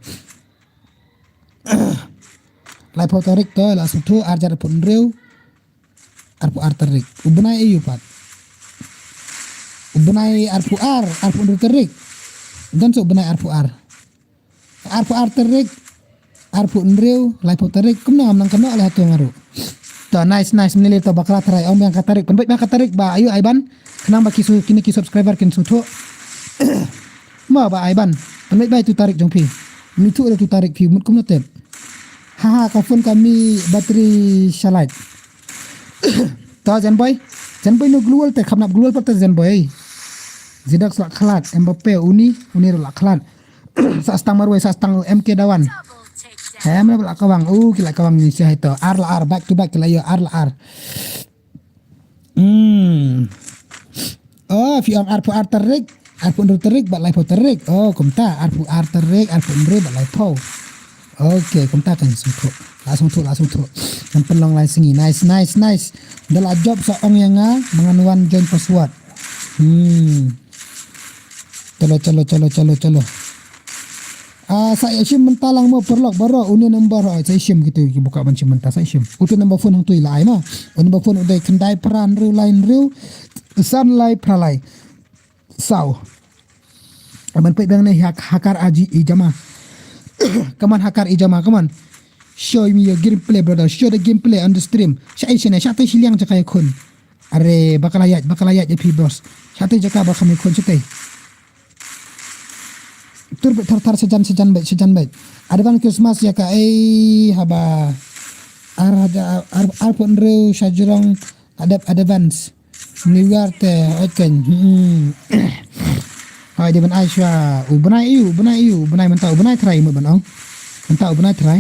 Laiphew tarik to la sngewthuh ar hajar arphew hynriew. Arphew ar tarik. U bnai aïu pat? U bnai arphew ar arphew hynriew tarik. Don sa u bnai arphew ar. Arphew ar tarik, arphew hynriew, laiphew tarik, kumno ngam nang kynnoh leh hato nga ruh. To nice nice, mynne leh to bakla tharai ong biang ka tarik, pynbeit biang ka tarik Bah aïu Ivan. Khnang ba ki su kine ki subscriber kin sngewthuh. Mo Bah Ivan, pynbeit biang tu tarik jong phi. Mi thu tu tarik phi mut kumno tip. Haha ka phone ka mi battery shalait. To Zenboy, Zenboy no global te kham nap global pat te Zenboy. Zidax la khlad, Mbappe uni, uni la khlad. Sa stang marwei, sa stang M K Dawan. He, mana la kawang, uh, ki la kawang ni si hai to. Ar la ar, back to back, ki la ïoh, ar la ar. Hmm. Oh, phi ong arphew ar tarik, arphew hynriew tarik, bad laiphew tarik. Oh, kumta, arphew ar tarik, arphew hynriew, bad laiphew. Okay, kumta kan sngewthuh. La sngewthuh, la sngewthuh. Kan pynlong lai sngi. Nice, nice, nice. Da la jop sa ong ïa nga, ba ngan wan join password. Hmm. Chalo, chalo, chalo, chalo, chalo. Ah, sa ïa shim mynta lang mo paralok baroh une number, oh, sa ïa shim kitu ki buka ban shim mynta sa ïa shim. Utu number phone hangtu ïa la ai mo. U number phone u dei khyndai phra hynriew lai hynriew san lai phra lai. Saw. Aman peit bang ne hak hakar aji i jama. Come on hakar i jama, come on. Show me your gameplay, brother. Show the gameplay on the stream. Sha i shine, sha te shiliang jaka ya khun. Are, bakala yaj, bakala yaj ya phi boss. Sha te jaka bakam ya khun sha te. Tur beit thar thar sajan sajan beit sajan beit. Advance Christmas ya ka ei haba. Ar haja ar ar pun ru shajrong adep advance. New Year te oken. Hmm. Hai di ban ai shwa u bnai iu, u bnai iu, u bnai mynta u bnai trai mo ban ong. Mynta u bnai trai.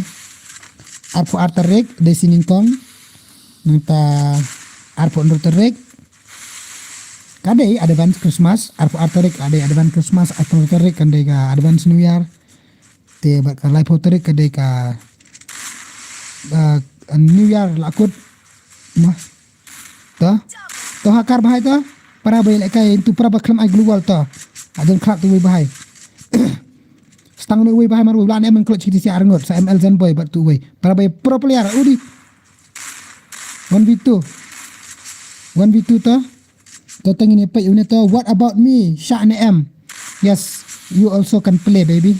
Arphew ar tarik de sining kong. Mynta arphew ru tarik. Ka dei advance Christmas, arphew ar tarik ka dei advance Christmas, arphew tarik kan dei ka advance New Year. Te bad ka laiphew tarik ka dei ka, uh, New Year la kut. Mah. To. To hakar bahai to. Para bai lekai tu para ba khlem ai global to. Adan khlak tu bai bahai. Stang ni wei bahai mar wei la ne men klot chiti si arngot sa M L Zen boy bad tu wei. Para bai pro player udi. One v two. One v two to. To tang ini page une to. What about me? Sha ne em. Yes, you also can play, baby.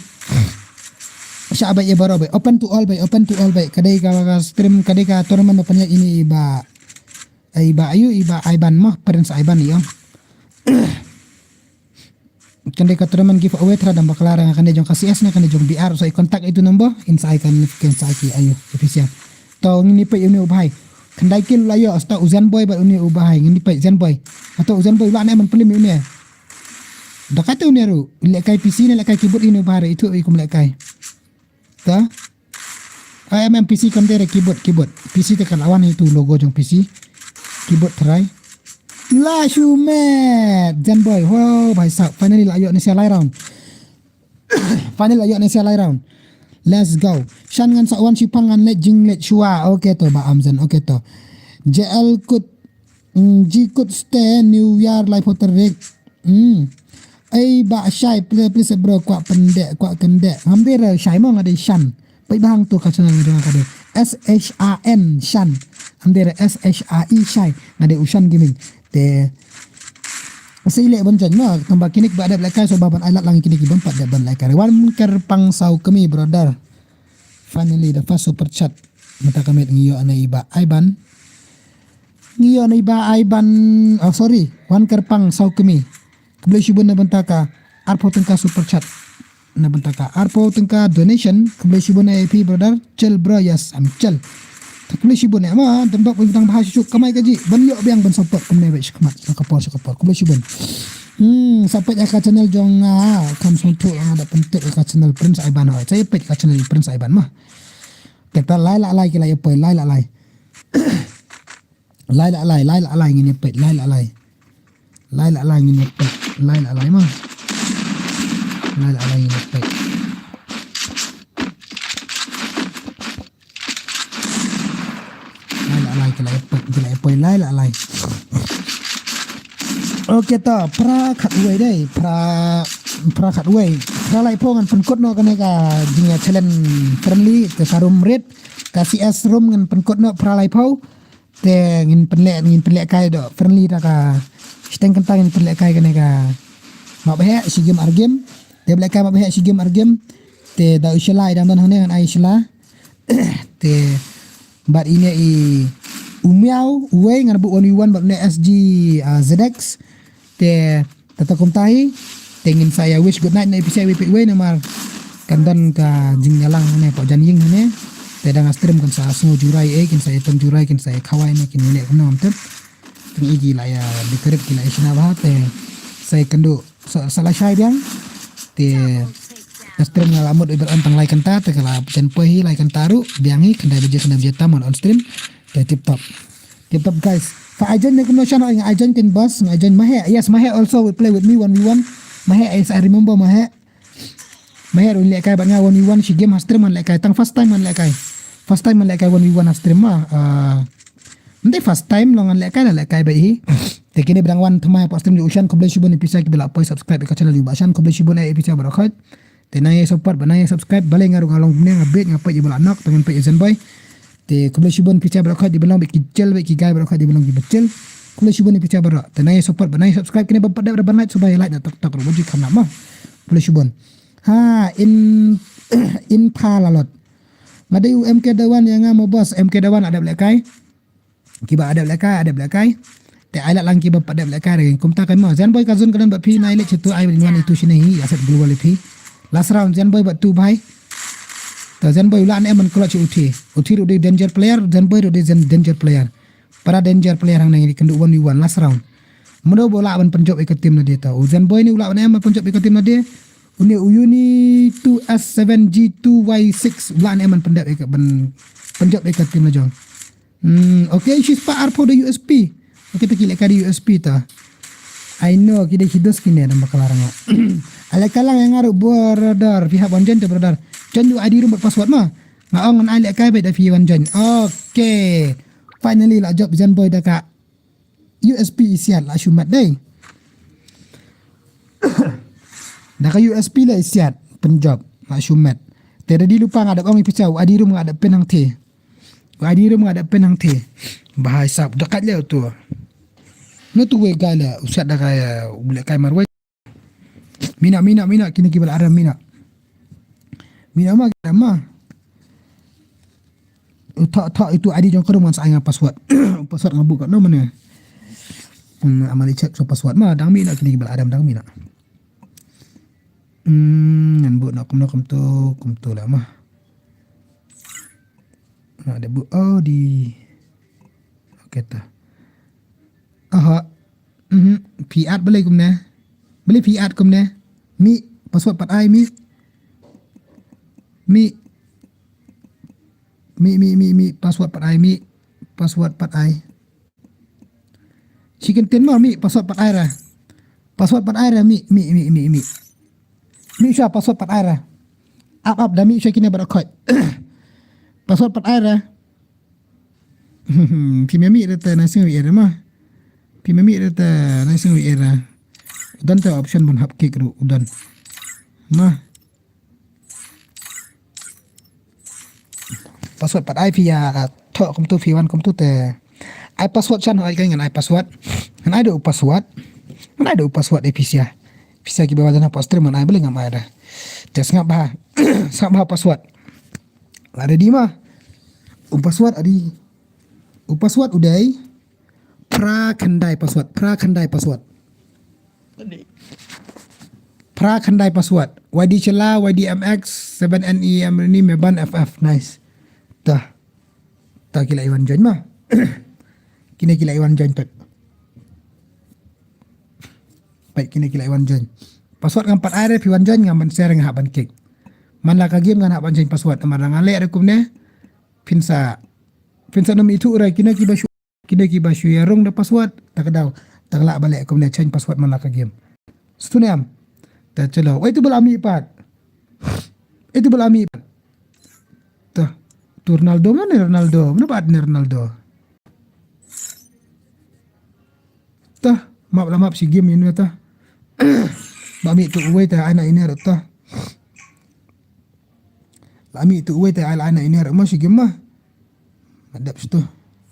Sha bai e baro bai. Open to all bai. Open to all bai. Kadai ka, ka stream, kadai ka tournament open ya ini iba. Iba ayu iba Iban mah Prince Iban ya. Kande ka tournament giveaway tera dang bakla rang kande jong ka C S ne kande jong B R so i contact itu number in sa i kan ken sa ki ayu official. To ngini peit uni u bhai. Khandai kil la yo asta u Zen boy ba uni u bhai ngini peit Zen boy. Ato u Zen boy la ne man pelim uni. Da kata uni ru lekai P C ne lekai keyboard ini u bhai itu i kum lekai. Ta. I M M P C kam dere keyboard keyboard. P C te ka lawan itu logo jong P C. Keyboard try. La shumet Zen boy. Wow, bhai sab. Finally la yo ni sia lai round. Final la ïoh ne sia lai round. Let's go. Shan ngan sa wan shipang ngan leit jing leit shwa. Okay to ba Amzen. Okay to. J L Kut. Mm, G Kut Ste New Year lai photo rik. Mm. Ei ba shai ple ple se bro kwah pendek kwah kendek. Ngam dei re shai mo nga dei Shan. Peit ba hang tu ka channel nga jong ka dei S H A N Shan. Ngam dei re S H A E shai. Nga dei u Shan Gaming. Te Sa ïa leh ban jan ma tang ba kine kiba dep lehkai so ba ban ai lad lang kine kiba pat dep ban lehkai. Wan kyrpang saw kmie brother. Finally the first super chat. Mynta ka miet ngi ïoh na i ba Aiban. Ngi ïoh na i ba Aiban. Oh sorry. Wan kyrpang saw kmie. Khublei shibun na bynta ka arphew tyngka super chat. Na bynta ka arphew tyngka donation, khublei shibun ïa phi brother. Chill bro, yes, I'm chill. Khublei shibun ïa ma, dam dok bintang bha shuh shuh kamai kaji. Ban ïoh biang ban support kumne ba shikmat, sha ka por, sha ka por. Khublei shibun. Hmm, sa peit ïa ka channel jong nga, kam sngewthuh nga da pyntik ïa ka channel Prince Aiban hoi. Sa ïa peit ka channel Prince Aiban ma. Kata lai la lai ki la ïa poi, lai la lai. Lai la lai, lai la lai ngin ïa peit, lai la lai. Lai la lai ngin ïa peit, lai la lai ma. Lai la lai ngin ïa peit. Lai la lai ki la ïa peit, ki la ïa peit, lai la lai. Okay to, phra khatwei dei, phra, phra khatwei. Phra laiphew ngan pynkut noh kane ka jingïa challenge friendly, te sa room rit, ka C S room ngan pynkut noh phra laiphew. Te ngin pynleh, ngin pynlehkai doh friendly da ka shiteng kynta ngin pynlehkai kane ka map heh shi game ar game. Te pynlehkai map heh shi game ar game. Te da u Shala i dang don hangne ngan ai Shala. Te bad ine i u Miaw uwei ngan buh one v one bad une S G, ah, Z X. Te tata kumta hi te ngin sa ïa wish good night na i pisa iwei pa iwei namar kan don ka jingïalang ne pok jan ïing ne. Te dang a stream kan sa sngew jurai eh kin sa ïa tem jurai kin sa ïa khawai ne kin ïa leh kumno am tep. Teng i ki la ïa decorate ki la ïa shna bha te sa ïa kynduh sa, sa la shai biang. Te a stream nga la mut ibar on tang lai kynta te ka la jan poi hi lai kynta ruh biang hi khyndai baje khyndai baje tam on stream. Te tip top. Tip top guys. Ka Ajan ne kumno shan nga Ajan kin boss nga Ajan Mahe. Yes Mahe also will play with me one v one. Mahe yes I remember Mahe. Mahe ruh lehkai bad nga one v one shi game ha stream man lehkai tang first time man lehkai. First time man lehkai one v one ha stream ma. Ah, nte first time long ngan lehkai la lehkai bai hi. Te kine bdang wan thymmai pa stream ju u Shan khublei shibun ïa pisa kiba la poi subscribe ïa ka channel ju ba Shan khublei shibun ïa pisa ba rakhot. Te nang ïa support ba nang ïa subscribe balei nga ruh nga long ne nga bit nga peit ïa ba la nok tang ngan peit ïa Zenboy. Te khublei shibun pisa ba rakhot di ba long bit ki jel bit ki gai ba rakhot di ba long ki ba jel. Khublei shibun pisa ba rakhot. Te nang ïa support ba nang ïa subscribe kine ba pat dep ban like suba ïa like na tok tok ruh ba ju kham na ma. Khublei shibun. Ha in in pha la lot. Nga dei u M K Dawan ïa nga mo boss M K Dawan adep lehkai. Kiba adep lehkai, adep lehkai. Te ai la lang kiba pat dep lehkai re. Kumta kan mo. Zenboy ka zone ka don ba phi nai leh chitu ai wan itu shine hi aset global phi. Last round Zenboy ba tu bai. Ta Zenboy u la ne man klot chi uthi. Uthi ruh dei danger player, Zenboy ruh dei zen- danger player. Para danger player hang nang kynduh one v one last round. Mano ba u la ban pynjop ïa ka team na dei ta. U Zenboy ni u la ban em ban pynjop ïa ka team na dei. Une u Uni two S seven G two Y six u la ne em ban pynjop ïa ka ban pynjop ïa ka team na jong. Hmm, okay, shi spah arphew da U S P. Okay, ta ki lehkai da U S P ta. I know, ki dei ki dos kine da bakla ranga. Alehkai lang ïa nga ruh brother, phi hap wan join te brother. Join ju I D room bad password ma. Nga ong ngan ai lehkai bad da phi wan join. Okay. Finally la jop Zenboy da ka U S P i siat la shu met dei. Da ka U S P la i siat pynjop la shu met. Te da di lupa nga da ong i pisa u I D room nga da pyn hangtei. U I D room nga da pyn hangtei. Bahai sap da kat leh tu. Na tu wei ga la u siat da ka u lehkai marwei. Mina, mina, mina, kine kiba la adam mina. Mina ma, kine ma. Tha, tha, itu I D jong ka ruh man sa ai nga password. Password nga buka no mane. Hmm, amani check so password ma, dang mina, kine kiba la adam dang mina. Hmm, ngan bu na kumno kumto, kumto la ma. Na de bu, oh, di. Okay ta. Aha. Mhm. Phi at balei kumne? Balei phi at kumne? Mi, password pat ai mi. Mi. Mi, mi, mi, mi, password pat ai mi. Password pat ai. Chicken tin mo mi, password pat ai ra. Password pat ai ra mi, mi, mi, mi, mi. Mih shuwa password pat ai ra. Ap ap da mih shuwa kine baroh khoit. Password pat ai ra. Phi mih mih ra te na sing wi era ma. Phi mih mih ra te na sing wi era. Don te option ban hap kick ruh don. Ma. Password pat ai phi ïa thoh kumtu phi wan kumtu te. Ai password shan ai ka ngan ai password. Ngan ai da u password. Ngan ai da u password ai phi sia. Phi sia ki ba wan na pa stream ngan ai beli ngam ai da. Te sngap bha. Sngap bha password. La ready ma. U password adi. U password u dei. Phra khyndai password. Phra khyndai password. Phra khyndai password. Y D Chela, Y D M X, seven N E M Reni, Meban F F. Nice. Tah. Tah ki la i wan join ma. Kine ki la i wan join pek. Pek kine ki la i wan join. Password ngam pat ai re phi wan join ngam ban share nga hap ban kick. Man la ka game ngan hap ban join password. Namar nga leh re kumne. Phin sa. Phin sa nam ithuh re kine ki ba shu. Kine ki ba shu ïa rung da password. Ta ka daw. Ta ka lah ba leh kumne change password man la ka game. Stu ne am. Ta chalo. Wei tu ba la mih pat. Itu ba la mih pat. Ta. Tu Ronaldo mana Ronaldo. Mana ba ne Ronaldo. Ta. Map la map si game ini ta. Ba mih tu uwei ta ai na ini ta. La mih tu uwei ta ai la ai na ini ma si game ma. Adap situ.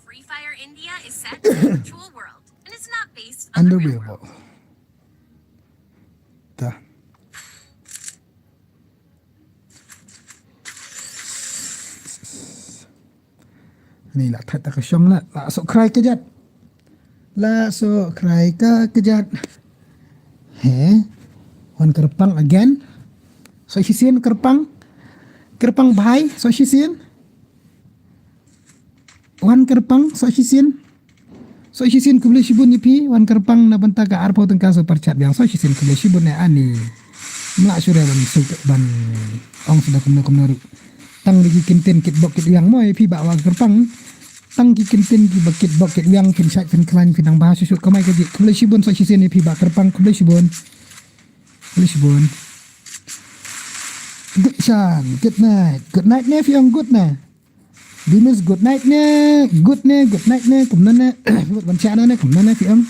Free Fire India is set in a virtual world and is not based on the real world. Unbelievable. Ta. Ni la that ta ka shong la, la sok krai ka jat. La sok krai ka ka jat. He? Wan kyrpang again. So shisien kyrpang. Kyrpang bhai, so shisien. Wan kyrpang, so shisien. So shisien khublei shibun ïa phi, wan kyrpang na bynta ka arphew tyngka super chat biang. So shisien khublei shibun ïa ani. Mla shuh re ban suk ban ong suda kumno kumno ruh. Tang ki kyntien kitbok kitwiang mo ïa phi ba wan kyrpang. Tang ki kyntien kiba kitbok kitwiang phin shait phin khlaiñ phin nang ba shuh shuh kamai ka jik. Khublei shibun so shisien ïa phi ba kyrpang khublei shibun. Khublei shibun. Good shan, good night. Good night ne phi ong good ne. Dimis good night ne, good ne, good night ne, kumno ne, ban cha ne, kumno ne phi ong.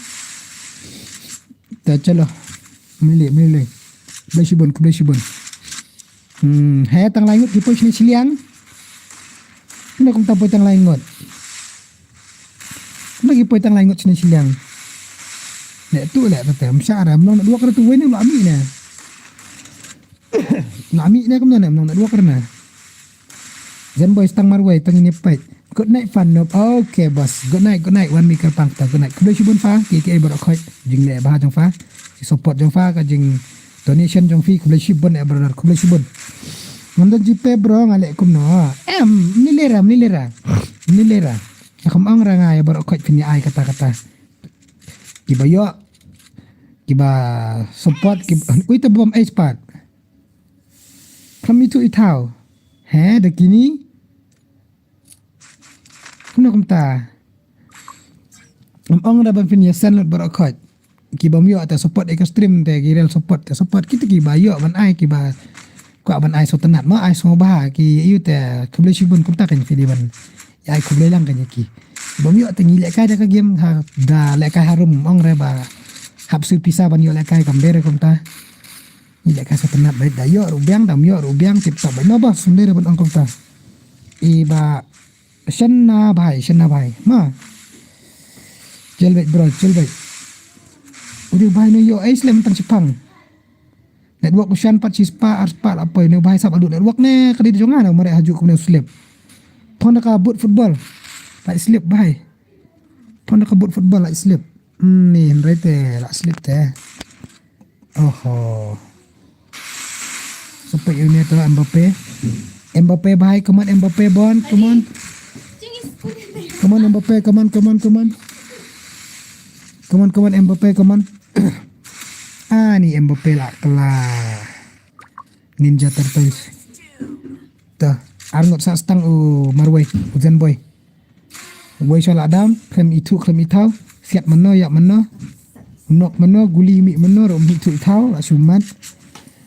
Ta chalo. Mili, mili. Khublei shibun, khublei shibun. Hmm, he tang lai ngut ki poi shane shiliang. Kumno kumta poi tang lai ngut. Kumno ki poi tang lai ngut shane shiliang. Le tu le ta te, msha ra, mlong na duak ra tu wei ne lo ami ne. Lo ami ne kumno ne, mlong na duak ra ne. Zen boy stang marwei tang ini peit. Good night fan nop. Okay boss. Good night, good night. Wan mi kyrpang ta good night. Khublei shibun fa ki ki baroh khoit. Jingleh bha jong fa. Ki support jong fa ka jing donation jong phi. Khublei shibun eh brother. Khublei shibun. Ngan don jipe bro nga leh kumno. Em, mni lera, mni lera. Mni lera. Nga kham ong ra nga ïa baroh khoit phin ïa ai kata kata. Kiba ïoh. Kiba support kiba ui ta bom ai spat. Kham itu itau. He da kini. Kumno kumta. Ngam ong da ban phin ïa send lut baroh khoit. Kiba ym ïoh te support ïa ka stream te ki rel support te support kita kiba ïoh ban ai kiba kwah ban ai sngewtynnat mo ai sngewbha ki ïa te khublei shibun kumta kan phi dei ban ïa ai khublei lang kan ïa ki. Kiba ym ïoh te ngi lehkai da ka game ha da lehkai harum ong re ba hap siew pisa ban ïoh lehkai kam dei re kumta. Ngi lehkai sngewtynnat beit da ïoh ruh biang da ym ïoh ruh biang tip top beit no ba sum dei re ban ong kumta. I ba Shen na bhai, shen na bhai. Ma. Chel beit bro, chel beit. Udah bhai no ïoh ai slem tang shipang. Network u shan pat shispah arspah la poi no bhai sap adu network ne ka dei jong nga no mare haju kumne slem. Phone ka boot football. La slip bhai. Phone ka boot football la slip. Hmm, ni hynrei te la slip te. Oho. Sampai ini tu Mbappe. Mbappe bhai, come on Mbappe bon, come on. Come on Mbappe, come on, come on, come on. Come on, come on Mbappe, come on. Ah, ni Mbappe la kela. Ninja Turtles. Ta, arngot sa stang u marwei, u Zen boy. Wei sha la dam, khlem ithuh, khlem ithaw, siat mano, yak mano, nok mano, guli mih mano, rom ithuh ithaw, la shumat.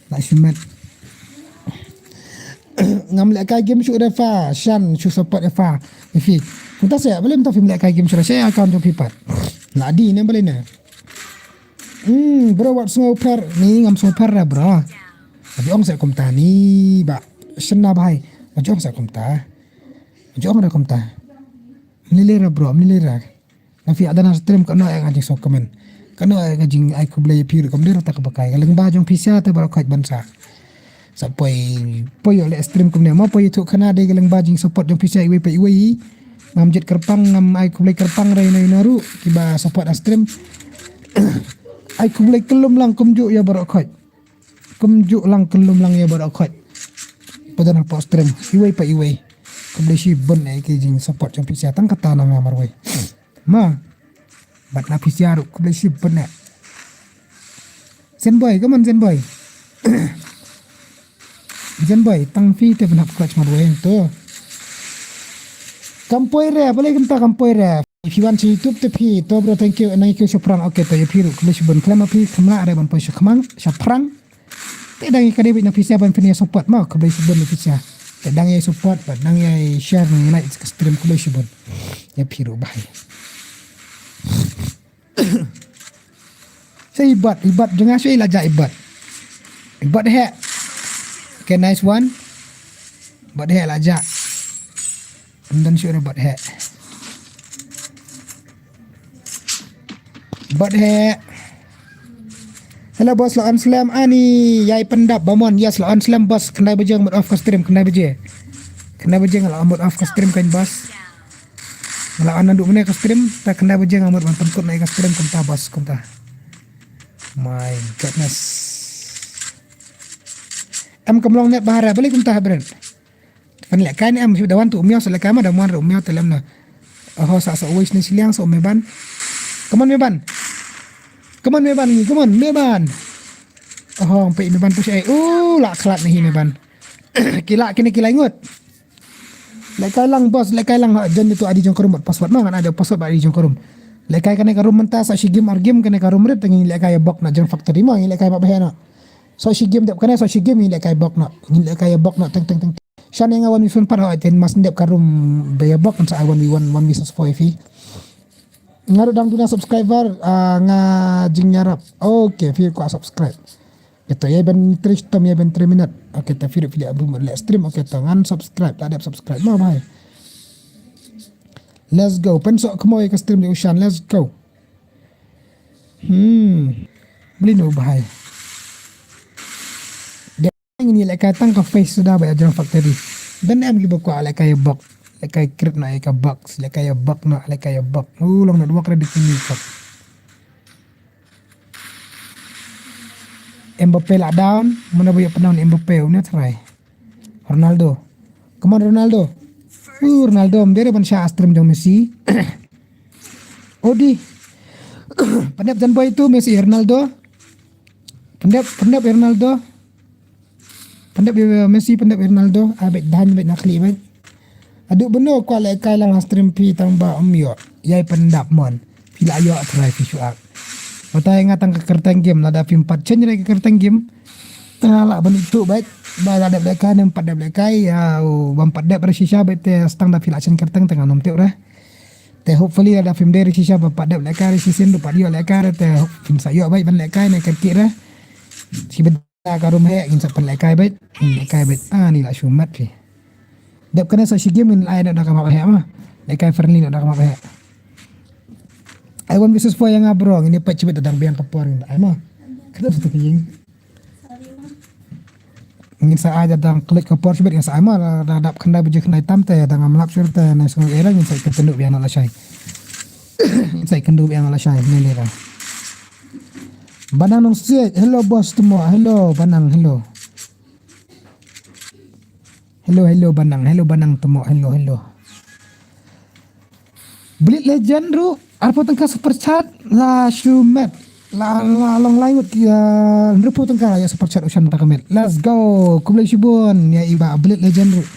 La shimet. Ngam lehkai game shuh re pha, shan shu support re pha. Ifi. Mynta se, balei mynta phim lehkai game shuh re, share account jong phi pat. La dei ne balei ne. Hmm, bro, wat sngewpher, ni ngam sngewpher re bro. Wat ong se kumta ni, ba. Shynna bhai. Wat ong se kumta. Wat ong re kumta. Mlili re bro, mlili re. Na phi ada na stream kano ai nga jing sok comment. Kano ai nga jing ai khublei phi ruh kam dei rata ka bakai. Ka lyngba jong phi sha te baroh khoit ban sa. Sa poi, poi ïoh leh stream kumne. Ma poi ïathuh khana dei ka lyngba jing support jong phi sha iwei pa iwei. Ngam jied kyrpang, ngam ai khublei kyrpang re ino ino ruh kiba support ha stream. Ai khublei kyllum lang kumjuh ïa baroh khoit. Kumjuh lang kyllum lang ïa baroh khoit. Ba don hapoh stream iwei pa iwei. Khublei shibun eh ki jing support jong phi sha tang kata na nga marwei. Ma. Bad na phi sha ruh khublei shibun eh. Zen boy, come on Zen boy. Zen boy, tang phi te ban hap clutch marwei to. Kam poi re, balei kumta kam poi re. If you want to YouTube te phi, to bro, thank you, nang ïa kiew shaphrang, okay, to ïa phi ruh, khublei shibun, khlem ma phi, khlem lah re ban poi shaphrang, shaphrang. Te dang ïa ka dei beit na phi sha ban phin ïa support ma, khublei shibun na phi sha. Te dang ïa support, bad dang ïa share, nang ïa like, ka stream, khublei shibun. Ïa phi ruh bhai. Sa ibat, ibat, jong nga shu ïa la jah ibat. Ibat heh. Okay, nice one. Ibat heh la jah. Ym don shuh re bad heh. Bad heh. Hello boss, la on slem ani, ïai pyndap ba mon. Yes, la on slem boss, khyndai baje nga mut off ka stream, khyndai baje. Khyndai baje nga la mut off ka stream kan boss. Nga la on naduh mynne ka stream, ta khyndai baje nga mut ban pynkut na ka stream kumta boss, kumta. My goodness. Em kam long net bha re, balei kumta ha bren. Pynlehkai ne em, da wan tu u miaw sa lehkai ma, da wan re u miaw te lem na. Oho, sa sa uwei sne shiliang sa u Meban. Come on Meban. Come on Meban ngi, come on Meban. Oho, peit Meban push ai. Uh, la khlad ne hi Meban. Ki la kine ki la ngut. Lehkai lang boss, lehkai lang ha, jan itu I D jong ka room bad password ma, ngan ai da password bad I D jong ka room. Lehkai kane ka room mynta sa shi game ar game kane ka room rit, ngi lehkai ïa bok na jong factory ma, ngi lehkai ma bha na. Sa shi game dep kane, sa shi game ngi lehkai bok na. Ngi lehkai ïa bok na teng teng teng. Shan ïa nga one v one pat ha, ten mas dep ka room ba ïa bok sa ai one v one, one v six four fi. Nga ruh dang duna subscriber, ah, nga jingïarap. Okay, fi kwah subscribe. Kata ïa ban three stom ïa ban three minute. Okay, ta fi ruh fi dep abru leh stream. Okay, ta ngan subscribe, ta dep subscribe. Ma bhai. Let's go. Pen sok kemo ïa ka stream di Ushan. Let's go. Hmm. Beli no bhai. Ngin ïa lehkai tang ka face suda ba ïa jrong factory. Ban em ki ba kwah lehkai ïa bok. Lehkai create na ïa ka box. Lehkai ïa bok na, lehkai ïa bok. U long network ready kini kok. Mbappe la down. Mana ba ïa penang Mbappe. Une try. Ronaldo. Come on Ronaldo. Uh, Ronaldo. Mdere ban sha stream jong Messi. Odi. Pendep jan boy tu Messi Ronaldo. Pendep, pendep Ronaldo. Pendep ïa Messi, pendep ïa Ronaldo, ah, bad dan bad nakli bad. Aduh beno kwah lehkai lang ha stream phi tang ba ym ïoh. Ïai pendap mon. Phi la ïoh try phi shuak. Batai nga tang ka kyrteng game, lada phim pat change re ka kyrteng game. Tang la ban itu bad. Ba la dep lehkai ne ym pat dep lehkai, ïa, u, bam pat dep re shisha bad te stang da phi la change kyrteng tang anom tip re. Te hopefully lada phim dei re shisha ba pat dep lehkai re shisien ruh pat ïoh lehkai re te phim sa ïoh bad ban lehkai ne kyrkieh re. Shi bad ka room heh ngin sa pynlehkai bad. Ngin lehkai bad. Ah, ni la shu mat phi. Dep kane sa shi game ngin ai na da ka map heh ma. Lehkai friendly na da ka map heh. Ai one versus four ïa nga bro, ngin ïa peit shibit da dang biang ka por ngin ai ma. Kada satu ka ïing. Ngin sa ai da dang klik ka por shibit ngin sa ai ma, da dap khyndai baje khyndai tam te da ngam lap shuh te na sngew era ngin sa ïa kynduh biang na lashai. Ngin sa ïa kynduh biang na lashai ni ni ra. Banang Nongsiej, hello boss Tmo, hello Banang, hello. Hello, hello Banang, hello Banang Tmo, hello, hello. Bleed Legend ruh, arphew tyngka super chat, la shu met. La, la long lai ngut ki, uh, hynriewphew tyngka ïa super chat u shan ta ka met. Let's go. Khublei shibun ïa i ba Bleed Legend ruh.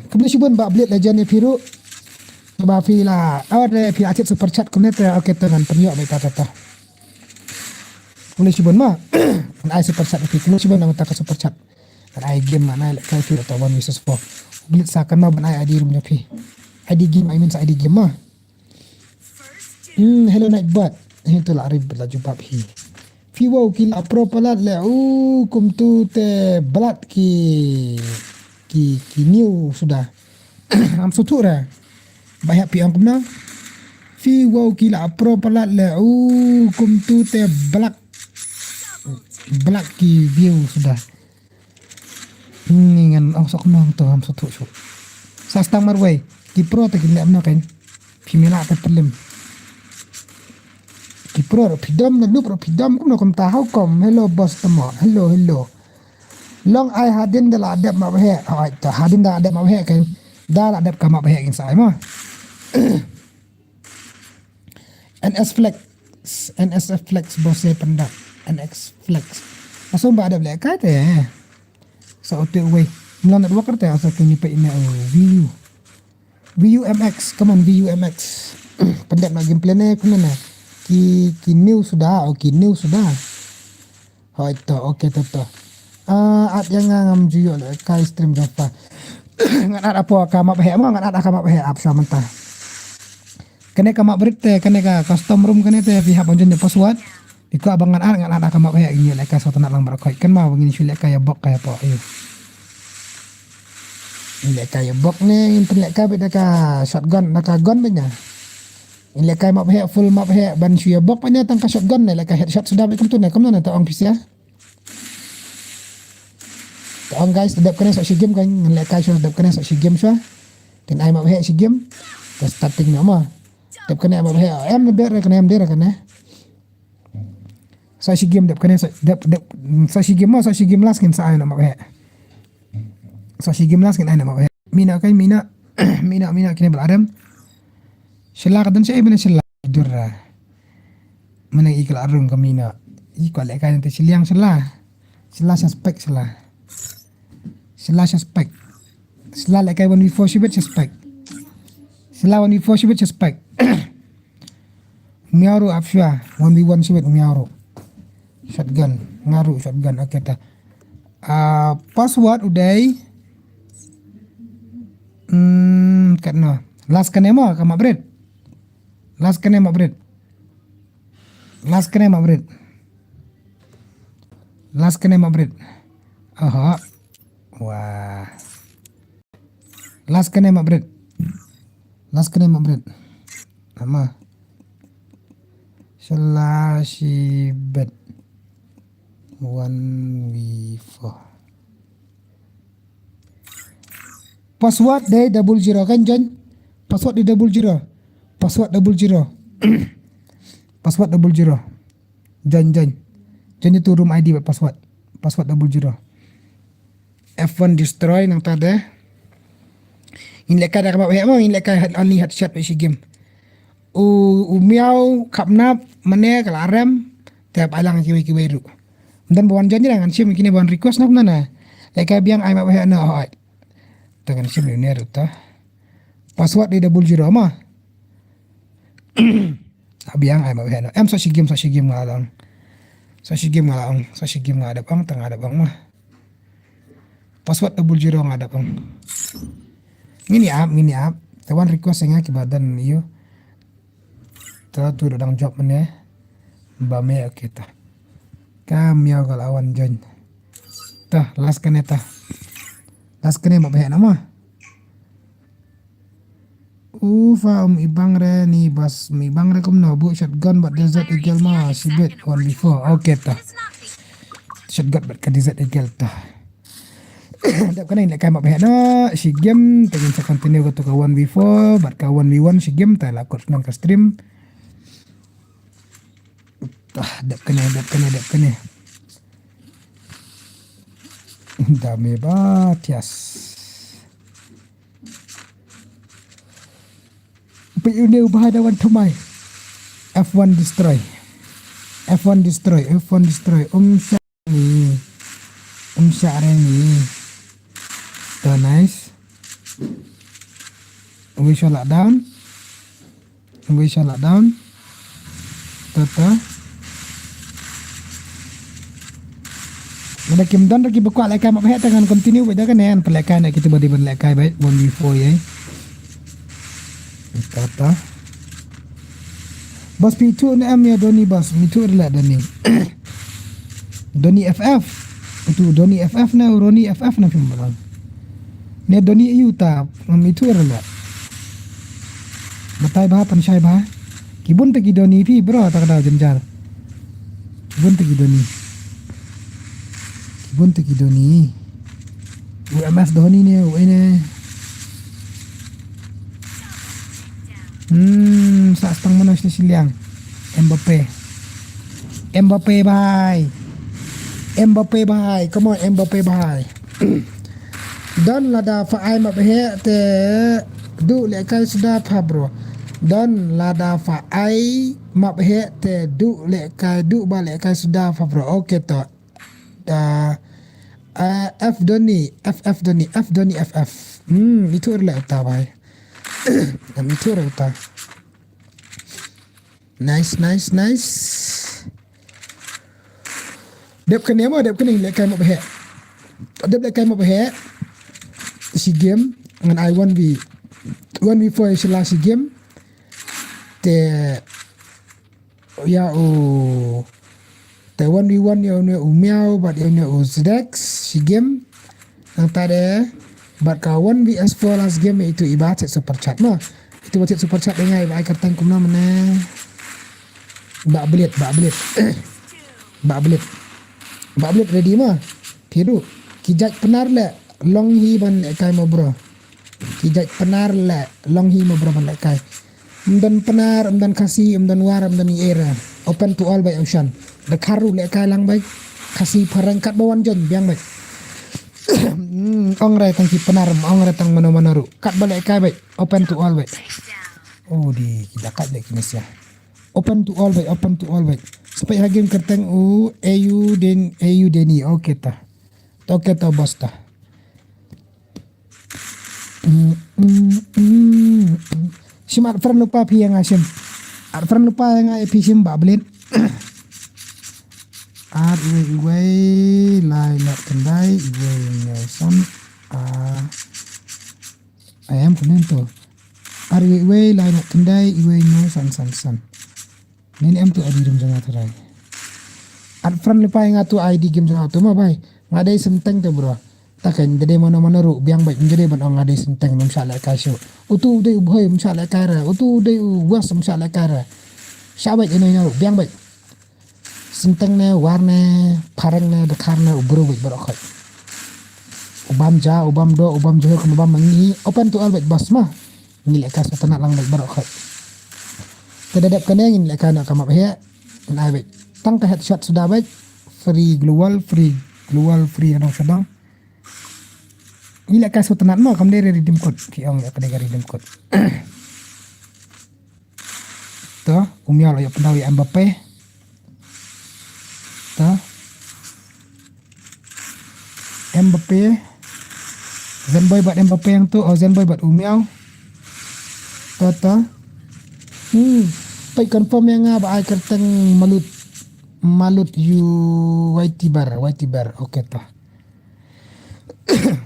Khublei shibun ba Bleed Legend ïa phi ruh. Ba phi la, oh, re phi la chat super chat kumne te, okay, te ngan pynïoh ba ita ta ta. Kumno shibun ma. Ngan ai super chat phi. Kumno shibun nangta ka super chat. Ngan ai game ngan ai lehkai phi ta one versus four. Glit sa kan ma ban ai I D room jong phi. I D game, I mean sa I D game ma. Hmm, hello Nightbot. Hi tu la rib la jubab hi. Phi wow ki la pro palat le. U kumtu te balat ki ki ki new suda. Am sutu ra. Ba hep phi ong kumno. Phi wow ki la pro palat le. U kumtu te balak balak ki view suda. Ni ngan ong sok nong to ham sothu shu. Sa stang marwei. Ki pro te ki lem no kan. Phi mila te pelim. Ki pro ro phi dom na nup ro phi dom kumno kumta how come. Hello boss tamo. Hello, hello. Long ai hadin da la dep ma bahe. Ai to hadin da la dep ma bahe kan. Da la dep ka ma bahe kin sa ai mo. N S Flex, N S F Flex bose pyndak, N X Flex. Asum ba dep lehkai te. Sa ote uwei. Mlong network te asa kini pa ina, oh, V U. V U M X, come on, V U M X. Pyndak na gameplay ne kumne. Ki ki new suda, oh, ki new suda. Hoi to, okay to to. Ah, at ïa nga ngam ju ïoh lehkai stream jong pha. Ngan at apo ka map heh mo, ngan at ka map heh ap sha mynta. Kane ka map brit te, kane ka custom room kane te phi hap ban jon ïa password. Iko abang ngan at, ngan at ka map heh ngi lehkai sot na lang baroh khoi. Kan ma ngin shu lehkai ïa bok ka ïa po. Ayo. Lehkai ïa bok ne, ngin pynlehkai bit da ka shotgun, da ka gun bit nya. Ngin lehkai map heh, full map heh, ban shu ïa bok bit nya tang ka shotgun ne, lehkai headshot suda bit kumtu ne, kumno ne ta ong phi sia. Ta ong guys, dep kane sa shi game kan, ngin lehkai shu dep kane sa shi game shu. Tin ai map heh shi game. Ta starting ne ma. Dep kane map heh, em ne ber kane, em der kane. Sa shi game dep kane sa dep dep sa shi game ma sa shi game last ngin sa ai na map heh. Sa shi game last ngin ai na map heh. Mina kai mina mina mina kine bal adam. Shela ka dan sa ai bina shela dur. Mana ikal arung ka mina. Ikal le kai nanti shiliang shela. Shela suspect shela. Shela suspect. Shela le kai one v four shibit suspect. Shela one v four shibit suspect. Miaru apshwa, one v one shibit miaru. Shotgun, ngaru shotgun, okay ta. Ah, password udai. Hmm, katno. Last kane mo, ka map brit. Last kane map brit. Last kane map brit. Last kane map brit. Aha. Wah. Last kane map brit. Last kane map brit. Ama. Shela shibit. One v four. Password dei double zero kan jon. Password dei double zero. Password double zero. Password double zero. Jon jon. Jon itu room I D bad password. Password double zero. F one destroy nangta de. Ngin lehkai da ka map heh mo, ngin lehkai head only headshot bad shi game. U u miau khapnap mane ka la rem. Te ba lang kiwei kiwei ru. Dan ba wan jan jira ngan shim kine ban request nap nana. Lehkai biang ai map heh no hoi. Te ngan shim ne ru ta. Password di double zero ma. Biang ai map heh no. Em sa shi game sa shi game nga la ong. Sa shi game nga la ong. Sa shi game nga dep ong ta nga dep ong ma. Password double zero nga dep ong. Ngin ïa ap, ngin ïa ap. Te wan request nga ki ba dan ïa. Ta tu dang job mane. Ba me okay ta. Ka miau ka la wan join. Ta last kane ta. Last kane map heh na ma. Ufa um ibang re ni bas um ibang re kumno bu shotgun bad desert eagle ma shibit one v four. Okay ta. Shotgun bad ka desert eagle ta. Dep kane lehkai map heh na shi game ta ngin sa continue ka tu ka one v four bad ka one v one shi game ta la kot nang ka stream. Ah, dep kane, dep kane, dep kane. Dame ba tias. But you know ba da wan to my F one destroy. F one destroy, F one destroy. Um sha ni. Um sha re ni. To nice. We shall lock down. We shall lock down. To to. Lada kim don ruh kiba kwah lehkai map heh te ngan continue beit da kane, ngan pynlehkai na kito ba dei ban lehkai beit one v four ïa. Kata. Boss phi ithuh ne em ïa Donny boss, ym ithuh ruh leh Donny. Donny F F. Utu Donny F F ne u Ronnie F F ne phim bang. Ne Donny aïu ta, ym ithuh ruh leh. Batai bha, pynshai bha. Ki bun te ki Donny phi bro, ta ka daw jynjar. Ki bun te ki Donny. Ki bun te ki Donny. U M S Donny ne, u ei ne. Hmm, sa stang mano sini siliang. Mbappe. Mbappe bhai. Mbappe bhai. Come on, Mbappe bhai. Don lada pha ai map heh te duh lehkai suda pha bro. Don lada pha ai map heh te duh lehkai, duh ba lehkai suda pha bro. Okay to. Da, ah, F Donny, F F Donny, F Donny F F. Hmm, ithuh ruh leh uta bhai. Ym ithuh ruh uta. Nice, nice, nice. Dep kane mo, dep kane lehkai map heh. Dep lehkai map heh. Shi game ngan ai one v, one v four shi la shi game. Te ïa u, te one v one ïa une u Miaw bad ïa une u Zdex shi game. Nangta de bad ka one v four last game ïa itu iba thied super chat mo. Itu ba thied super chat ïa nga iba ai kyrteng kumno mynne. Ba Blit, Ba Blit. Ba Blit. Ba Blit ready mo. Phi ruh. Ki jait Pnar leh long hi ban lehkai mo bro. Ki jait Pnar leh long hi mo bro ban lehkai. Ym don Pnar, ym don Khasi, ym don War, ym don i ei ruh. Open to all beit option. Dkhar ruh lehkai lang beit. Khasi, Phareng katba wan join biang beit. Hmm, ong re tang ki Pnar, ym ong re tang mano mano ruh. Katba lehkai beit. Open to all beit. Oh, di ki da kat beit ki Malaysia. Open to all beit, open to all beit. Sa peit ha game kyrteng u A U Den, A U Deni. Okay ta. Okay ta boss ta. Mm, mm, mm, mm. Shim add friend lypa phi ïa nga shim. Add friend lypa ïa nga ïa phi shim Ba Blit. Add iwei iwei lai nat khyndai iwei hynñiew san. Ah. Ai em kumne to. Add iwei iwei lai nat khyndai iwei hynñiew san san san. Nin em tu I D game jong nga tu rai. Add friend lypa ïa nga tu I D game jong nga tu ma bhai. Nga dei Synteng tu bro. Ta kan da dei mano mano ruh biang beit, ym dei ban ong nga dei Synteng, ym shah lehkai shuh. Utu u dei u Bhoi, ym shah lehkai re. Utu u dei u West, ym shah lehkai re. Shah beit ino ino ruh biang beit. Synteng ne, War ne, Phareng ne, Dkhar ne, u briew beit baroh khoit. U bam ja, u bam doh, u bam jhur, u bam mangi, open to all beit boss ma. Ngi lehkai sngewtynnat lang beit baroh khoit. Te da dep kane ngin lehkai noh ka map heh. Ngin ai beit tang ka headshot suda beit. Free global, free global, free na dong sha dong. Ngi lehkai sngewtynnat mo, kam dei re redeem code. Ki ong ïa ka dei ka redeem code. To, u Miaw la ïoh pyndaw ïa Mbappe. To. Mbappe. Zenboy bad Mbappe hangto, oh Zenboy bad u Miaw. To, to. Hmm. Peit confirm ïa nga ba ai kyrteng Malut. Malut ïa u Whitey Bear, Whitey Bear. Okay to.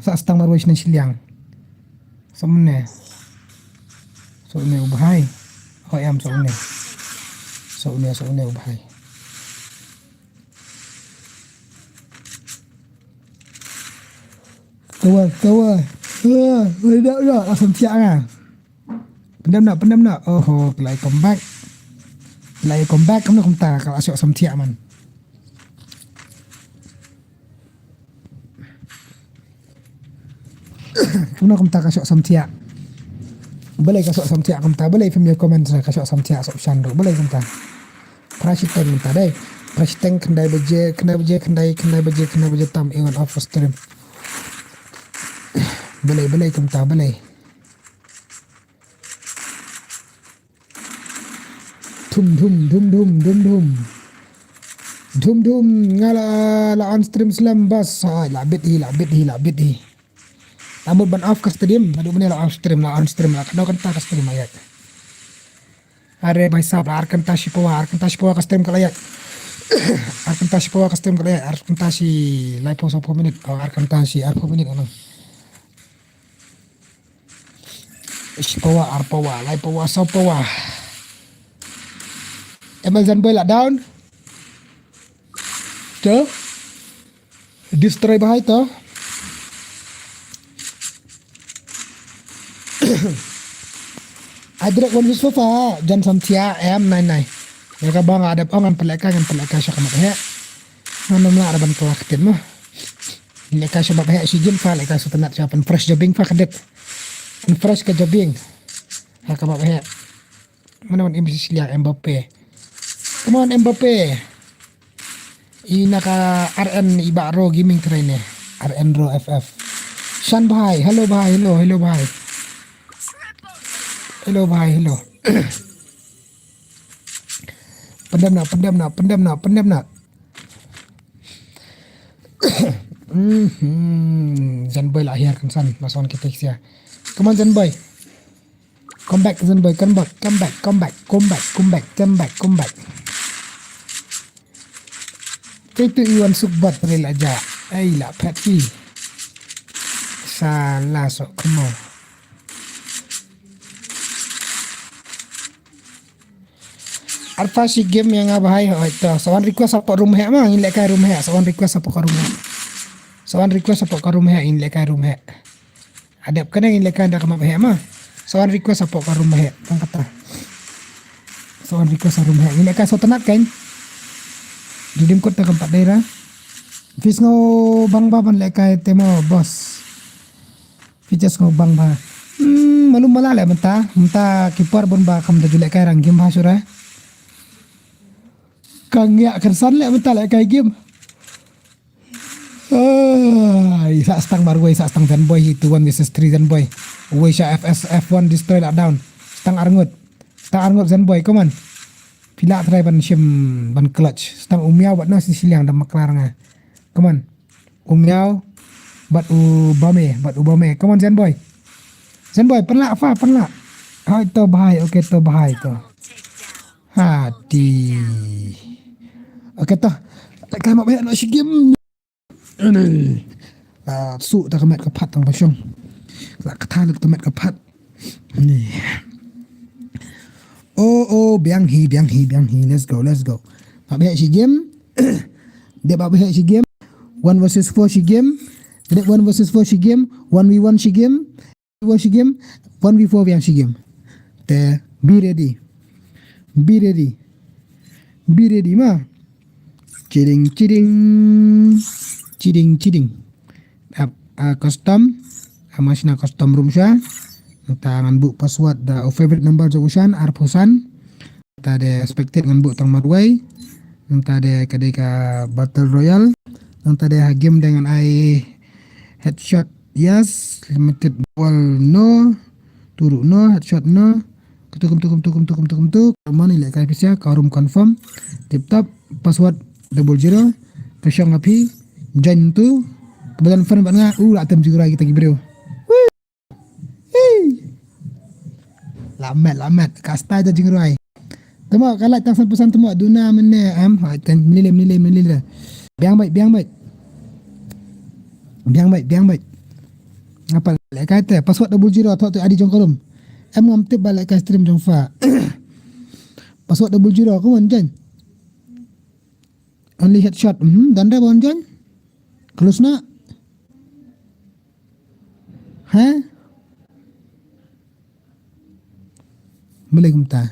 Sa stang marwei shane shiliang. Sa une. Sa une u bhai. Hoi em sa une. Sa une, sa une u bhai. Tawa, tawa. Ah, wei da da, asam siak nga. Pyndem na, pyndem na. Oho, ki la ïa come back. Ki la ïa come back, kumno kumta, ka la shoh samthiah man. Kumno kumta ka shoh samthiah. Balei ka shoh samthiah kumta, balei phim ïa comment ka shoh samthiah shoh shan ruh, balei kumta. Phra shiteng kumta dei. Phra shiteng khyndai baje, khyndai baje, khyndai, khyndai baje, khyndai baje tam, i wan off stream. Balei, balei kumta, balei. Dhum, dhum, dhum, dhum, dhum, dhum. Dhum, dhum, nga la, la on stream slem bas. Ai, la bit hi, la bit hi, la bit hi. La mut ban off ka stream, naduh mynne la off stream, la on stream, la kano kynta ka stream ayat. Are bai sap, la ar kynta shipawa, ar kynta shipawa ka stream ka la ayat. Ar kynta shi pawa ka stream ka leh, ar kynta shi laiphew sawphew minit, oh, ar kynta shi arphew minit, ano. Shi pawa, ar pawa, lai pawa, saw pawa. Em el jan boi la down. To. Destroy bha ïa to. Ai direct wan vis fa, jan sam tia em nai nai. Ïa kaba nga dep ong ngan pynlehkai, ngan pynlehkai sha ka map heh. Ngan ym lah ban pynlehkai mo. Lehkai sha map heh shi game fa, lehkai sha tynat sha pynfresh jobbing fa ka dep. Pynfresh ka jobbing. Ha ka map heh. Mano wan im shi shiliang Mbappe. Come on Mbappe. I na ka R N i Bah Ro Gaming trai ne. R N Ro F F. Shan bhai, hello bhai, hello, hello bhai. Hello bhai, hello. Pyndem na, pyndem na, pyndem na, pyndem na. Mhm. Jan boy la hiar kan san, la son kita sia. Come on Jan boy. Come back, Jan boy, come back, come back, come back, come back, come back, come back, come back. Kei tu iwan suk bat pare la ja. Ai la phet ki. Sa la sok kemo. Arfa shi game ïa nga bhai, hoi to. Sa wan request hapoh room heh ma, ngin lehkai room heh. Sa wan request hapoh ka room heh. Sa wan request hapoh ka room heh, ngin lehkai room heh. Adep kane ngin lehkai da ka map heh ma. Sa wan request hapoh ka room heh. Tang kata. Sa wan request ha room heh. Ngin lehkai sawtnat kan. Redeem code ta kam pat dei ra. Fees ngo bang ba ban lehkai te mo boss. Features ngo bang ba. Hmm, malum mala leh mynta. Mynta keeper bun ba kam da ju lehkai rang game bha sura. Ka ngiah kyrsan leh mynta lehkai game. Ai, sa stang marwei, sa stang Jan boy hi tu one versus three Jan boy. Wei sha F S F one destroy la down. Stang arngut. Stang arngut Jan boy, come on. Phi lah trai ban shim ban clutch. Stang u miaw bad no shi shiliang da maklar nga. Come on. U miaw bad u bame, bad u bame. Come on Jan boy. Jan boy, pynlah fa, pynlah. Hai to bhai, okay to bhai to. Hati. Okay to. Lehkai map heh no shi game. Ani. Ah, su ta ka met ka phat tang ba shong. La ka tha lut ka met ka phat. Ni. Oh, oh, biang hi, biang hi, biang hi. Let's go, let's go. Map heh shi game. Dep map heh shi game. One versus four shi game. Dep one versus four shi game. One v one shi game. One v one shi game, one v four biang shi game. Te, be ready. Be ready. Be ready ma. Chiding, chiding. Chiding, chiding. Ap, ah, custom. Ama shna custom room sha. Nta ngan buh password da u favorite number jong u shan, arphew san. Nta de spectate ngan buh tang marwei. Nta de ka dei ka battle royale. Nta de ha game de ngan ai headshot yes, limited ball no, turu no, headshot no. Ketuk ketuk ketuk ketuk ketuk ketuk. Mani lehkai pisa ka room confirm. Tip top, password double zero. Ka shong api, join tu. Kebetulan friend bad nga, u la tem jingrai kita ki briew. Woo! Hei. Lamet, lamet. Ka style da jingrwai. Temo, ka light tang san phew san temo. Duna mene, em. Ha, ten, menile, menile, menile. Biang bait, biang bait. Biang bait, biang bait. Apa, lehkai te. Password double zero, thoh tu I D jong ka room. Em ngam tip ba lehkai stream jong pha. Password double zero, come on, join. Only headshot. Hmm, don dei ba wan join. Close na. Heh? Balei kumta?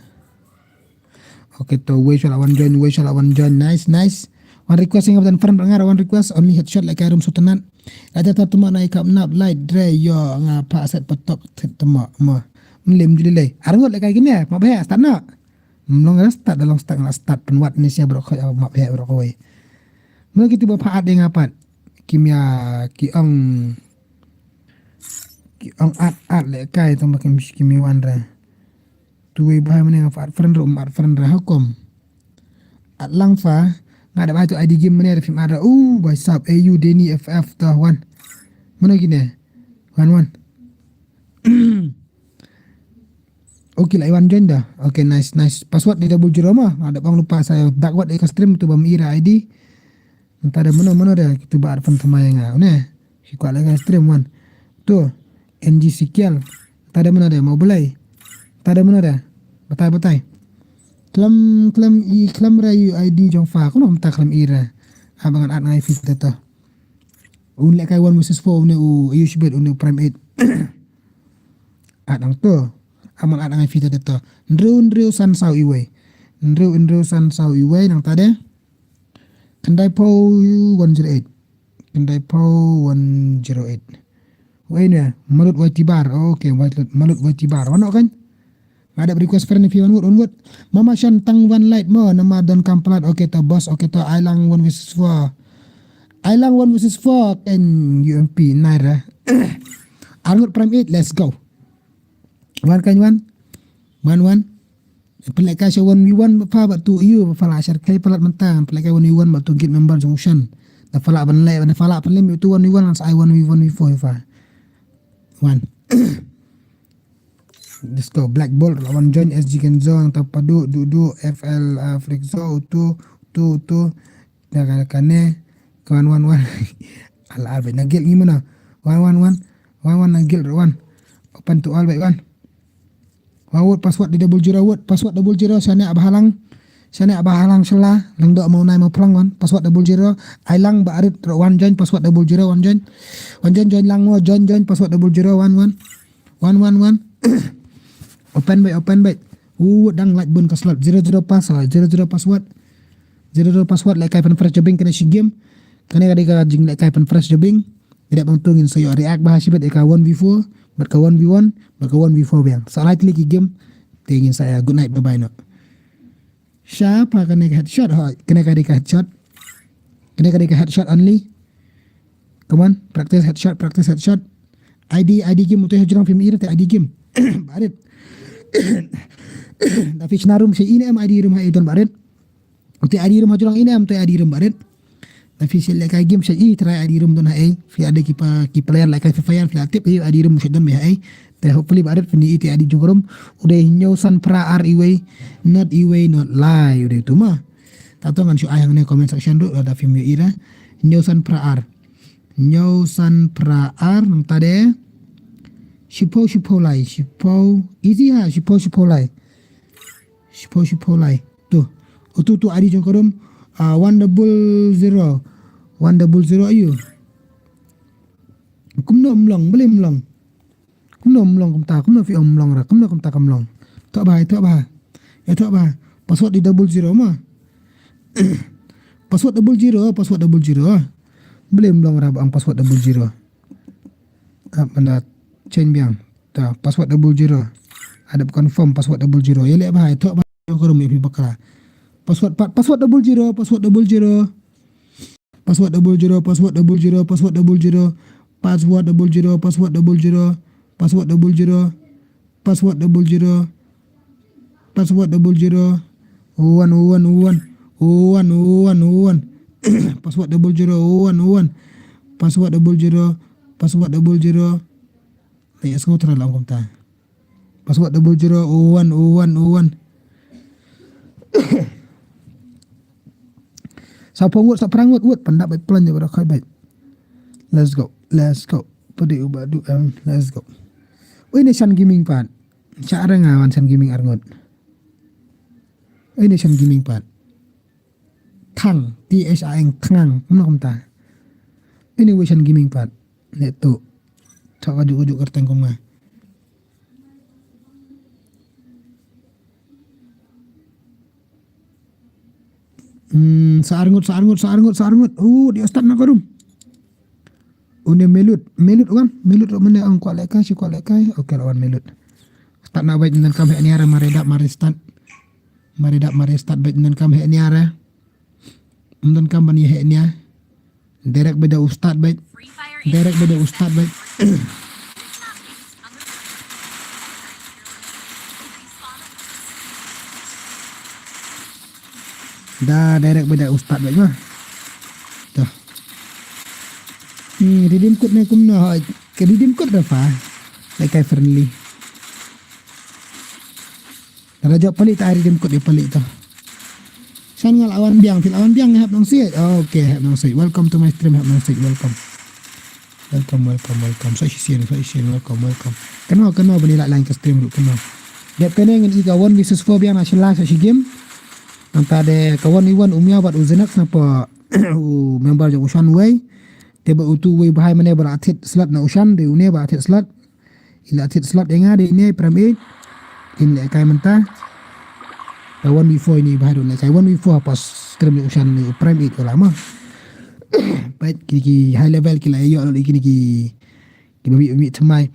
Okay, to wei shala wan join, wei shala wan join. Nice, nice. Wan request nga ba don friend nga wan request. Only headshot lehkai room sawtnat. Ada ta tuma na ikap nap light dre yo nga pa set patop tit tuma ma. Mlem juli lei. Arngut lehkai kine, ma ba heh start na. Mlong ra start da long start nga start pynwat ni sia bro khoi ma ba heh bro khoi. Mlong kitu ba pha at dei nga pat. Kimia ki ong Ki ong at at lehkai tang ba kim kim wan ra. Tu wei bhai mane nga at friend ra um at friend ra hukum. At lang fa nga da bai tu I D game mane ra phim at ra. Uh bhai sab A U Denny F F ta wan. Mane kine. Wan wan. Okay, la wan join da. Okay, nice, nice. Password di double zero mo. Nga da bang lupa sa ïa dak wat ïa ka stream tu ba mih ïa I D. Nta da mano mano da kitu ba ar phan thamai nga. Une. Shi kwah la ka stream wan. Tu. N G C K L. Nta da mano da mo belai. Nta da mano da. Batai batai. Khlem khlem i khlem ra ïa I D jong pha. Kuno mynta khlem i ra. Haba ngan add ngai feature to. Un lehkai one versus four une u use bet une u Prime eight. Add nang to. Aman add ngai feature to. Hynriew hynriew san saw iwei. Hynriew hynriew san saw iwei nangta de. Khyndai phew one zero eight. Khyndai phew one zero eight. Wei ne, Malut Y T Bar. Okay, Malut, Malut Y T Bar. Wan noh kan? Nga da request friend, if you want, want, want. Mama Shan tang wan light mo, namar donkam palat. Okay to boss, okay to, ai lang one versus four. Ai lang one versus four kan U M P, naira. Arngut Prime eight, let's go. Wan kan wan? Wan wan? Pynlehkai sha one v one ba pha bad tu ïu ba pha la share kai palat mynta. Pynlehkai one v one bad tu guild member jong u Shan. Da pha la ban leh, da pha la pynlem ïu tu one v one, sa ai one v one v four ïa pha. Wan. Disco Black Bolt la wan join, S G Kenzo, nangta Padu, Dudu, F L, uh, Flexo, utu, utu, utu. Da ka kane. Wan wan wan. Al al bad na guild ngi mana. Wan wan wan. Wan wan na guild wan. Open to all bad wan. Wan wut password di double zero wut. Password double zero, shane aba halang. Shane aba halang shela. Lang do mau nai mau plang wan. Password double zero. Ai lang ba arit ro wan join. Password double zero wan join. Wan join join lang wo join join password double zero wan wan. Wan wan wan. Open bad open bad. Wut dang lait bun ka slot. Zero zero pass, zero zero password. Zero zero password lehkai pynfresh jobbing kane shi game. Kane ka dei ka jinglehkai pynfresh jobbing. Ïa dep bang tu ngin sa ïoh react bha shibit ïa ka one v four bad ka one v one bad ka one v four biang. Sa lai tylli ki game. Te ngin sa ïa good night, bye bye noh. Sha pha kane ka headshot hoi. Kane ka dei ka headshot. Kane ka dei ka headshot only. Come on, practice headshot, practice headshot. I D, I D game utai hajrong film ira te I D game. Barit. Da fi shna room sha ine em I D room ha idon barit. Utai I D room hajrong ine em utai I D room barit. Da fi shi lehkai game sha i try I D room don ha ei. Fi ada ki pa ki player lehkai Free Fire fi la tip ei I D room sha don me ha ei. Te hopefully barit fi ni i te I D jong room. Utai hynñiew san phra ar iwei. Not iwei, not lai. Utai tu ma. Ta to ngan shu ai hangne comment section ruh lada phim ïohi ra. Hynñiew san phra ar. Hynñiew san phra ar nangta de. Shiphew shiphew lai, shiphew. Easy ha, shiphew shiphew lai. Shiphew shiphew lai. Tu. Utu tu I D jong ka room. Ah, one double zero. One double zero ayu. Kumno ym long, balei ym long? Kumno ym long kumta, kumno phi ong ym long ra, kumno kumta kam long. Thoh bha, thoh bha. Eh, thoh bha. Password di double zero ma. Password double zero, password double zero. Balei ym long ra ba ong password double zero. Ah, mynta change biang. Ta, password double zero. Adep confirm password double zero. Ïa leh bha, eh, thoh bha. Ïa ka room ïa phi bakla. Password pat, password double zero, password double zero. Password double zero, password double zero, password double zero, password double zero, password double zero, password double zero, password double zero, password double zero, one, one, one, one, one, one, one, password double zero, one, one, password double zero, password double zero. Te ïa sngew trai la ong kumta. Password double zero oh one oh one oh one. Sa pong wut, sa prang wut, wut, pandap bait plan je bada khoi bait. Let's go, let's go. Pudi uba du em, let's go. Ui ne Shan Gaming pat. Sha arang awan Shan Gaming arngut. Ui ne Shan Gaming pat. Thang, T H A N, thngang, kumno kumta. Anyway, Shan Gaming pat. Netu. Thok aju aju kerteng kum nga. Hmm, sa arngut, sa arngut, sa arngut, sa arngut. Uh, dia start na ka room. Une Melut, Melut wan, Melut ro mene ang kwah lekai, shi kwah lekai. Okay, wan Melut. Start na bait nan kam he ni ara mare dap mare start. Mare dap mare start bait nan kam he ni ara. Ym donkam ban ïa heh nia. Direct beit da u start beit. Direct beit da u start beit. Da direct beit da u start beit ma. Dah. Ni redeem code ne kumno ha. Ka redeem code da pha. Lekai friendly. Raja palik ta ari dim kut dia palik ta. San ngal awan biang, pil awan biang hap nong sit. Okay, hap nong sit. Welcome to my stream, hap nong sit. Welcome. Welcome, welcome, welcome. So shisien, so shisien, welcome, welcome. Kano, kano bani la line ka stream ruh kano. Dep kane ngin i ka one versus four biang na shila sa shi game. Nangta de ka one v one u Miaw bad u Zenak sngapa u member jong u Shan wei. Te ba utu wei bahai mane ba la thied slot na u Shan de une ba la thied slot. I la thied slot ïa nga de ine prem eight. In le kai mynta. Ka one v four ini bahai dun le kai one v four pas krim u Shan ni prem eight wala ma. Peit ki ki high level ki la ïoh lo kini ki ki babi umi thymmai.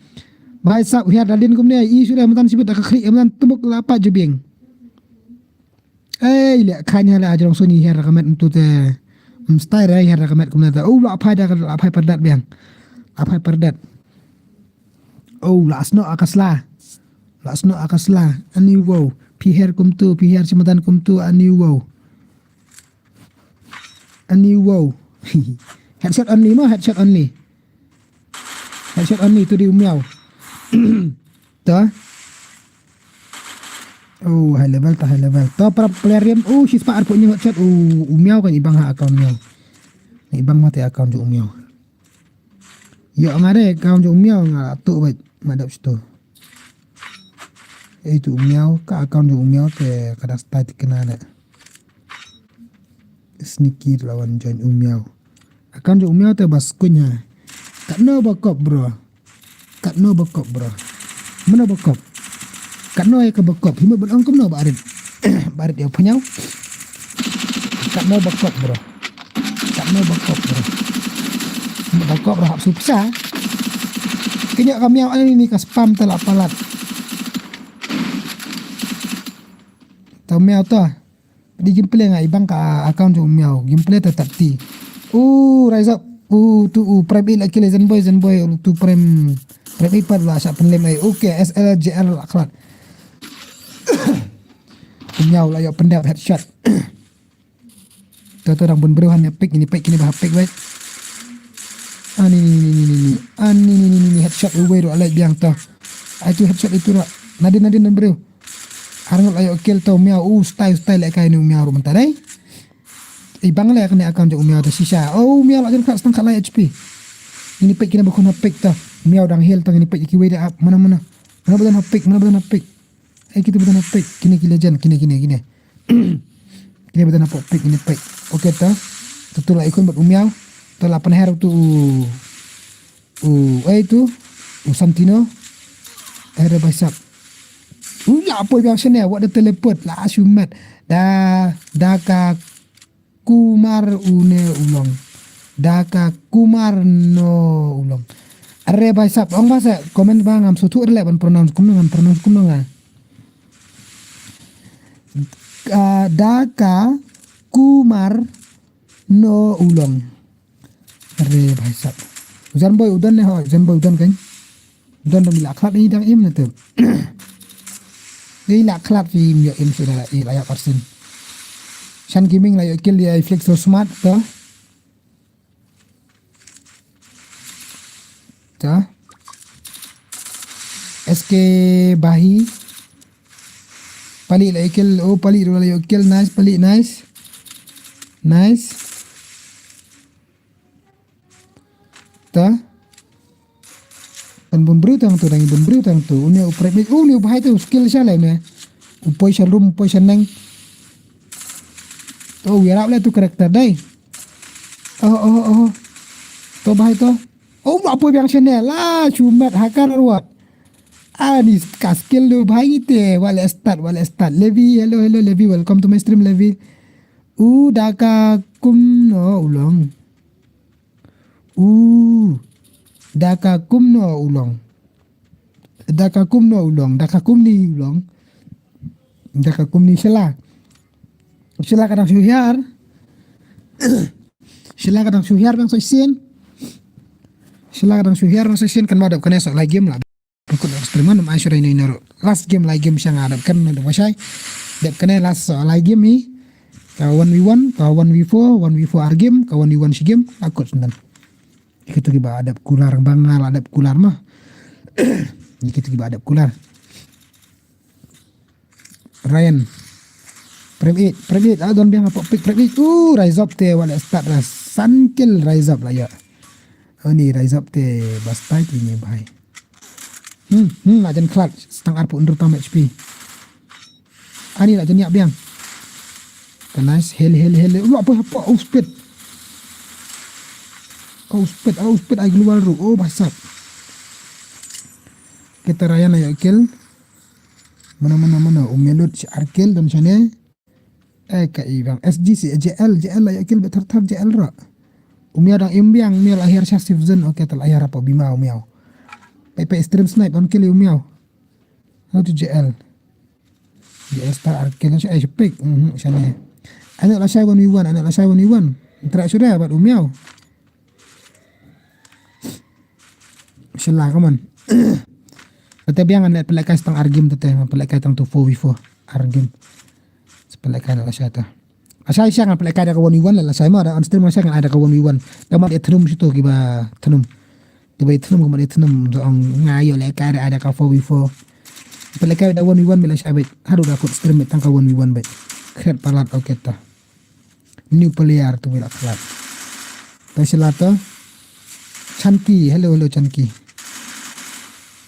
Bai sap hiar da din kumne i sure mynta sibit da ka khri mynta tumuk la pa jubing. Ei le khan hiar la ajrong suni hiar ka met tu te. Mstai re hiar ka met kumne ta. Oh la phai da la phai perdat biang. La phai perdat. Oh la sno akasla. La sno akasla. Ani wow. Pi hiar kumtu, pi hiar simadan kumtu ani wow. Ani wow. Headshot only mo, headshot only. Headshot only tu di u Miaw. To. Oh, high level ta high level. To para player rim. Oh, shi spah arphew nyi headshot. Oh, u Miaw kan ibang ha account Miaw. Ibang mate account jong u Miaw. Yo nga de account jong u Miaw nga tu bait. Madap situ. Eh tu u Miaw ka account jong u Miaw te ka da start kena de. Sneaky lawan join u Miaw. Account jong u Miaw te bas kunya. Katno ba kop bro. Katno ba kop bro. Mano ba kop. Katno ïa ka ba kop. Himut ban ong kumno ba arit. Ba arit ïa pynyaw. Katno ba kop bro. Katno ba kop bro. Himut ba kop bro hap suksa. Kenya ka Miaw ani ni ka spam tala palat. Ta Miaw ta. Di gameplay nga ibang ka account jong u Miaw. Gameplay ta tap ti. U rise up. U tu u prem eight la kill Zen boy Zen boy u tu prem prem eight pat la sa penlem ai. Okay S L J R la khlad. U Miaw la ïoh pendap headshot. To to dang bun briew han ïa pick ini pick kini ba pick wait. Ani ni ni ni ni ni. Ani ni ni ni ni headshot uwei ruh alai biang to. Ai tu headshot itu ruh. Nadin nadin dan briew. Arngut la ïoh kill to Miaw u style style le kai ni u Miaw ruh mynta dei. Ibang le kane account jong u Miaw to shisha. Oh u Miaw la jan khat stang khat lai H P. Ini pick kini ba khun ha pick to. Miaw dang heal to ini pick kiwei da ap mana mana. Mana ba jan ha pick mana ba jan ha pick. Ai kita ba jan ha pick kini ki legend kini kini kini. Kini ba jan ha pick kini pick. Okay to. To to la ikun bad u Miaw. To la pynher tu u u ai tu u Santino. Ai re baisap. U la poi biang sene wat da teleport la shumat. Da da ka Kumar une u long. Da ka Kumar no u long. Are baisap ong ba se comment ba ngam suthu re le ban pronounce kumno ngam pronounce kumno nga. Ah, da ka Kumar no u long. Are baisap. Jan boy u don ne ho, jan boy u don kan. Don don ila khlad ni dang im na tu. Ila khlad fi im yo im sudah ila ya parsin. Shan Gaming la yo kill dia flex so smart to. To. S K Bahi. Pali la yo kill, oh pali la yo kill nice pali nice. Nice. Ta. Kan bun briew tang tu dang bun briew tang tu. Une u prep une u bahai tu skill sha le ne. U poi sha room poi sha neng. Tu u yarap le tu character dai. Oh oh oh. Tu bahai tu. Oh ma poi biang sha ne la shumat hakar ruat. Ani ka skill lu bahai te wale start wale start Levi hello hello Levi welcome to my stream Levi. U da ka kumno u long. U da ka kumno u long. Da ka kumno u long. Da ka kumni u long. Da ka kumni shala. Shala ka dang shu hiar. Shala ka dang shu hiar bang sa sien. Shala ka dang shu hiar bang sa sien kan ma dap kane sa la game la. Pukul experiment nam ai shurai ni naru. Last game lai game shang adap kan na dap shai. Dap kane last uh, lai game hi. Ka one v one, ka one v four, one v four ar game, ka one v one shi game. Akut sendan. Kita ki ba adap kular bang ngal adap kular mah. Kita ki ba adap kular. Ryan. Prem eight, Prem eight, ah, don biang hapoh pick Prem eight. Uh, rise up te, wat la start la. San kill rise up la ïa. Ani rise up te, basta ki ni bhai. Hmm, hmm, la jan khlad, stang arphew hynriew tam H P. Ani la jan ïa biang. Ka nice, hel, hel, hel. Wah, apa, apa, oh, speed. Oh, speed, oh, speed, ai global ru. Oh, basat. Kita Ryan ayo kill. Mana, mana, mana. Umelut si ar kill dan shane. Eh, ka i bang. S G C, J L, J L ayo kill, better thar J L ra. Umiaw dang im biang, umiaw la akhir sha safe zone. Okay, tal akhir apa bima umiaw. Pe, pe stream snipe, on kill umiaw. How to J L. J L star ar kill, eh, shepik. Mhm, shane. Anak lashai one v one, anak lashai one v one. Interact sudah, bat umiaw. Shela, come on. Tete biang anak pelek kai tang ar game tete, pelek kai tang tu four v four. Ar game. Pelek kai anak lashai ta. Lashai shang pelek kai da ka one v one la lashai ma, da on stream lashai ngan ada ka one v one. Da mat e thnum situ kiba thnum. Kiba e thnum, kiba e thnum, so ong nga ïoh lek kai da ada ka four v four. Pelek kai da one v one me lashai bait. Haduh da kut stream me tang ka one v one bait. Kret palat, okay ta. New player tu me la klat. Ta shela ta. Chanki, hello, hello Chanki.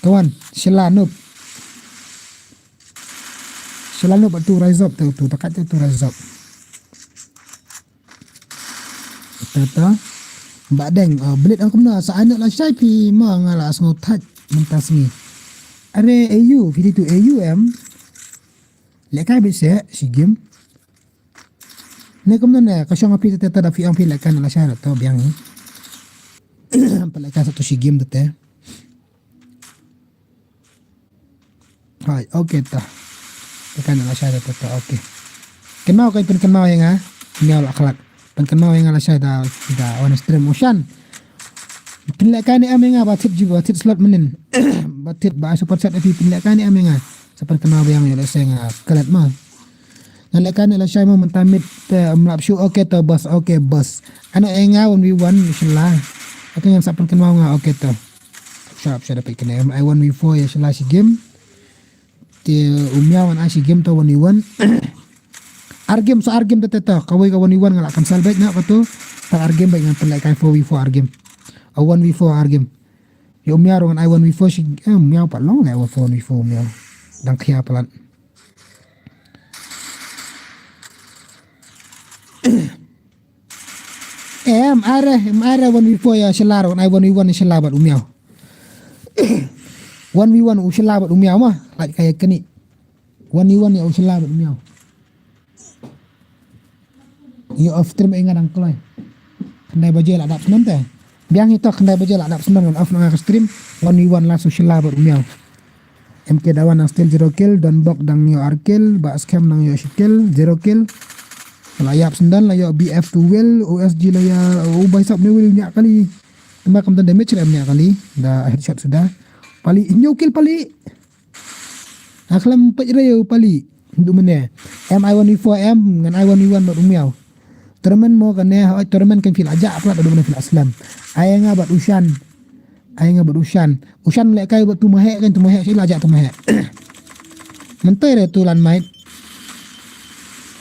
Kawan, shela noob. Shela noob tu rise up tu, tu takat tu rise up. Ta ta. Ba deng, ah, belit ang kumna sa anak lashai phi ma nga la sngew thait mynta sngi. Are A U, phi tu A U em. Lek kai bit se, si game. Ne kumna ne, ka shong phi ta ta da phi ong phi lek kai na lashai to biang ni. Pelek kai sa tu si game tete. Hai, okay ta. Tekan lashai ta ta, okay. Kynmaw kai pynkynmaw ïa nga. Nyaw la khlak. Pynkynmaw ïa nga lashai da, da on stream Ushan. Pynlehkai ne em ïa nga ba thied ji ba thied slot mynnin. Ba thied ba ai super chat ïa phi pynlehkai ne em ïa nga. Sa pynkynmaw ba ïa nga ïa lashai nga klet ma. Nga lehkai ne lashai ma mynta mid te em lap shu, okay ta boss, okay boss. Ana ïa nga one v one shela. Okay ngan sa pynkynmaw nga, okay ta. Shap shap da peit kane. Em ai one v four ïa shela shi game. Te u miaw ngan ai shi game to one v one. Ar game, so ar game te te to. Kawei ka one v one nga la cancel beit na ka to. Tang ar game beit ngan pynlehkai four v four ar game. A one v four ar game. Ïa u miaw ruh ngan ai one v four shi, eh, miaw pat long leh one v four, one v four miaw. Dang khia palat. Em, are, em, are one v four ïa shela ruh, ai one v one shela bad u miaw. One v one u shela bad u miaw ma, lait ka ïa kani. One v one ïa u shela bad u miaw. Ïa off stream ïa nga dang kloi. Khyndai baje la dap snem te. Biang ito khyndai baje la dap snem ngan off na nga ka stream. One v one la su shela bad u miaw. M K Dawan nang still zero kill, Don Bok dang ïoh ar kill, Ba Scam nang ïoh shi kill, zero kill. La ïap sendon, la ïoh B F to will, O S G la ïa, u bai sap ne will ñiah kali. Tama kam don damage re ñiah kali, da headshot suda. Pali, hynñiew kill pali. Akhlem pej re u pali. Du mene. M I one v four M, ngan I one v one bad u miaw. Tournament mo kane, hoi tournament kan phi la jah, plat du mene phi la slem. Ai nga bad u Shan. Ai nga bad u Shan. U Shan leh kai bad tu mahek kan tu mahek, shi la jah tu mahek. Mentoi re tu lan mait.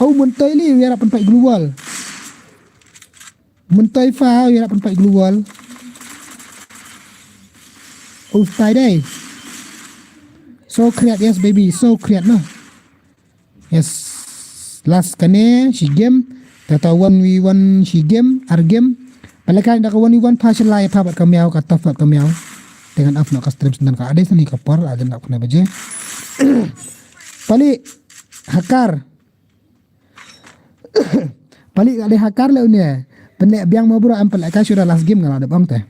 Au mentoi li, u ïarap pynpait global. Mentoi fa, u ïarap pynpait global. U stai dei. So create, yes baby, so create no. Yes. Last kane, shi game. Tata one v one shi game, ar game. Pale kan da ka one v one pha shi lai pha bad ka miaw, ka tough bad ka miaw. Dengan off no ka stream sendon ka ade seni ka por, ade nak kena baje. Pali, hakar. Pali ka ade hakar le une. Pele biang ma bro, am pele ka sudah last game nga la dep ong te.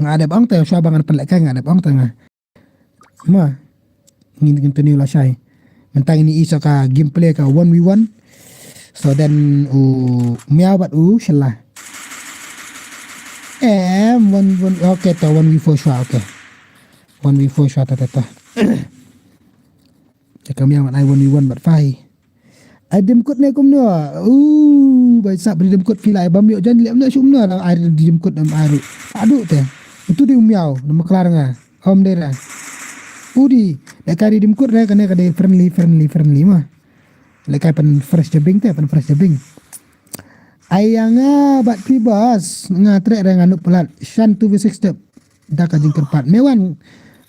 Nga dep ong te, shuwa ba ngan pele ka nga dep ong te nga. Ma, ngin continue lashai. Mynta ngin ïohi sa ka gameplay ka one v one. So then u miaw bad u shella. Em, one, one, okay to, one v four shuwa, okay. One v four shuwa ta ta ta. Te ka miaw ngan ai one v one bad fai. Ai dim kut ne kumno? Uh, bai sap dim kut phi lai bam ïoh jan lem na sum na ai dim kut am ai ru. Adu te. Itu di u miaw, nama kelar nga. Om dera. Udi, lehkai redeem code re kane ka dei friendly, friendly, friendly ma. Lehkai pynfresh jabieng te, pynfresh jabieng. Ai ïa nga bad phi boss, nga treh re nga nuk palat, shan two v six step. Da ka jingkyrpad. Mewan.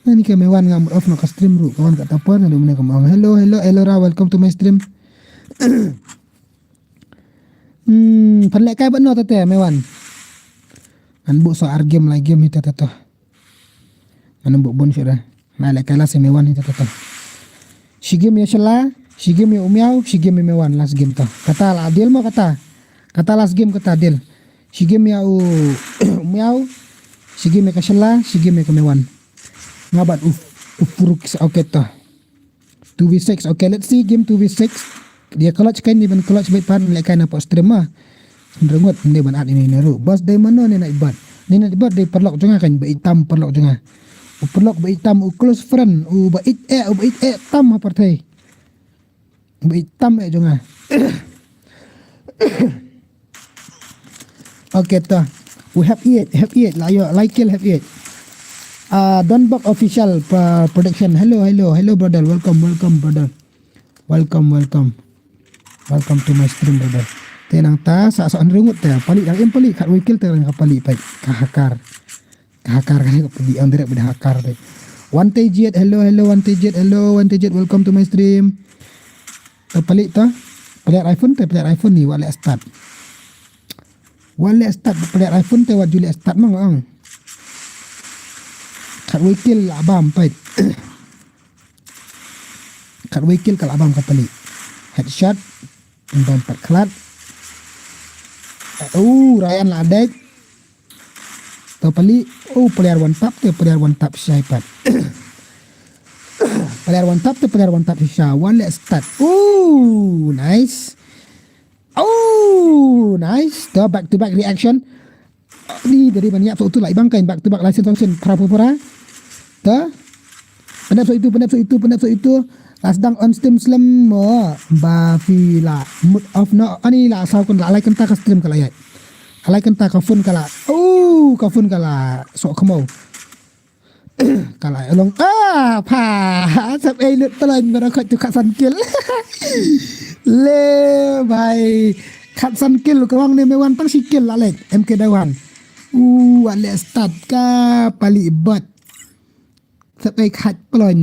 Nani ka Mewan nga mut off noh ka stream ruh. Ka wan ka tapar, nani mane ka mut. Hello, hello, Elora, welcome to my stream. Hmm, pynlehkai bad no tete, Mewan. Ngan buh sa ar game lai game hi tete to. Ngan buh bun shuh da. Na lehkai la si Mewan hi tete to. Shi game ïa Shala, shi game ïa u Miaw, shi game ïa Mewan last game to. Kata la deal mo kata. Kata last game kata deal. Shi game ïa u Miaw, shi game ïa ka Shala, shi game ïa ka Mewan. Nga bad u, u Furuk sa okay to. Two v six. Okay, let's see game two v six. Dia clutch kan ni ban clutch bad pan lehkai na pok stream ma. Rengut ni ban at ini ni ru. Bas dei mano ni na ibat. Ni na ibat dei paralok jong nga kan ba itam paralok jong nga. U paralok ba itam u close friend u ba it eh u ba it eh tam ha partai. Ba itam eh jong nga. Okay ta. We have eight, have eight. La yo, like kill have eight. Uh, Don Buck Official uh, Production. Hello, hello, hello brother. Welcome, welcome brother. Welcome, welcome. Welcome to my stream brother. Te nang ta sa sa rengut te pali yang em pali kat wikil te ka pali pai ka hakar. Ka hakar kan ka pali yang direct bida hakar te. One T Jet, hello, hello, One T Jet, hello, One T Jet, welcome to my stream. Te pali ta. Pali iPhone te pali iPhone ni wale start. Wale start pali iPhone te wajuli start mang ang. Kat wikil abam pai. Kat wei kill ka la bam ka pali. Headshot. Bam pat khlad. Oh, Ryan la dek. To pali. Oh, player one tap te player one tap shisha pat. Player one tap te player one tap shisha. One let's start. Oh, nice. Oh, nice. To back to back reaction. Ni dari ban ïap so tu lai bang kain back to back license function para para. Ta. Pendap so itu, pendap so itu, pendap so itu. Las dang on stream slem mo ba fi la mut off no ani la saw kun la lai kenta ka stream ka la ïa. Alai kenta ka phone ka la. Oh, ka phone ka la so kemo. Ka la long ah pa sap ei lut talain bara khot tu kat san kill. Le bai kat san kill ka wang ne me wan tang si kill la lek M K Dawan. U wa le start ka pali bot. Sap ei khat plon.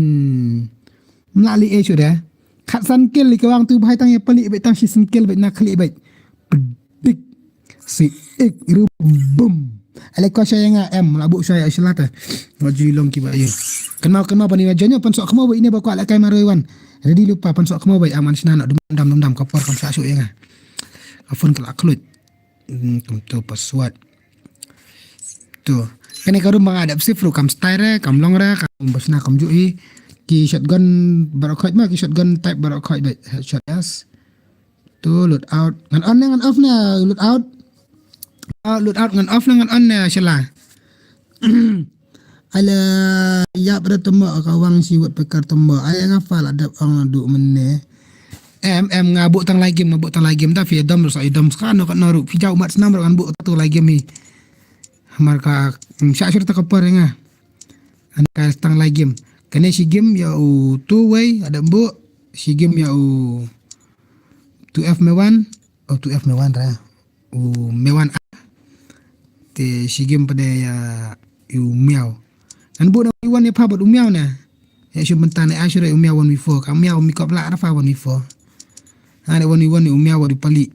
Mla li ei shuda. Khat san kill li ka wang tu bai tang ya pali bai tang si san kill bai na khli bai. Pedik. Si ik ru bum. Ale ko shaya nga em la bu shaya shalata. Wa ju long ki ba yu. Kan mau kan mau pani na janyo pan sok kemo bai ine ba ko ala kai maroi wan. Ready lupa pan sok kemo bai aman shna na dum dam dum dam ka por kam sa shu ya nga. Ka phone ka la khlut. Hmm, kam tu password. Tu. Kane ka room ba nga dep sip ru kam style re, kam long re, kam bashna kam ju i. Ki shotgun barokhoj ma, ki shotgun type barokhoj bai. Headshot yes. Tu load out. Ngan on ne ngan off ne load out. Ah, load out ngan off ne ngan on ne shala. Ala yap re temba ka wang si wot pekar temba. Ai nga fa la dep ong du mene. Em em nga bu tang lai game, nga bu tang lai game ta fi dom sa dom ska no ka no ru fi jau mat snam ru ngan bu tu lai game hi. Mar ka sha shur ta ka par nga. An ka tang lai game. Kane si game ya u tu wei ada bu si game ya u tu F me wan. Oh tu F me wan ra. U Mewan a. Te si game pada ya u Miaw. Ngan bu na wan ya pa bat u Miaw na. Ya shu mentane a shu u Miaw one v four. Ka Miaw mi kop la rafa one v four. Ha ne one v one u Miaw wa du pali.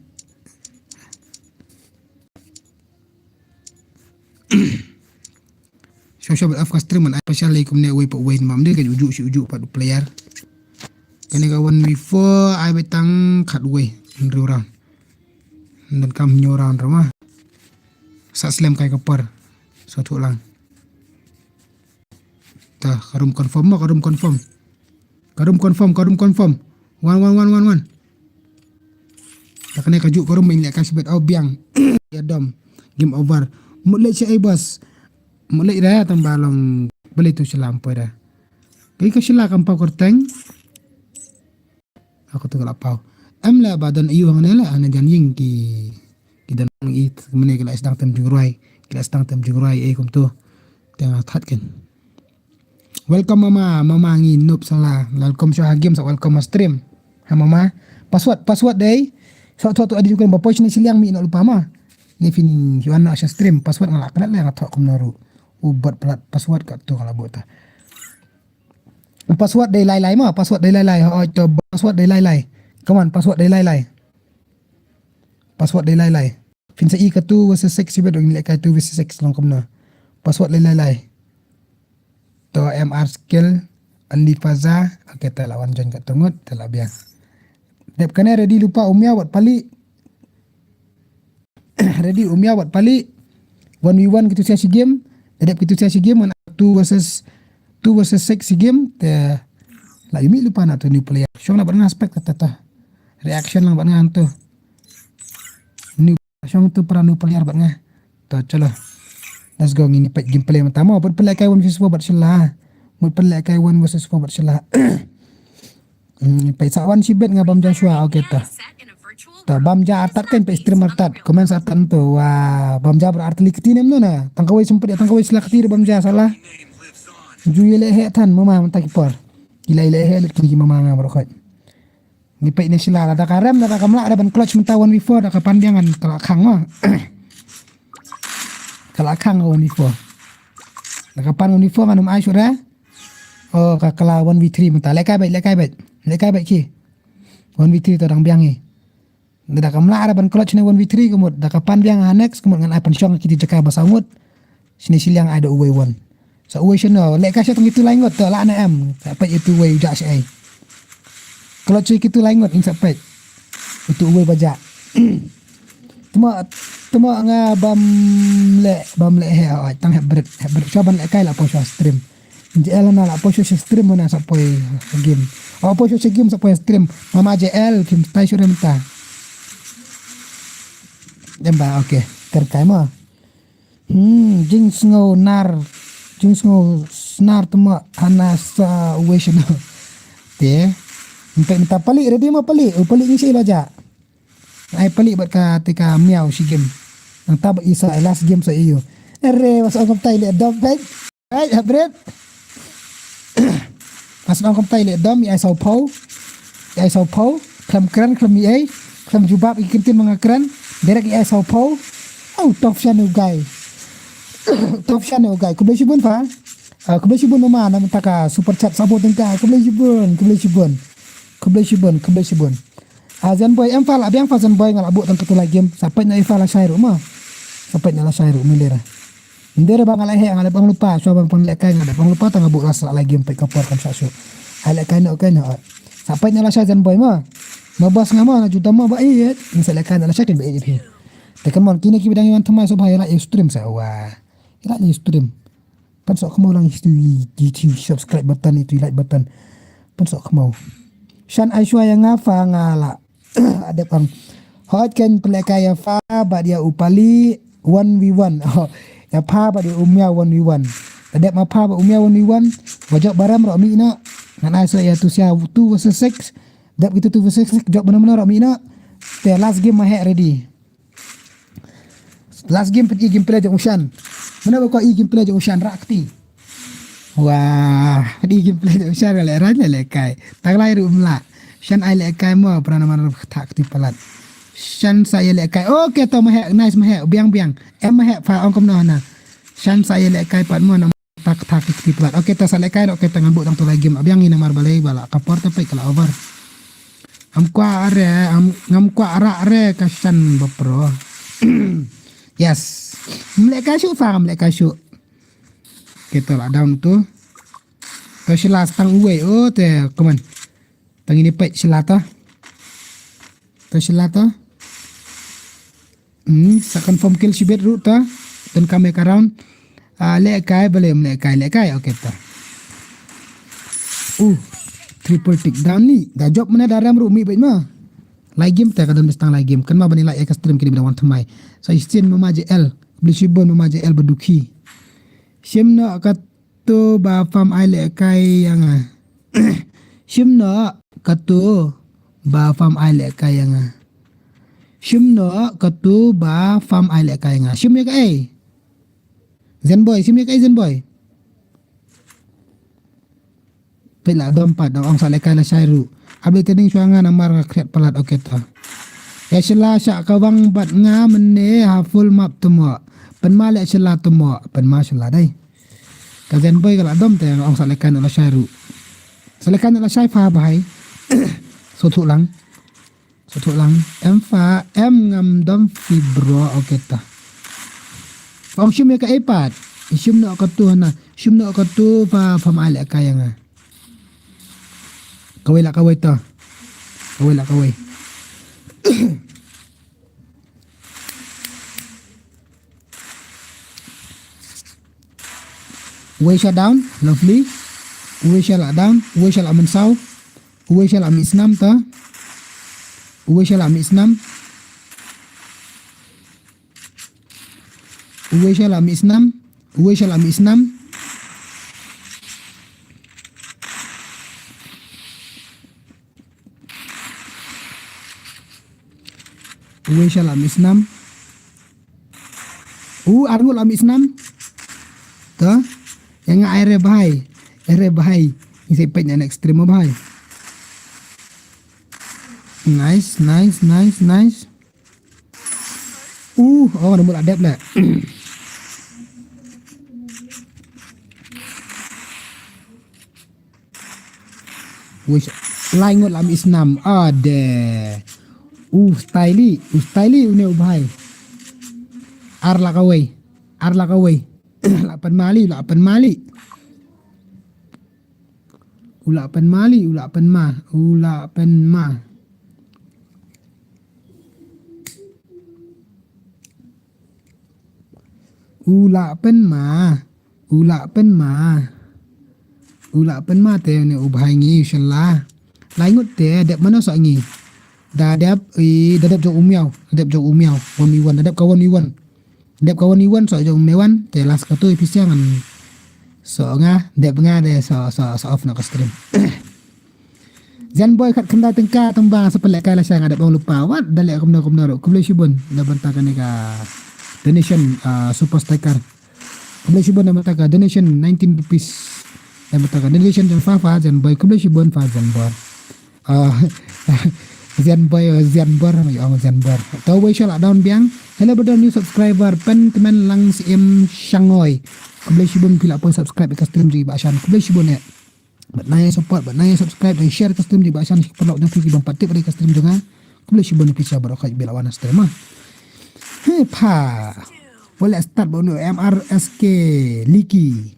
Sho sho bat af ka stream man ai pasal lai kum ne wei pa wei mam de ka uju si uju pat u player. Kane ka one v four ai betang khat wei. Nriu round. Ndan kam nyo round rama. Sa slem kai ka par. So thu lang. Ta ka room confirm ma ka room confirm. Ka room confirm ka room confirm. Wan wan wan wan wan. Ta kane ka ju ka room in le ka sibet au biang. Ya dom. Game over. Mut le che ai bas. Mut le ra tang ba long beli tu selam poi ra. Kai ka sila kam pau kerteng. Aku tu kala pau. Em la ba don iu hang ne la ana jan ying ki ki don i mene ki la sdang tem jingruai ki la sdang tem jingruai e kum tu. Teng that ken. Welcome mama, mama ngi noob sala. Welcome shuwa ha game sa welcome ha stream. Ha mama. Password, password dei. Shuwa tu tu adi jukun ba poi shane shiliang mi noh lypa ma. Ni phin yuan na sha stream. Password nga la klet leh nga thoh kumno ruh. U bot palat password ka tu nga la buh ta. Password dei lai lai ma, password dei lai lai. Hooid to password dei lai lai. Come on, password dei lai lai. Password dei lai lai. Phin sa i ka two versus six shibit, ngi lehkai two versus six long kumno. Password dei lai lai. To M R skill, Andi Faza. Okay, te la wan join katto ngut, te la biang. Dep kane ready lypa u Miaw bad Pali. Ready u Miaw bad Pali. One v one kitu sia shi game. Dep kitu sia shi game ngan two versus two versus six shi game. Te la yu mih lypa na tu new player. Shong na bad nga spek ta ta. Reaction lang bad nga tu. New shong tu para new player bad nga. To chalo. Let's go, ngin peit gameplay mynta mo. Bad peit lehkai one versus four bad shala. Bad peit lehkai one versus four bad shala. Hmm, peit sa wan shibit nga bam ja shuwa, okay to. To bam ja artat kan peit stream artat. Comment sa artat tu. Wah, bam ja ber artat li kti nem no na. Tang kawei sempet ya, tang kawei shala kti bam ja sala. Ju ïaleh heh than mama mynta ki por. Ila ila heh lut ki mama nga baroh khoit. Ngi peit ne shala, lada ka rem, lada kam lah re ban clutch mynta one v four, da ka pan biang ngan ka la khang ma. Ka la khang one v four. Da ka pan one v four ngan ym ai shuh re. Oh, ka kylla one v three mynta. Lehkai beit, lehkai beit. Lehkai beit ki. One v three to dang biang hi. Da kam lah re ban clutch ne one v three ka mut. Da ka pan biang ha next ka mut ngan ai pynshong ki jaka ba saw ngut. Shane shiliang ai da uwei one. Sa uwei shano, lehkai sha tang itu lai ngut to lah na em. Sa peit itu uwei u jah shaei. Clutch itu lai ngut in sa peit. Itu uwei ba jah. Tuma, tuma nga bam leh, bam leh heh, oh, tang heh bret, heh bret. Shuwa ban lehkai la poi shuwa stream. J L na la poi shuwa stream na sa poi game. Oh, poi shuwa game sa poi stream. Mama J L, kim tai shuwa mynta. Dem ba, okay. Terkai ma. Hmm, jingsngew nar. Jingsngew snar tuma hana sa uwei shano. Te. Mynta, mynta Pali, ready ma Pali? U Pali ngi shi ila ja. Ai Pali bad ka te ka Miaw shi game. Nang ta ba i sa last game sa i yu. Ere, mas ong kumta i leh dom, peit. Ai, heh bret. Mas ong kumta i leh dom, i ai saw phew. I ai saw phew. Khlem kren, khlem i ai. Khlem jubab i ktien ma nga kren. Direct i ai saw phew. Au, tough shan u guy. Tough shan u guy. Khublei shibun fa. Ah, khublei shibun mama na mynta ka super chat sabo tyngka. Khublei shibun, khublei shibun. Khublei shibun, khublei shibun. Ah, Zen Boy, em fa la biang fa Zen Boy nga la buh tang katu lai game. Sa peit na i fa la shai ruh ma. Sa peit na la shai ruh mi lera. Ndere ba nga la heh nga la bang lupa, shuwa ban pang lehkai nga la bang lupa tang nga buh la sa lai game peit ka por kam sa shu. Ai lehkai na, okay na. Sa peit na la shai Zen Boy ma. Ma bas nga ma na juta ma ba i. Ni sa lehkai na la shai kin ba i phi. Te kan mon kine ki bidang iwan thamai so ba i la stream sa wa. I la stream. Pan sok khmau lang itu i, itu i subscribe button, itu i like button. Pan sok khmau. Shan Aishwarya nga fa nga la. Adep ang. Hot ken peleka ya fa bad ya u Pali one v one. Oh, ya fa bad ya u Miaw one v one. Adep ma fa bad u Miaw one v one. Wajak baram ro mi na. Ngan ai so ya tu sia two versus six. Dep gitu two versus six. Jok benar-benar ro mi na. Te last game ma heh ready. Last game peit i gameplay jong u Shan. Mano ba ko i gameplay jong u Shan rak ti. Wah, peit i gameplay jong u Shan ka leh rai leh lehkai. Tang lai ruh mla. Shan ai lehkai mo pra na man thak ti palat. Shan sa ya lehkai. Okay to ma heh, nice ma heh, biang biang. Em ma heh fa ong kumno na. Shan sa ya lehkai pat mo na. Tak tak ki plat. Okay, ta sa lehkai, okay, ta ngan buh tang tu lai game. Abiang ina mar balei bala ka por ta peit ka la over. Am kwah are, am ngam kwah ara are ka Shan ba pro. Yes. Mlehkai shu fa, mlehkai shu. Okay, ta la down tu. Ta shila tang uwei, oh te, come on. Tang ini peit shila ta. Ta shila ta. Hmm, sa confirm kill shibit ruh ta. Don kame ka round. Ah, lehkai, bale, lehkai, lehkai. Okay, ta. Uh, triple tick down ni. Da jop mana da ram ruh mi bait ma. Lai game ta ka don bistang lai game. Kan ma bani lai ka stream kini bida wan thamai. Sa isin mama J L. Beli shibun mama J L badukhi. Shim na ka tu ba farm ai lehkai ya nga. Shim na ka tu ba farm ai lehkai ya nga. Shim na ka tu ba farm ai lehkai ya nga. Shim ya ka ai. Zen boy, shim ya ka ai Zen boy. Peit la dom pat, da ong sa lehkai lashai ruh. Ap lei tdeng shuwa nga namar nga khriat palat, okay ta. Ïa shylla sha ka wang bad nga mynne ha full map tmoh. Pynma leh shylla tmoh, pynma shylla dei. Ka Zen Boy ka la dom te nga ong sa lehkai noh lashai ruh. Sa lehkai noh lashai pha bhai. Sngewthuh lang. Sngewthuh lang. Em pha, em ngam dom phi bro, okay ta. Ong shim ïa kaei pat. Shim noh katu hana. Shim noh katu pha, pha ma ai lehkai ïa nga. Kawei la kawei ta. Kawei la kawei. Uwei sha down, lovely. Uwei sha la down, uwei sha la mynsaw. Uwei sha la mih snam ta. Uwei sha la mih snam. Uwei sha la mih snam. Uwei sha la mih snam. Uwei sha la mih snam. U ar ngut la mih snam. To. Ïa nga ai re bhai. Ai re bhai. Ngi sa peit na next stream mo bhai. Nice, nice, nice, nice. Uh, oh, da mut la dep le. Wis, lai ngut la mih snam. Ade. U styli, u styli une u bhai. Ar la kawei. Ar la kawei. La pynmali, la pynmali. U la pynmali, u la pynma, u la pynma. U la pynma, u la pynma. U la pynma te une u bhai ngi shylla. Lai ngut te dep mano sa ngi. Da dep, i, da dep jong u miaw, da dep jong u miaw. One v one, da dep ka one v one. Dep ka one v one, so jong me wan, te last ka tu i pisa ngan. So nga, dep nga de, so, so, so off na ka stream. Zen Boy khat khyndai tyngka tang ba sa pynlehkai lashai nga dep ong lypa. Wat da leh kumno kumno ruh. Khublei shibun na bynta kane ka donation, ah, super sticker. Khublei shibun na bynta ka donation nineteen rupees. Na bynta ka donation jong Fafa Zen Boy. Khublei shibun Fa Zen Boy. Ah, Zen Boy, oh, Zen Bor, oh, Zen Bor. To wei sha la down biang. Hello brother, new subscriber. Pyntmen lang Syiem Shangoi. Khublei shibun phi la poi subscribe ka stream jong i Bah Shan. Khublei shibun eh. Bad nang ïa support, bad nang ïa subscribe, nang share ka stream jong i Bah Shan, shi paralok jong phi ki bym pat tip ïa ka stream jong nga. Khublei shibun phi sha baroh kawei ba la wan ha stream ah. He pha. Wala start ba uni M R S K Liki.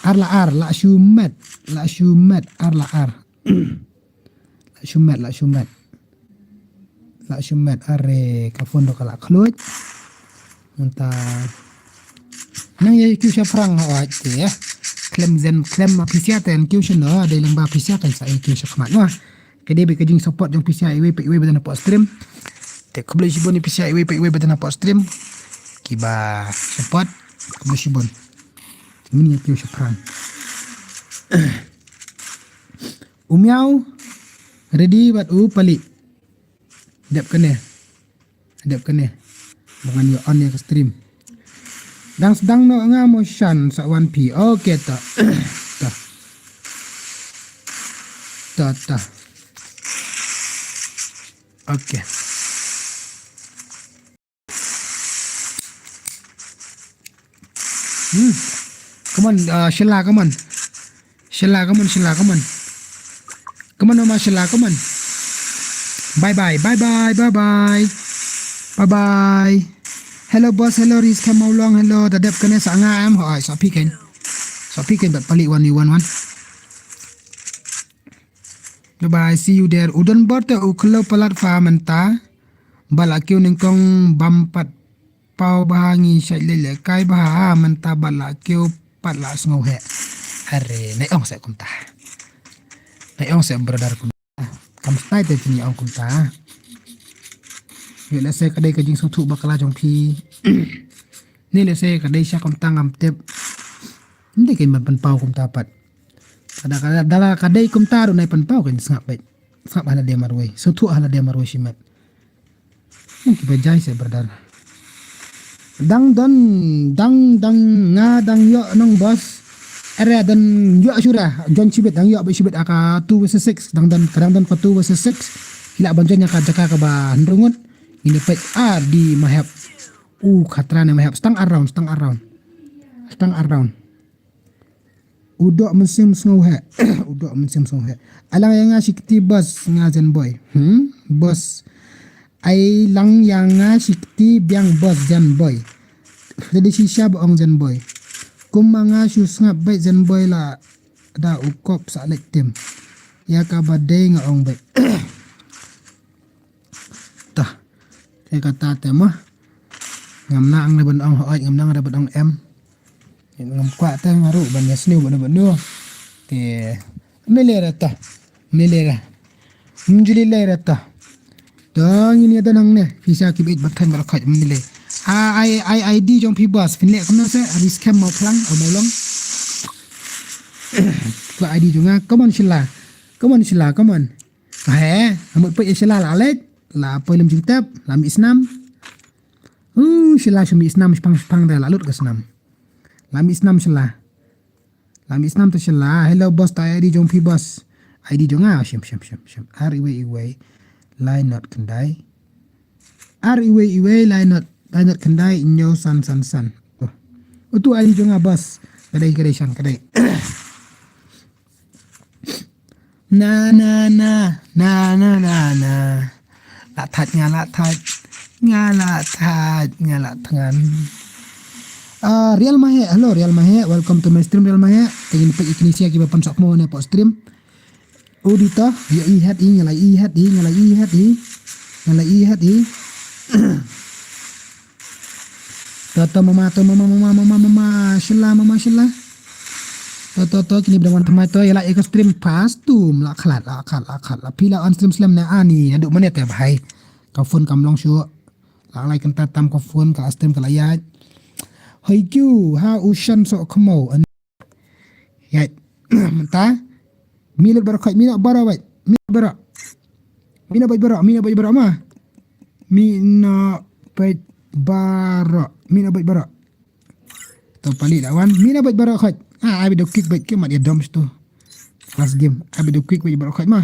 Ar la ar, la shu met, la shu met, ar la ar. La shu met, la shu met. La shu met, are ka phone ruh ka la khluit. Mynta nang ïa kiew shaphrang hooid te ïa. Khlem zen, khlem pisa te kiew shano, dei lang ba pisa kan sa ïa kiew shakhmat noh. Ka dei bad ka jingsupport jong pisa iwei pa iwei ba don hapoh stream. Te khublei shibun ïa pisa iwei pa iwei ba don hapoh stream. Kiba support, khublei shibun. Mynta ïa kiew shaphrang. U miaw ready bad u pali. Dep kane. Dep kane. Ba ngan ïoh on ïa ka stream. Dang sdang noh nga mo Shan sa wan phi. Okay ta. Ta. Ta ta. Okay. Hmm. Come on, uh, Sheila, come on. Sheila, come on, Sheila, come on. Come on, Mama Sheila, come on. Bye bye, bye bye, bye bye. Bye bye. Hello boss, hello Riz, come along, hello. Da dep kane sa nga em, hoi, sa phi ken. Sa phi ken bad pali one v one one. Bye bye, see you there. U don bor te u khlo palat fa mynta. Ba la kiew nyngkong bam pat paw bha ngi shait leh lehkai bha mynta ba la kiew pat la sngew heh. Are, nai ong se kumta. Nai ong se brother kumta. Kam stai te phi ong kumta. Ïoh lehse ka dei ka jingsngewthuh bakla jong phi. Ni lehse ka dei sha kumta ngam tip. Ym dei kein ban pynpaw kumta pat. Ka da, ka da, da la ka dei kumta ruh nai pynpaw kein sngap beit. Sngap ha lade marwei. Sngewthuh ha lade marwei shimet. Hmm, kiba jai se brother. Dang don, dang, dang, nga dang ïoh nong boss. Are dang ïoh shuh re, join shibit, dang ïoh beit shibit ha ka two versus six, dang don, ka dang don ka two versus six. Ki lah ban join ïa ka jaka kaba hynriew ngut. Ngin ïa peit ar di mahep. U khatra ne mahep, stang ar round, stang ar round. Stang ar round. U Doh Mynsiem Sngewheh. U Doh Mynsiem Sngewheh. Ai lang ïa nga shi kti boss, nga Zen Boy. Hmm? Boss. Ai lang ïa nga shi kti biang boss, Zen Boy. Te dei shisha ba ong Zen Boy. Kumba nga shu sngap beit Zen Boy la da u kop sa leit tim. Ïa kaba dei nga ong beit. Tah. Te kata te mo. Ngam nang re ban ong hooid, ngam nang re ban ong em. Ngam kwah te nga ruh ban ïa sniew ban ban nu. Te mele re tah. Mele re. Mjuli le re tah. To ngin ïa da nang ne. Pisa ki bit bat khan baroh khaj mele. A ai ai ID jong phi boss. Phin leh kumno se. Ari scam mo phlang o mo long. Kwah ID jong nga. Come on Sheila. Come on Sheila. Come on. He, amut peit ïa Sheila la leit, la poi lem jingtep, la mih snam. Uh, Sheila shu mih snam, shipang shipang da la lut ka snam. La mih snam Sheila. La mih snam ta Sheila. Hello boss, ta ID jong phi boss. ID jong nga, shim shim shim shim. Ar iwei iwei. Lai not khyndai. Ar iwei iwei lai not, lai not khyndai hynñiew san san san. Oh. Utu ID jong nga boss. Ka dei ka dei shan ka dei. Na na na na na na na. La thait nga la thait. Nga la thait nga la thngan. Ah, Real Mahe, hello Real Mahe, welcome to my stream Real Mahe. Te ngin peit ïa kine sia kiba pynshong mo ne pok stream. Udita, ïa i het i, nga la i het i, nga la i het i. Nga la i het i. To to mama, to mama, mama, mama, mama, Sheila, mama, Sheila. To to to, kine ba dang wan thymmai to, ïa la ïa ka stream pas tu, la khlad, la khlad, la khlad, la phi la on stream slem ne ani, naduh mynne te bhai. Ka phone kam long shuh. La lai kynta tam ka phone, ka la stream ka la ïaid. Hoi kyu, ha u shan so khmo. Ïaid. Mynta. Mi lut baroh khoit, mi noh baroh bait. Mi noh baroh. Mi noh bait baroh, mi noh bait baroh ma. Mi noh bait baroh, mi noh bait baroh. To pali da wan, mi noh bait baroh khoit. Ah, abi do kick bait ke mat ïa dom stu. Last game, abi do kick bait baroh khoit ma.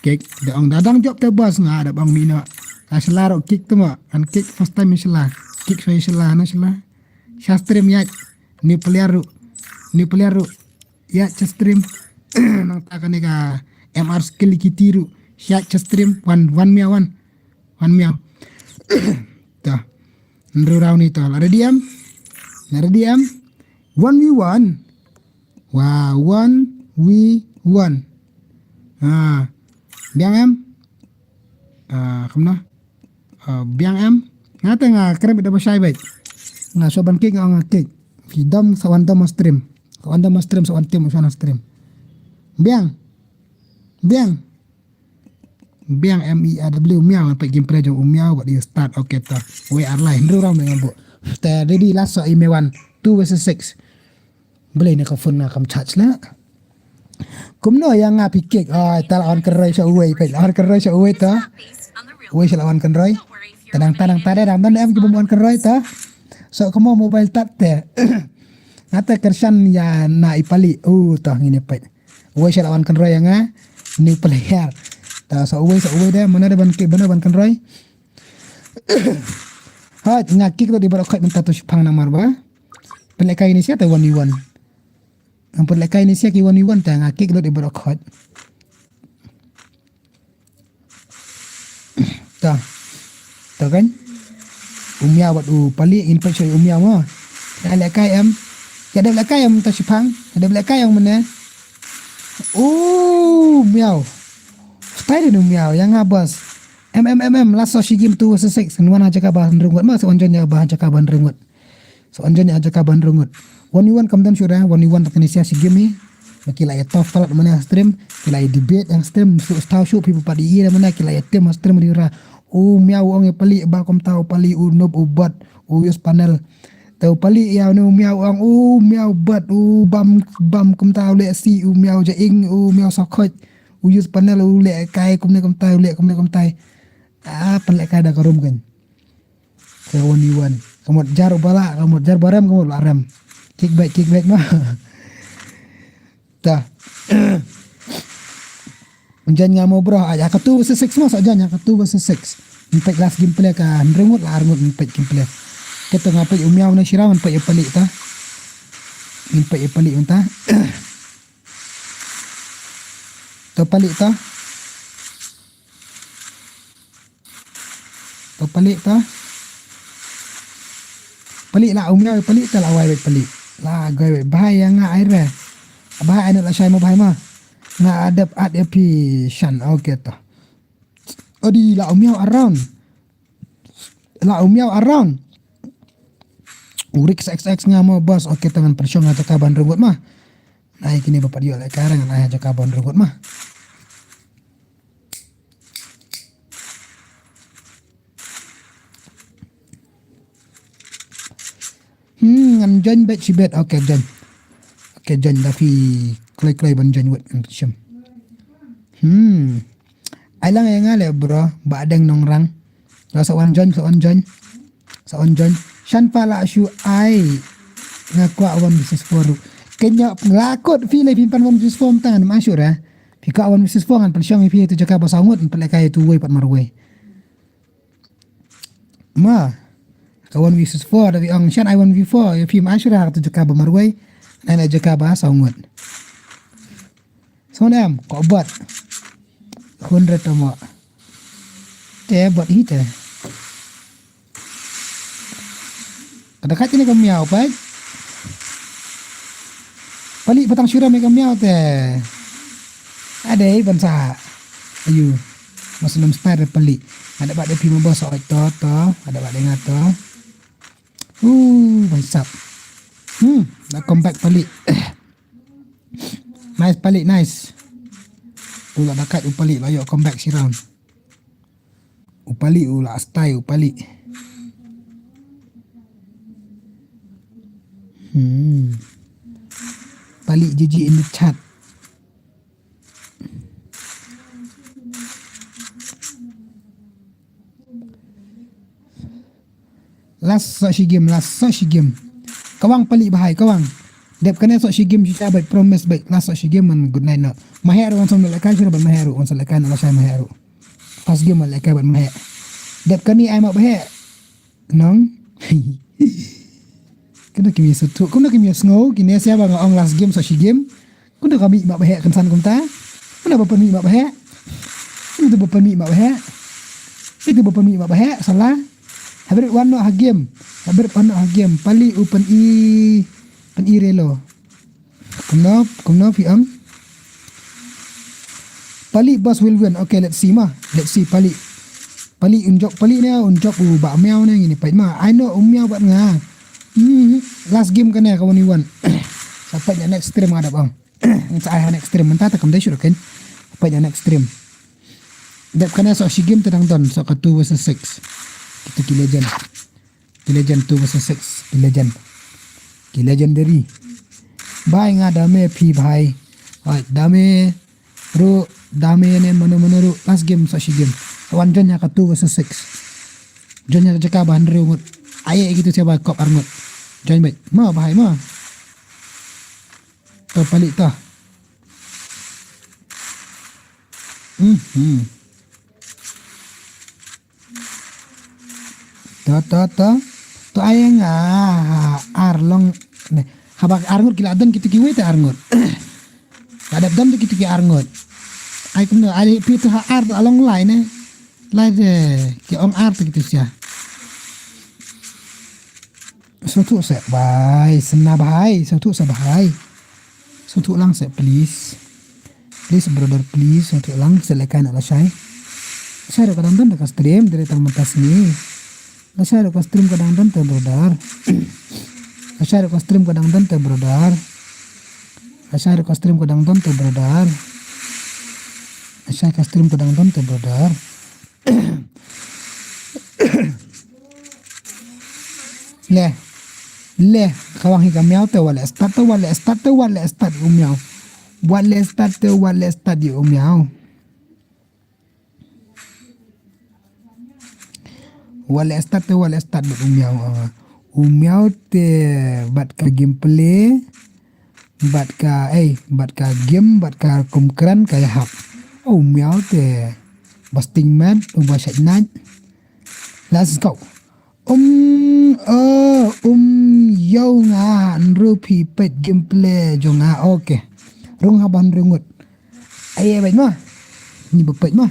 Kick, da ong da dang jop te boss nga da bang mi noh. Ka Sheila ruh kick tu ma. An kick first time Sheila. Kick so Sheila, na Sheila. Sha stream ïaid. New player ruh. New player ruh. Ïaid sha stream. Nangta kane ka M R skill kiti ruh. Ïaid sha stream. Wan, wan miaw wan. Wan miaw. Ta. Hynriew round ni ta. La ready em? La ready em? One v one. Wa, one v one. Ah. Biang em? Ah, kumno? Ah, biang em? Nga te nga krem ida ba shai bait. Nga shu ban kick nga nga kick. Phi dom sa wan dom stream. Sa wan dom stream, sa wan team sa wan stream. Biang. Biang. Biang M E R W miaw, peit game play jong u miaw, what do you start? Okay ta. Wei ar lai, hynriew round ngan buh. Ta ready last so i me wan. Two versus six. Blei ne ka phone nga kam charge la. Kumno ïa nga phi kick. Ai, ta la wan kynroi sha uwei, peit la wan kynroi sha uwei ta. Uwei sha la wan kynroi. Tadang tadang tadang dang don em ki bym wan kynroi ta. So kamo mobile tat te. Nga te kyrshan ïa na i pali. Uh, ta ngin ïa peit. Uwei sha la wan kynroi ïa nga. New player. Ta so uwei so uwei de, mano de ban kick, mano ban kynroi. Hait, nga kick to di baroh khoit mynta to shipang namar ba. Pynlehkai ini sia te one v one. Nga pynlehkai ini sia ki one v one te nga kick to di baroh khoit. Ta. Ta kan? U miaw bad u pali in pek soi u miaw mo. Nga lehkai em. Ka dep lehkai em ta shipang. Ka dep lehkai em mane. U miaw. Style ni u miaw ïa nga boss. Em em em em last so shi game two versus six. Nwan ha jaka ba hynriew ngut ma sa wan jon ïa ba ha jaka ba hynriew ngut. So anjan ïa jaka ban rngut. One v one kam don shuh re, one v one ta kane sia shi game hi. Ba ki la ïa tough palat mane ha stream, ki la ïa debate ha stream, shu thaw shuh phi ba pat ïa ïa mane ki la ïa tem ha stream ri ra. U miaw u ong ïa pali ba kumta u pali u noob u bot u use panel. Te u pali ïa u miaw u ong u miaw bot u bam bam kumta u leh si u miaw ja ing u miaw sokhot. U use panel u leh kai kumne kumta u leh kumne kumta. Ah, pan leh kai da ka room kan. Ka one v one. Ka mut jar u ba lah, ka mut jar ba rem, ka mut ba rem. Kick back, kick back ma. Ta. Jan nga mo bro, ah, ha ka two versus six mo, sa jan ha ka two versus six. Ngin peit last game play ka hynriew ngut la ar ngut ngin peit game play. Kito nga peit u miaw na shira, ngin peit ïa palik ta. Ngin peit ïa palik mynta. To palik ta. To palik to. Palik la u miaw palik to la wai wai palik. La goi wai bahai ïa nga ai re. Bahai ai la shai mo bahai ma. Nga adep at ïa phi shan. Okay to. Odi la u miaw around. La u miaw around. U Rix X X nga mo boss. Okay to ngan pynshong nga jaka ban rebut ma. Nai kine ba pat ïoh lehkai ngan ai jaka ban rebut ma. Hmm, ngan join bad shibet. Okay, join. Okay, join da phi kloi kloi ban join wad ngan pynshim. Hmm. Ai lang ïa nga leh bro, ba deng nongrang. Sa wan join, sa wan join. Sa wan join. Shan pa la shu ai. Nga kwah one versus four ruh. Kynja la kot phi leh phin pan one versus four mynta ngan ma shu ra. Phi kwah one versus four ngan pynshong ïa phi tu jaka ba saw ngut, pynlehkai tu wei pat marwei. Ma, ka one versus four da phi ong shan ai one v four, ïa phi ma shu ra tu jaka ba marwei. Nai na jaka ba saw ngut. Sngewdem ko bot. Hundred to mo. Te bot hi te. Kada kat ini ka miaw pat. Palik patang shura me ka miaw te. Adei ban sa. Ayu. Mas enam star palik. Ada bad de pima bos oi to to. Ada bad de ngato. Uh, ban sap. Hmm, nak comeback palik. Nice palik, nice. Pula dakat u palik la ïoh comeback shi round. U palik u la astai u palik. Hmm. Palik G G in the chat. Last sok shi game, last sok shi game. Kawang palik bahai, kawang. Dep kane sok shi game shisha bait, promise bait. Last sok shi game man good night no. Maheh ruh wan som lehkai shuh bait maheh ruh, wan som lehkai na lashai maheh ruh. First game lehkai bait maheh. Dep kane ai ma baheh. Nong. Kena kimi sutu, kena kimi sngo, kine siapa nga ong last game sok shi game. Kumno ka mih ma baheh kynsan kumta? Kumno ba pynmih ma baheh? Kumno ba pynmih ma baheh? Itu ba pynmih ma baheh, salah. Habrit wan noh ha game. Habrit wan noh ha game. Palik u pyn-i, pyn-i relo. Kumno, kumno phi ong? Palik boss will win. Okay, let's see ma. Let's see palik. Palik un jop palik ne, un jop u bah miaw ne ngini pait ma. I know u miaw bad nga. Hmm, last game kane ka one v one. Sa pait na next stream nga dap ong. Ngan sa ai ha next stream mynta ta kam dei shuh ken. Peit ha next stream. Dep kane sok shi game te dang don sok ka two versus six. Kita ki legend. Ki legend two versus six. Ki legend. Ki legendary. Bhai nga dame phi bhai. Oi dame ruh dame ne mano mano ruh last game sok shi game. Wan join ha ka two versus six. Join ha ka jaka ba hynriew ngut. Ai gitu siapa kop ar ngut. Join bhai. Ma bhai ma. To palik to. Hmm, hmm. To, to, to. To ai nga ar long ne. Haba ar ngut ki la don kito kiwei te ar ngut. La dep don te kito ki ar ngut. Ai kumno ai phi to ha ar to long lai ne. Lai de ki ong ar te kito sia. Sngewthuh seh bhai, sngewbha bhai, sngewthuh seh bhai. Sngewthuh lang seh please. Please brother please, sngewthuh lang seh lehkai na lashai. Lashai ruh ka dang don te ka stream, dei tang mynta sngi. Lashai ruh ka stream ka dang don te brother. Lashai ruh ka stream ka dang don te brother. Lashai ruh ka stream ka dang don te brother. Lashai ka stream ka dang don te brother. Le. Le. Kawang hi ka miaw te wat leh start te wat leh start te wat leh start u miaw. Wat leh start te wat leh start u miaw. Wat leh start te wat leh start u miaw. U miaw te bad ka gameplay. Bad ka, eh, bad ka game, bad ka kum kren ka ïahap. Oh, miaw te. Ba sting met, uba shait nait. Let's go. Um, oh, um, ïoh nga, hynriew phi peit gameplay jong nga, okay. Rung haba hynriew ngut. Ai, ai, beit ma. Ni ba peit ma.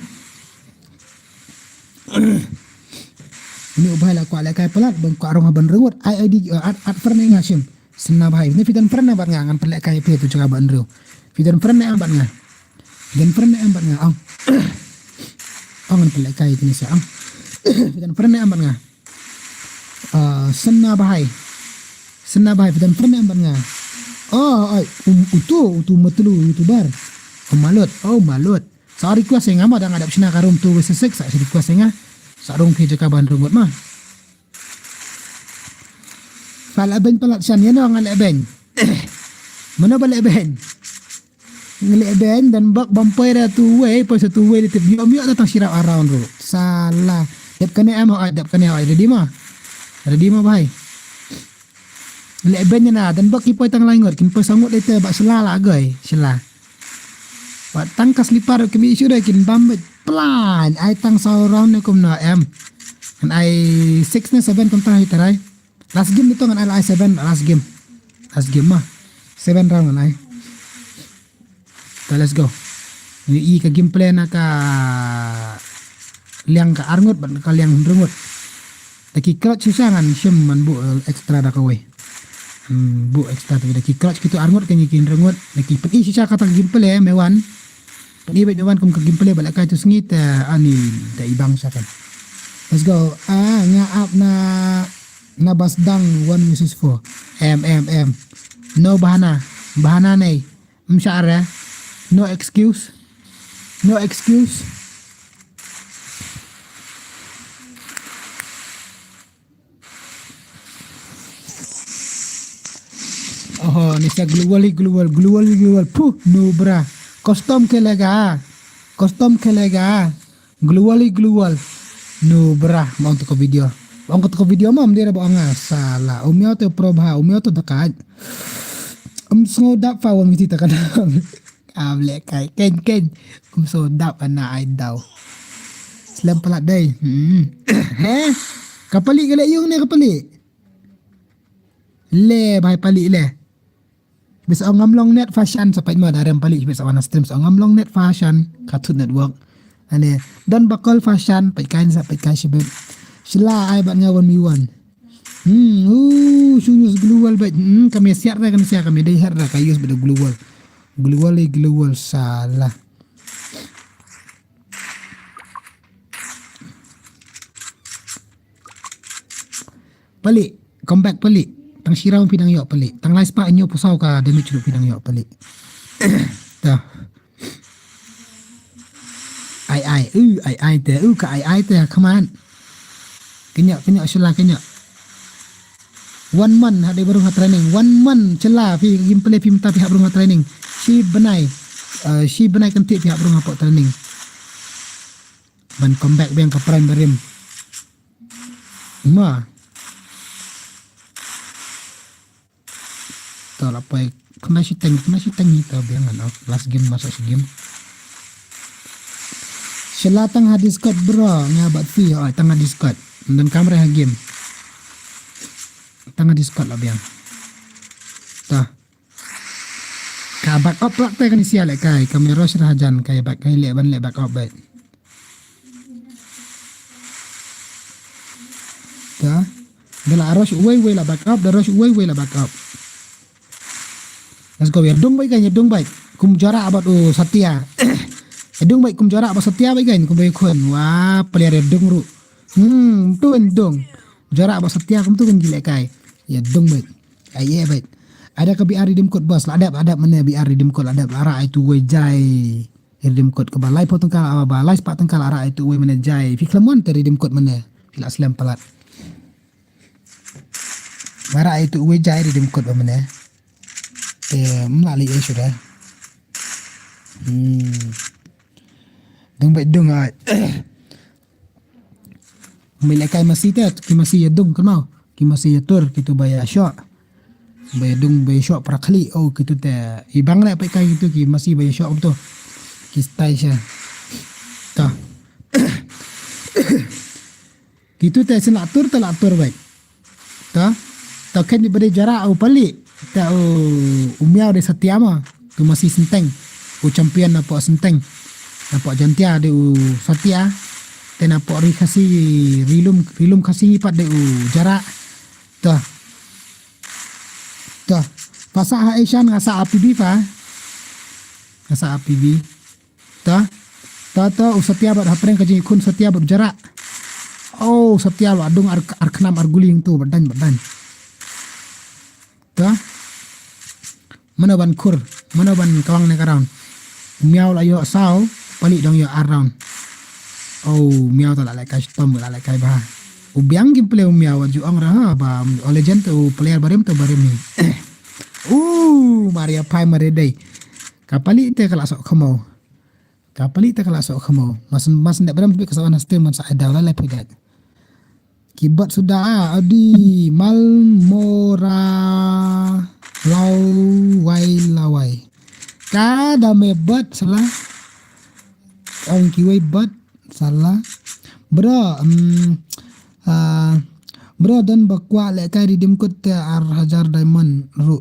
Ni u bhai la kwah lehkai palat, ban kwah rung haba hynriew ngut. Ai, ai, di, uh, at, at friend nga shim. Sna bhai. Ni phi don friend na bad nga, ngan pynlehkai phi tu jaka ba hynriew. Phi don friend na bad nga. Phi don friend na bad nga. Ong. Ong ngan pynlehkai kini sa. Ong. Phi don friend na bad nga. Ah, Sna bhai. Sna bhai, phi don friend na bad nga. Oh, ai, um, utu, utu matlu, utu bar. Oh, malut. Oh, malut. Sa request nga ma da nga dap shna ka room tu sesek sa request nga. Sa rung phi jaka ba hynriew ngut ma. Fa leh beiñ palat shan, ïa no nga leh beiñ. Mano ba leh beiñ? Nga leh beiñ dan bak bam poi da tu wei, poi sa tu wei da tip ïoh miok da tang shirap around ru. Sala. Dep kane em hoi, dep kane hoi, ready ma? Ready ma bhai? Leh beiñ na, dan bak ki poi tang lai ngut, kin poi sa ngut da te bak sela la goi, sela. Bak tang ka slipper kim issue da kin bam beit plan, ai tang sa round ne kum no em. Ngan ai six ne seven kumta hi tarai. Last game nito ngan ai la ai seven, last game. Last game ma. Seven round ngan ai. Ta let's go. Ngi i ka gameplay na ka liang ka arngut bad ka liang hynriew ngut. Da ki clutch shisha ngan shim man bu, eh, extra da kawei. Hmm, bu extra tu da ki clutch kitu arngut kan ki hynriew ngut. Da ki pyn i shisha kata ka gameplay me wan. Pyn i bad me wan kum ka gameplay bad la kai tu sngi te ani da i bang sha kan. Let's go. Ah, nga ap na na ba sdang one versus four. Em, em, em. No bahana. Bahana nei. Msha are. No excuse. No excuse. Oh, ni sa global, global, global, global. Puh, no bra. Custom khelega. Custom khelega. Global, global. No bra, ma ong to ka video. Ong to ka video ma, mdira ba ong nga. Sala. Um ïoh to probha, um ïoh to dakat. Um sngew dap fa wan miti ta ka dap. Am lehkai. Ken, ken. Um sngew dap ana ai daw. Slem palat dei. Hmm. He? Ka palik ka leh yung ne ka palik. Le, bhai palik le. Bisa ong ngam long net fashion sa pait ma da rem palik bisa wana stream sa ong ngam long net fashion ka tut network. Ane don bakol fashion pait kain sa pait kai shibit. Shila ai bat nga wan mi wan. Hmm, uh, shu use global bait. Hmm, kami siar da kami siar kami dei har da ka use bait global. Global eh global sala. Palik, come back palik. Tang shirau phi dang ïoh palik. Tang lai spah hynñiew phew saw ka damage ruh phi dang ïoh palik. Ta. Ai ai, u ai ai te, u ka ai ai te, come on. Kenyok, kenyok, shila kenyok. One month ha dei baru ha training. One month shila phi gameplay phi mynta phi hap rung ha training. Shi bnai, eh, shi bnai kynthih phi hap rung ha pok training. Ban come back biang ka prime barim. Ma. To la poi kena shiteng, kena shiteng ni to biang ano. Last game masuk si game. Shila tang ha Discord bro, nga bat fi, oh, tang ha Discord. Dan kamera ha game. Tang ha Discord la biang. To. Ka back up plak te kan sia le kai, kamera shira hajan kai back kai le ban le back up bai. Ta. Da la rush uwei uwei la back up, da rush uwei uwei la back up. Let's go, ya dung bai kan, ya dung bai. Kum jara abat u Satya. Ya dung bai kum jara abat Satya bai kan, kum bai khun. Wah, player ya dung ru. Hmm, tu kan dung. Jara abat Satya kum tu kan gile kai. Ya dung bai. Ai ya bai. Ada ka B R redeem code bos, la dep, la dep mane B R redeem code, la dep la ra ai tu wei jai. Redeem code kaba lai phew tyngka la ba, lai spah tyngka la ra ai tu wei mane jai. Phi khlem wan te redeem code mane. Phi la slem palat. Ba ra ai tu wei jai redeem code ba mane. Te mla li ai shuda. Hmm. Dung bai dung ai. Mei le kai masi te, ki masi ya dung kan mau. Ki masi ya tur, ki tu ba ya shok. Ba ïadung ba ïashoh para khlieh, oh, kitu te. I bang leh peit kai kitu ki masi ba ïashoh kumtu. Ki style sha. Ta. Kitu te sien la tur te la tur beit. Ta. Ta khein ba dei Jarak u Palik. Ta u, u Miaw dei Satia ma. Tu masi Synteng. U champion napoh Synteng. Napoh Jaintia dei u Satia. Te napoh Ri Khasi, Ri Lum, Ri Lum Khasi pat dei u Jarak. Ta. Ta. Pha sah ha ei shan, nga sah ha P B pha. Nga sah ha P B. Ta. Ta, ta, u Satia bad hapdeng ka jingïakhun Satia bad u Jarak. Oh, u Satia la dung ar, ar khnam ar guli hangtu, bad dang, bad dang. Ta. Mano ban khur, mano ban kawang ne ka round. U Miaw la ïoh saw, Palik dang ïoh ar round. Oh, u Miaw ta la lehkai shitom, la lehkai bha. U biang gameplay u Miaw, wat ju ong re ha, ba, u legend te u player barim te barim hi. Uh, Maria Pai Maria Dei. Ka Palik te ka la soh khmaw. Ka Palik te ka la soh khmaw. Mas, mas ndep rem ka sa wan ha stream man sa ai daw la leh phi dek. Ki bot suda, adi, mal mora, law wai lawai. Ka da me bot sala. Ong kiwei bot sala. Bro, um, ah, bro, don ba kwah lehkai redeem code te ar hajar diamond ruh.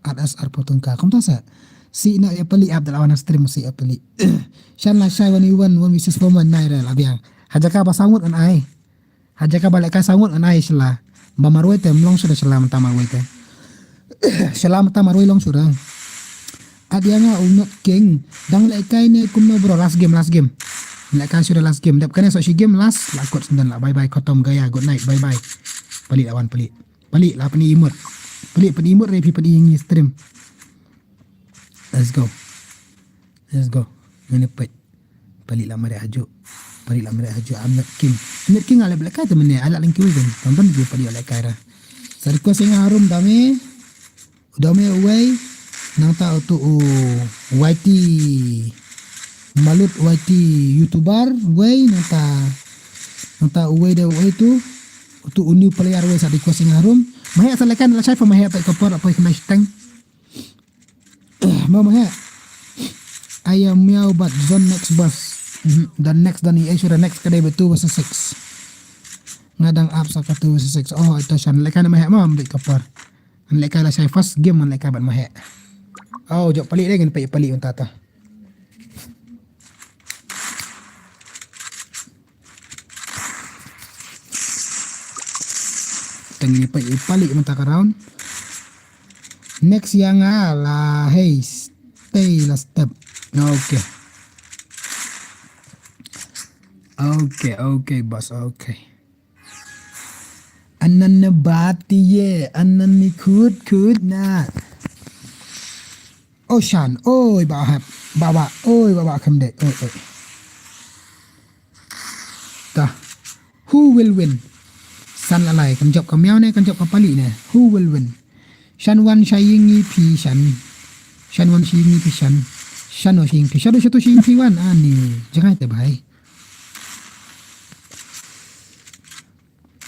Ar S R potong ka. Kumta sa. Si na ïa Palik ap da la wan ha stream si ïa Palik. Shan la shai wan wan wan visis four man nai re la biang. Ha jaka ba sangut ngan ai. Ha jaka ba lehkai sangut ngan ai shala. Ba marwei te mlong shuda shala mynta marwei te. Shala mynta marwei long shuda. Ad ïa nga u Nut King. Dang lehkai ne kumno bro, last game, last game. Lehkai shuda last game. Dep kane soh shi game last. La kut sendon la, bye bye khatam gaya, good night, bye bye. Palik la wan Palik. Palik la pyni imut. Palik pyni imut re phi pyni ïa ngi stream. Let's go. Let's go. Ngin peit. Palik la mareh hajuh. Palik la mareh hajuh. Amit King. Amit King ale lehkai te mynne, ale lehkai kan. Tonton ki palik lehkai ra. Sa request ïa nga harum dame. Dame uwei. Nangta utu u Y T Malut, Y T YouTuber uwei, nangta, nangta uwei de uwei tu. Utu u new player uwei sa request ïa nga harum. Maheh sa lehkai la shai pha maheh, peit ka por, peit ka mai shiteng. Mo maheh. Aya Miaw bad zone next boss. Mhm. Dan next, dan i issue the next ka dei ba two versus six. Nga dang ap sa ka two versus six. Oh, ito shan lehkai na maheh mo, amdit ka por. Ngan lehkai la shai first game ngan lehkai bad maheh. Oh, jop Palik dei, ngan peit Palik mynta ta. Tang ni peit Palik mynta ka round. Next ïa nga la, hey, stay la step. Okay. Okay, okay, boss, okay. Anan na bati ye, anan ni khut khut na. Oshan, oi ba hap, ba ba, oi ba ba kham de, oi oi. Ta. Who will win? San alai, kan jop ka Miaw ne, kan jop ka Palik ne. Who will win? Shan wan sha ïing i phi shan. Shan wan sha ïing i phi shan. Shan wan sha ïing phi. Shan wan sha ïing phi wan. Ani, jangai te bhai.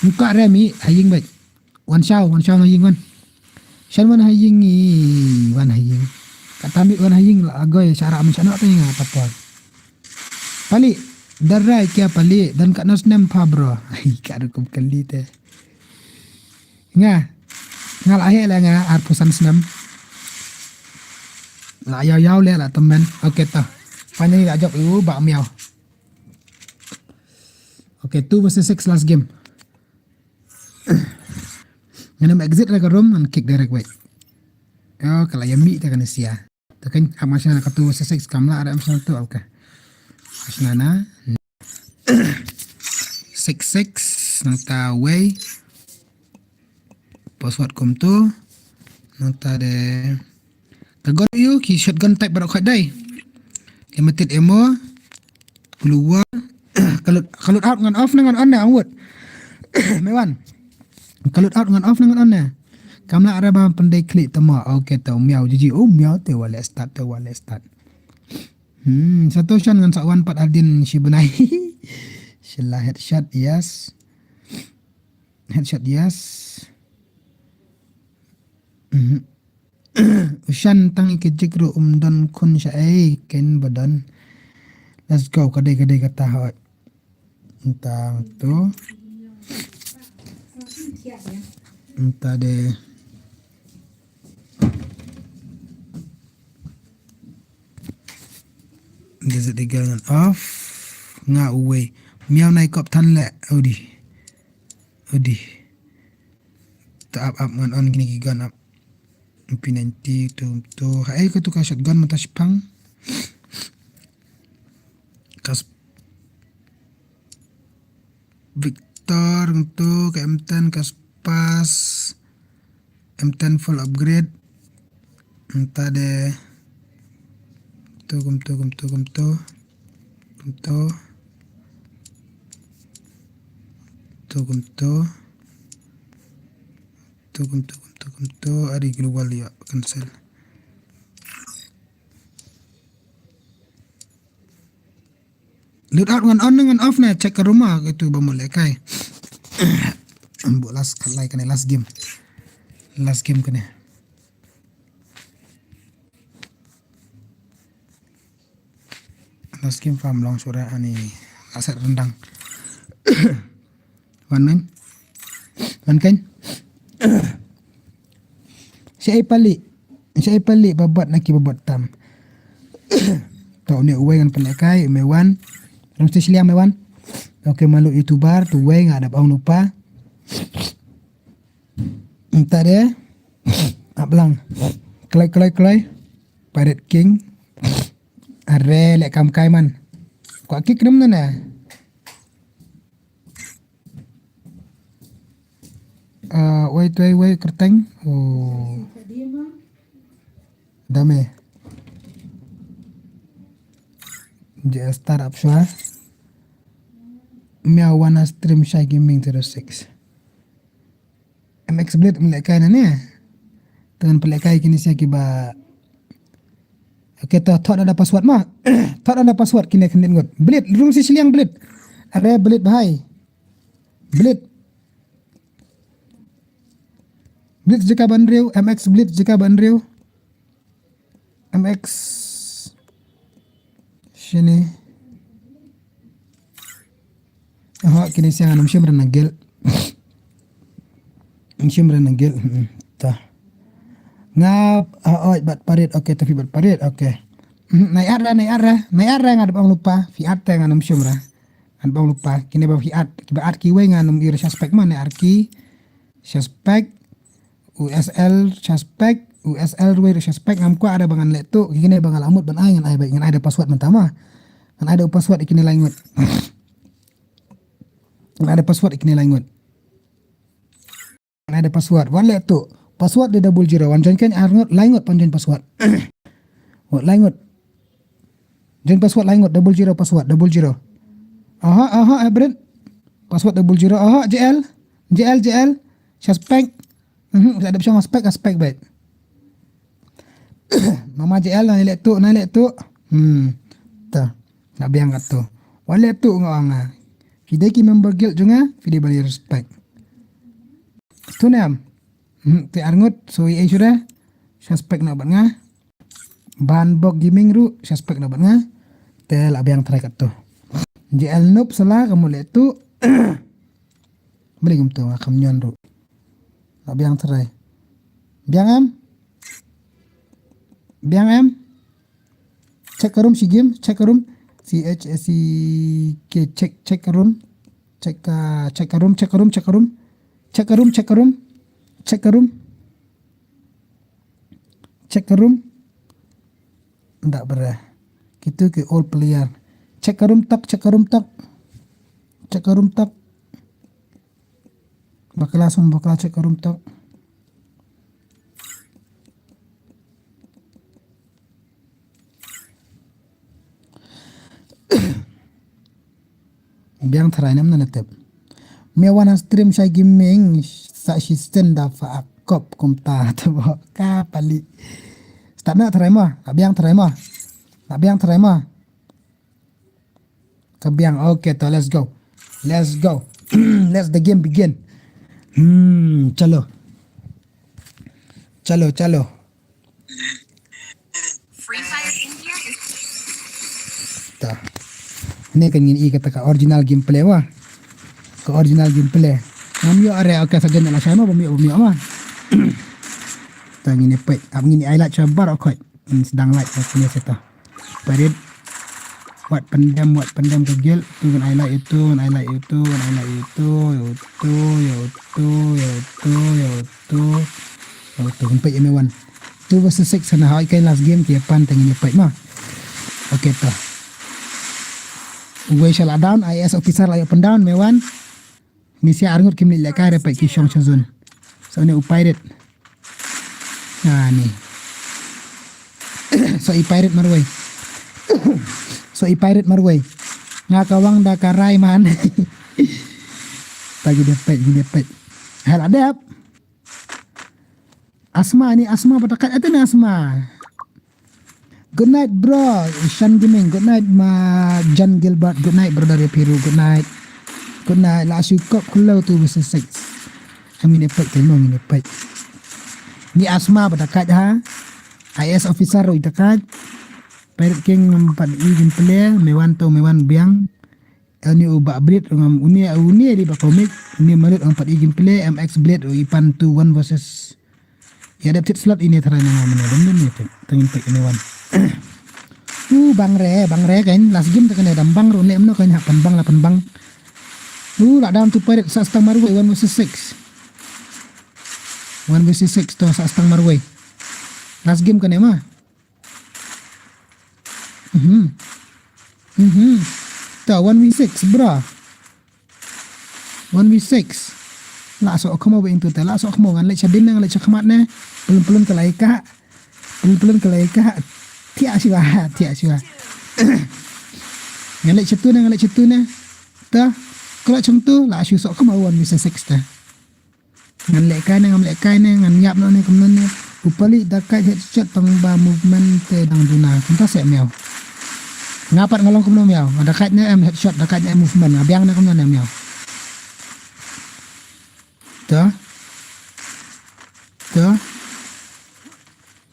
Muka remi ha ïing bhai. Wan shaw, wan shaw ha ïing wan. Shan wan ha ïing i, wan ha ïing. Kata mit wan ha ïing la agoi sara man shan wan teng apa pon. Palik, darai kia Palik, dan kat nos nem pa bro. Ai, kat rukum kali te. Nga, nga la heh la nga arphew san snem. La yaw yaw le la temen. Okay ta. Finally la jop u ba Miaw. Okay, two versus six last game. Ngan em exit ra ka room, ngan kick direct wait. Yo, kala ya mi ta kan sia. Ta kan am shna ka two versus six kam la, am shna tu, okay. Shna na. Six six, nangta wei. Password kumtu. Nangta de. Ka gun ïa u ki shotgun type baroh khat dei. Limited ammo. Keluar. Ka load, ka load out ngan off ne ngan on ne, Angwood. Mewan. Ka load out ngan off ne ngan on ne. Kam lah re ba pyndei klik tama. Okay, te u Miaw jiji. Oh, Miaw te wale start, te wale start. Hmm, satu shan ngan sa wan pat adin shi benai. Shila headshot, yes. Headshot, yes. Mhm. U shan tang i ka jik ruh um don khun sha ei ken ba don. Let's go, ka dei, ka dei kata hoi. Nta to. Nta de. Desert Eagle ngan off. Nga uwei. Miaw nai kop than le. Udi. Udi. Ta ap ap ngan on kini ki gun ap. P ninety tu tu. Hai ko tu ka shotgun mata shipang. Kas Victor ngan tu ka M ten ka spas. M ten full upgrade. Nta de. Tu kum tu kum tu kum tu. Kum tu. Tu kum tu. Tu kum tu kum tu kum tu. Ari global ya cancel. Load out ngan on ngan off ne, check ka room ah, itu ba mut lehkai. Ambo last khalai kane, last game. Last game kane. Last game farm long sura ani aset rendang. Wan men. Wan kan. Sha i pali. Sha i pali babot na ki babot tam. To ne uwei ngan pali kai me wan. Rung station liang me wan. Okay, malu YouTuber tu uwei nga dap ong lupa. Nta de. Ablang. Kloi kloi kloi. Pirate King. Are le kam kai man. Kwa kik num na na. Ah, wei tuai wei kerteng. Oh. Dame. J S Star Apshwa. Mia wana stream Shy Gaming zero six. M X Blade mlek kai na ne. Tangan pelek kai kini sia kiba. Okay, to thot ada password ma. Thot ada password kini kendit ngut. Blade, rung si siliang Blade. Are Blade bahai. Blade. Blade jaka banriu, M X Blade jaka banriu. M X. Sini. Aha, kini siang anam shim ran nagel. Shim ran nagel. Hmm, ta. Ngap, ah, oi, bat parit. Okay, tapi bat parit. Okay. Hmm, nai ara, nai ara. Nai ara ngadap ang lupa. Fi at te nganam shim ra. Ngadap ang lupa. Kini ba fi at. Kiba at kiwei nganam ira suspect ma, nai arki. Suspect. U S L suspect, U S L ruwei suspect, ngam kwah ada ba ngan leh tu, kine ba ngan lamut ban ai, ngan ai ba, ngan ai da password mynta ma. Ngan ai da password kine lain ngut. Ngan ai da password kine lain ngut. Ngan ai da password, wan leh tu. Password de double zero, wan join kan ar ngut, lain ngut pan join password. Wat lain ngut. Join password lain ngut, double zero password, double zero. Aha, aha, hybrid. Password double zero, aha, J L. J L, J L. Suspect. Mhm, ada option suspect, suspect bet. Mama J L, nai leh tu, nai leh tu. Hmm. Ta. Nak biang kat tu. Wan leh tu nga ong nga. Fi dei ki member guild jong nga, fi dei ba respect. Tu ne am. Hmm, te ar ngut, so i ai shuda. Suspect na bat nga. Ban bok gaming ru, suspect na bat nga. Te la biang try kat tu. J L noob sala kamu leh tu. Beli kum tu nga kam nyon ru. La biang try. Biang em? Biang em? Check ka room si game, check ka room. C H A C K, check, check ka room. Check ka, check ka room, check ka room, check ka room. Check ka room, check ka room. Check ka room. Check ka room. Ndak bra. Kitu ki all player. Check ka room tok, check ka room tok. Check ka room tok. Bakla sum bakla check ka room tok. Biang tharai nam na tep. Me wana stream Shy Gaming sa shi sten da fa akop kumta te bo ka pali. Start na tharai ma, la biang tharai ma. La biang tharai ma. Ka biang, okay to, let's go. Let's go. Let's the game begin. Hmm, chalo. Chalo, chalo. Free Fire India is Ta. Ne kan ngin i kata ka original gameplay wa. Ka original gameplay. Ngam ïoh are, okay, sa jan la shai ma bam ïoh bam ïoh ma. Ta ngin i pek, ap ngin i ai like shabar, okay. Ngin sdang like ma sini seta. Parit. Wat pendem, wat pendem ke gel. Tu ngan ai like itu, ngan ai like itu, ngan ai like itu, itu, itu, itu, itu, itu, itu. Oh, tu ngin pek ïa me wan. Two versus six hana hoi kai last game ki pan teng ini pek ma. Okay to. Uwei shala down, I A S officer la ïoh pen down me wan. Ni sia arngut kim leh kai re pek ki shong shazun. So ni u pirate. Ah ni. So i pirate marwei. So i pirate marwei. Nga ka wang da ka rai man. Ta gi dep pek, gi dep pek. Hal adep. Asma ni Asma batakat ate ni Asma. Good night bro. Shan Gaming. Good night ma John Gilbert. Good night brother Yapiru. Good night. Good night. La shu kop kulo tu bisi six. Angin epek kemo angin epek. Ni Asma batakat ha. I A S officer ro itakat. Pirate King empat i jin pele. Mewan to mewan biang. Ani u ba Blade ngam uni uni di ba comic ni malut ang pat i gameplay M X Blade u ipan tu one versus. Ya dep tit slot ini tara ni ngam ni dum ni tu tengin pek ini one. U bang re bang re kan last game tekan dam bang ru ne emno kan hapan bang lapan bang. U la down tu pirate sa stang marwei one versus six. One versus six to sa stang marwei. Last game kan ema. Mhm. Mhm. Ta one v six bra. One v six. La so khamo ba intu ta la so khamo ngan leh chadin ngan leh chakmat ne. Pelun pelun ka lai ka. Pelun pelun ka lai ka. Tiak siwa tiak siwa. Ngan leh chatu ne ngan leh chatu ne. Ta kala chengtu la shu so khamo one v six ta. Ngan leh kai ne ngam leh kai ne ngan yap noh ne kumno ne. U pali da kai headshot tang ba movement te dang duna kumta se miaw. Nga pat nga long kumno miaw nga da kai ne em headshot da kai ne em movement nga biang ne kumno ne miaw. Ta ta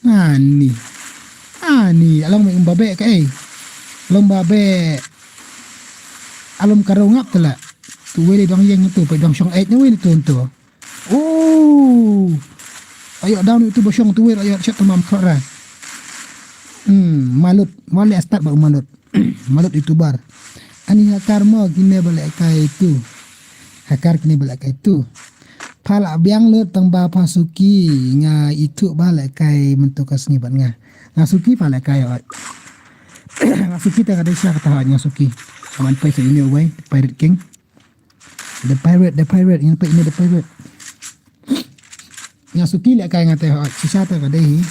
ani ani along me um babe ka ei along babe along karo ngap tela. Tu wele dong yeng tu pe dong shong eit ne wele tu tu. Oh. Ayo down itu bosong tu wir ayo chat tamam khara. Hmm, malut. Wale start ba malut. Malut itu bar. Ani hakar mo kine bale kai tu. Hakar kine bale kai tu. Pala biang lut tang ba pasuki nga itu bale kai mentu ka sngi bat nga. Nga suki pale kai oi. Nga suki ta kada sya kata nga suki. Aman pai sa ini oi Pirate King. The Pirate, The Pirate, ngin peit ine The Pirate. Nga suki leh kai nga te hot, shisha ta ka dei hi.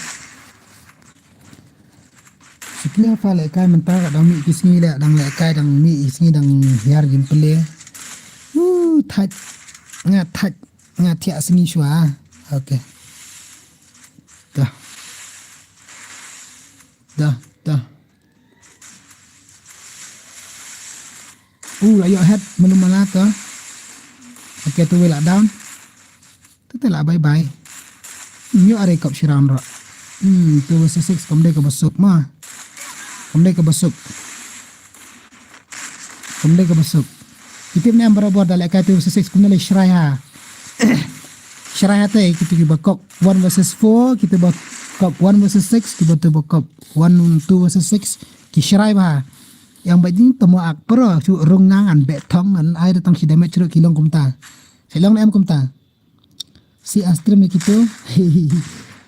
Suki ha fa leh kai mynta ka dang mih ki sngi leh, dang leh kai dang mih ki sngi dang hiar jin pele. Uh, thait. Nga thait, nga thiah sngi shwa. Okay. Dah. Dah, dah. Uh, ayo head melu mala to. Okay, tu wei la down. Tu te la bye bye. Nyo are kop shiran ro. Hmm, tu wei six kom dei ka basuk ma. Kom dei ka basuk. Kom dei ka basuk. Itip ne am barabor da leh kai tu wei six kom ne le shrai ha. Shrai ha te kitu ki bakok one versus four, kitu bakok one versus six, kitu bakok one, two versus six. Ki shrai ba. Yang ba jing temo ak pro chu rung nang an be thong an ai da tang shi damage ru ki long kumta. Shi long em kumta. Si astrim ya kitu.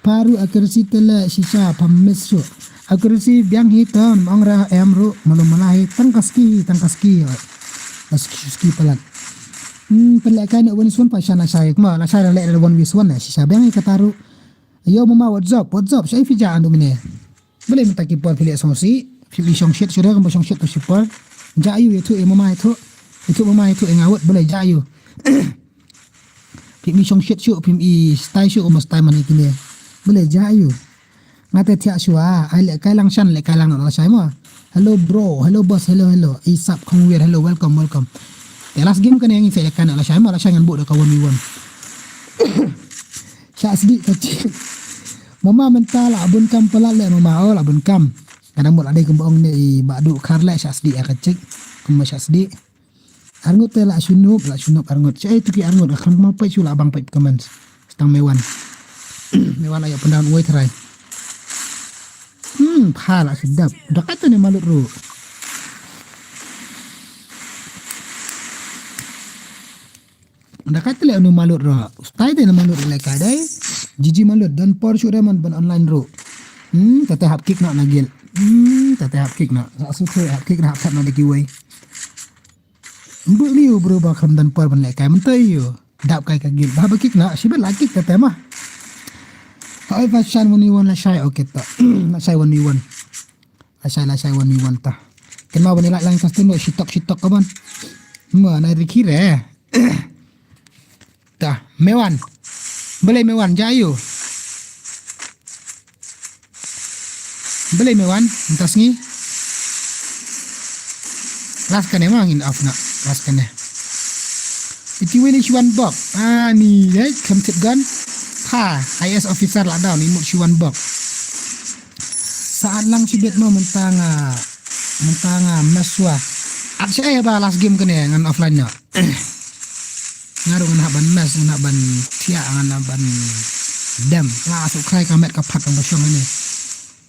Paru akursi tele shisha pam miss shu. Akursi biang hi ton ong ra em ru malu malai tang kaski tang kaski. Kaski palat. Hmm, pele kai ne one v one pa shana shai kuma la shai le one v one shisha biang hi kataru. Yo mama what's up what's up shai fija andu mine. Bele minta ki por pili song si. Pili song shit sudah kan song shit tu super. Ja yu itu e mama itu. Itu mama itu e ngawut bele ja yu. Phim i shong shit shu phim i stai shu mas stai man ikine. Bele ja yu. Ngate thiah shu a ai le kai lang shan le kai lang la shai mo. Hello bro, hello boss, hello hello. I sap khong wir hello welcome welcome. Te last game kane ngi se kan la shai mo la shai ngan bu da ka one v one. Sha sdi ka chi. Mama mynta la bun kam palat leh mama, oh la bun kam. Ka dang mut la dei kumba ong ne i Bah Duh Khar leh shah sdieh ïa ka chik. Kumba shah sdieh. Arngut te la shu nup, la shu nup arngut. Shaei tu ki arngut, ka kham ma peit shu la bang peit comments. Stang Mewan. Mewan ayo pyndown uwei tharai. Hmm, pha la shu dap. Da kato ne malut ruh. Da kato leh unu malut ruh. Ustai te ne malut ruh leh kai dei. Jiji malut don por shu remon ban online ruh. Hmm, tete hap kick noh na gil. Hmm, tete hap kick noh. Sa su hap kick na hap sat na deki wei. Mbu liu bro ba kham don por ban leh kai mynta ïo. Dap kai ka gil. Ba ba kick na shi ban la kick ka tema. Oi fashion one one la shai, okay ta. La shai one one. La shai la shai one one ta. Ken ma ban leh lang custom lo shitok shitok ka ban. Ma na riki re. Ta, Mewan. Balei Mewan ja ïo. Balei Mewan, mynta sngi. Las kane ma ngin off na, las kane. Iti wili shi wan bok. Ah, ni, eh, kam tip gan. Ha, I S officer la down, imut shi wan bok. Saat lang shi bet ma mynta nga, mynta nga meswa. At sha eh ba last game kane ngan offline na. Nga ruh ngan hap ban mes, ngan hap ban thiah, ngan hap ban dem. La suk krai ka met ka phat ka shong ne.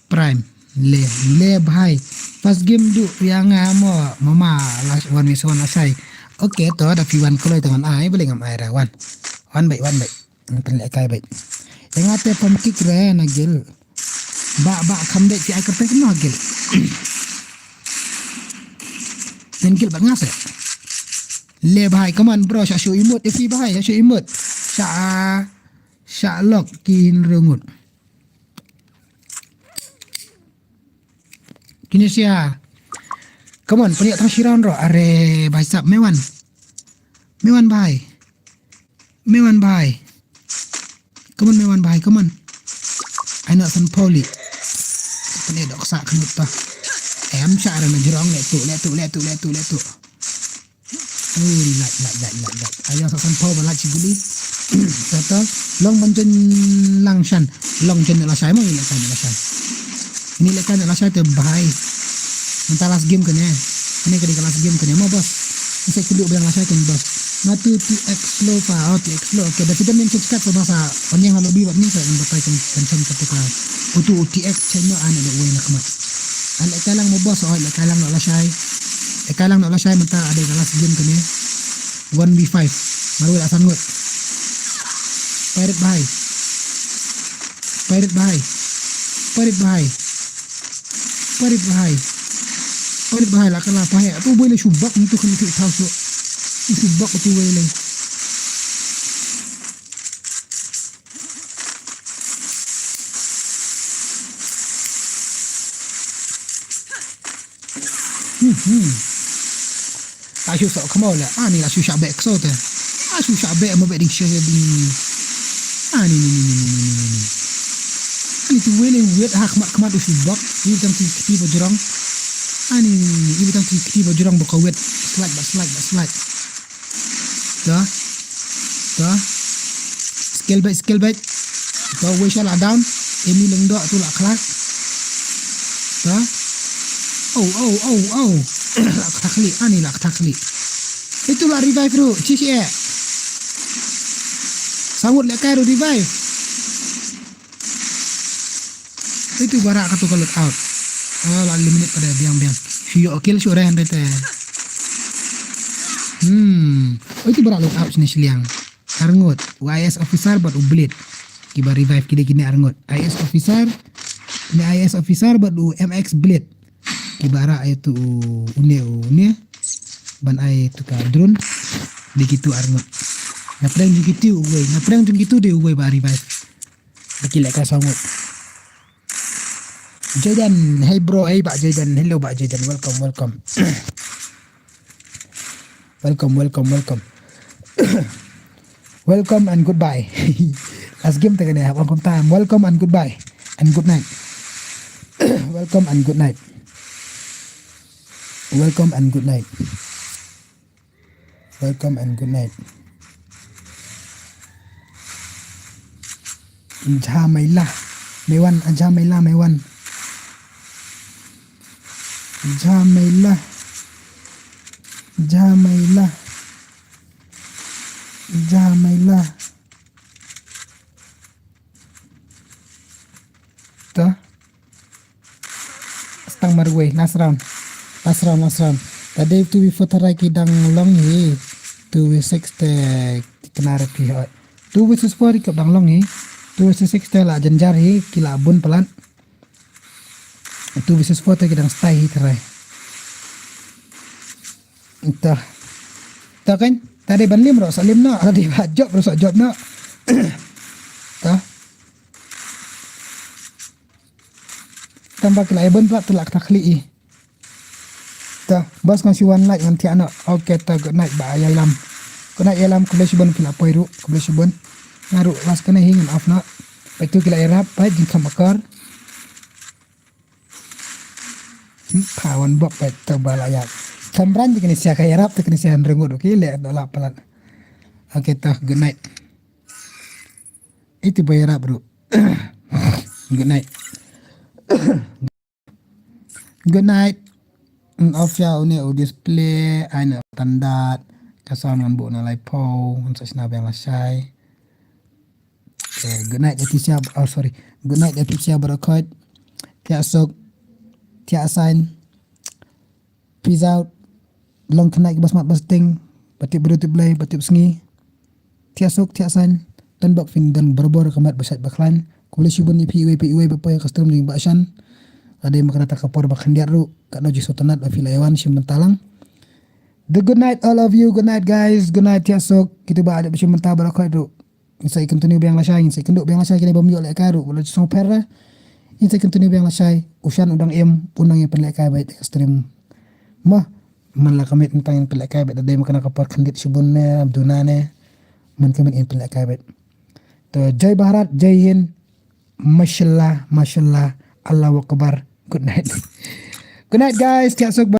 Prime. Le, le bhai. First game du ïa nga mo, mama la wan mi son la sai. Okay, to da phi wan kloi to ngan ai, bele ngam ai ra wan. Wan bai, wan bai. Ngan pynleh kai bai. Ïa nga te pom kick re na gil. Ba, ba kham dei phi ai kyrteng kino gil. Ten gil bad nga se. Le bhai, come on bro, sha shu imut, isi bhai, sha shu imut. Sha, sha lok ki hynriew ngut. Kinesia. Come on, pynïoh tang shi round ro. Are bhai sap, Mewan. Mewan bhai. Mewan bhai. Come on, Mewan bhai, come on. Ai na san Pauli. Pynïoh dok sa khnut ta. Em sha ara na jrong le tu, le tu, le tu, le tu, le tu. Ui, lait, lait, lait, lait, lait. Ayo sa san pau ba lait shi guli. Kata, long ban jen lang shan. Long jen la shai mo, ni leh kan la shai. Ni leh kan la shai te bhai. Mynta last game kane. Ini ka dei ka last game kane mo boss. Ni sa kulu biang la shai kan boss. Nga tu T X slow pa, oh T X slow. Okay, da kita main chat sa basa. Panyang halo bi wat ni sa kan batai kan kan chan kata ka. Utu T X channel ane da uwe na khmat. An leh kai lang mo boss, oh leh kai lang noh lashai. Leh kai lang noh lashai mynta ada ka last game kane. One v five. Marwei la san ngut. Pirate bhai. Pirate bhai. Pirate bhai. Pirate bhai. Pirate bhai la kala pahe. Tu boi le shubak ntu kan tu thaw so. Shubak tu boi le. Hmm, hmm. La shu sok kamo la. Ani la shu shah bek so te. La shu shah bek mo bek ding shah ding. Ani ni ni ni ni ni ni ni. Ani tu wele wet ha khmat khmat u shu bok. Ibu tang ti kti bajrong. Ani ni ni ni. Ibu tang ti kti bajrong bok wet. Slide ba slide ba slide. To. To. Skill bait, skill bait. To, wei sha la down. Emi lengdok tu la khlak. To. Oh, oh, oh, oh. La khlak li, ani la khlak li. Itu la revive ru, chi chi eh. Sangut le kai ru revive. Itu barak katu ka loot out. Oh, la eliminate pada biang-biang. Shu yo kill shu reh te. Hmm. Oh, itu barak loot out sini siliang. Arngut. U I S officer bad u Blade. Kiba revive kide kine arngut. I S officer. Ini I S officer bad u M X Blade. Kiba rak itu u une u une. Ban ai tu ka drone. Di kitu arngut. Na prank jung kitu uwe. Na prank jung kitu de uwe ba revive. Baki leka sangut. Jayden, hey bro, hey Bah Jayden, hello Bah Jayden, welcome, welcome. Welcome, welcome, welcome. Welcome and goodbye. Last game tagane, have a good time. Welcome and goodbye. And good night. Welcome and good night. Welcome and good night. Welcome and good night. Jha maila. Meiwan, a Jha Meila Meiwan. Jha Meila. Jha Meila. Jha Meila. Ta. Stang marwei, last round. Last round, last round. Ta dei two v four tharai ki dang long hi. Two v six te ki kena ra phi hoi. Two v six four ki dang long hi. Two v six te la janjar hi, ki la bun palat. Two v six four te ki dang stai hi tharai. Ta. Ta kan, ta dei ban lim ro, sa lim no, ta dei ba jop ro, sa jop no. Ta. Tang ba ki la ïa bun palat te la kata khlieh i. Ta, bas ngan shu wan like ngan thiah noh. Okay, ta good night ba ïalam. Good night ïalam, khublei shibun phi la poi ruh, khublei shibun. Nga ruh last kane hi ngan off noh. Peit tu ki la ïarap, peit jingkham akor. Hmm, pha wan bok peit tu ba la ïap. Thamran ji kane sia ka ïarap tu kane sia hynriew ngut, okay, leh da la palat. Okay, ta good night. Itu ba ïarap ruh. Good night. Good night. Off ïa une u display, ai na tandat. Ka sound ngan buh na lai pau, ngan sa shna biang lashai. Okay, good night ïa ti sia, oh sorry. Good night ïa ti sia baroh khoit. Thiah suk, thiah sain. Peace out. Long khynnah kiba smat ba sting, ba tip briew tip Blei, ba tip sngi. Thiah suk, thiah sain. Tang ba phin don barabor ka met ba shait ba khlaiñ. Khublei shibun ïa phi iwei pa iwei ba poi ka stream jong Bah Shan. Ka dei ma kane ta ka por ba khyndiat ruh, katno jingsngewtynnat ba phi la ïa wan shim bynta lang. The good night all of you, good night guys, good night thiah suk. Kito ba ïa dep shim bynta baroh khoit ruh. Ngin sa ïa continue biang lashai, ngin sa ïa kynduh biang lashai kine bym ïoh lehkai ruh, ba la jingsngewpher. Ngin sa ïa continue biang lashai, u Shan u dang im, u nang ïa pynlehkai beit ka stream. Mo, man la ka miet tang ïa pynlehkai beit, da dei ma kane ka por khyndiat shibun ne, duna ne. Man ka miet ïa pynlehkai beit. To, Jai Bharat, Jai Hind, Mashallah, Mashallah, Allahu Akbar. Good night. Good night guys, thiah suk.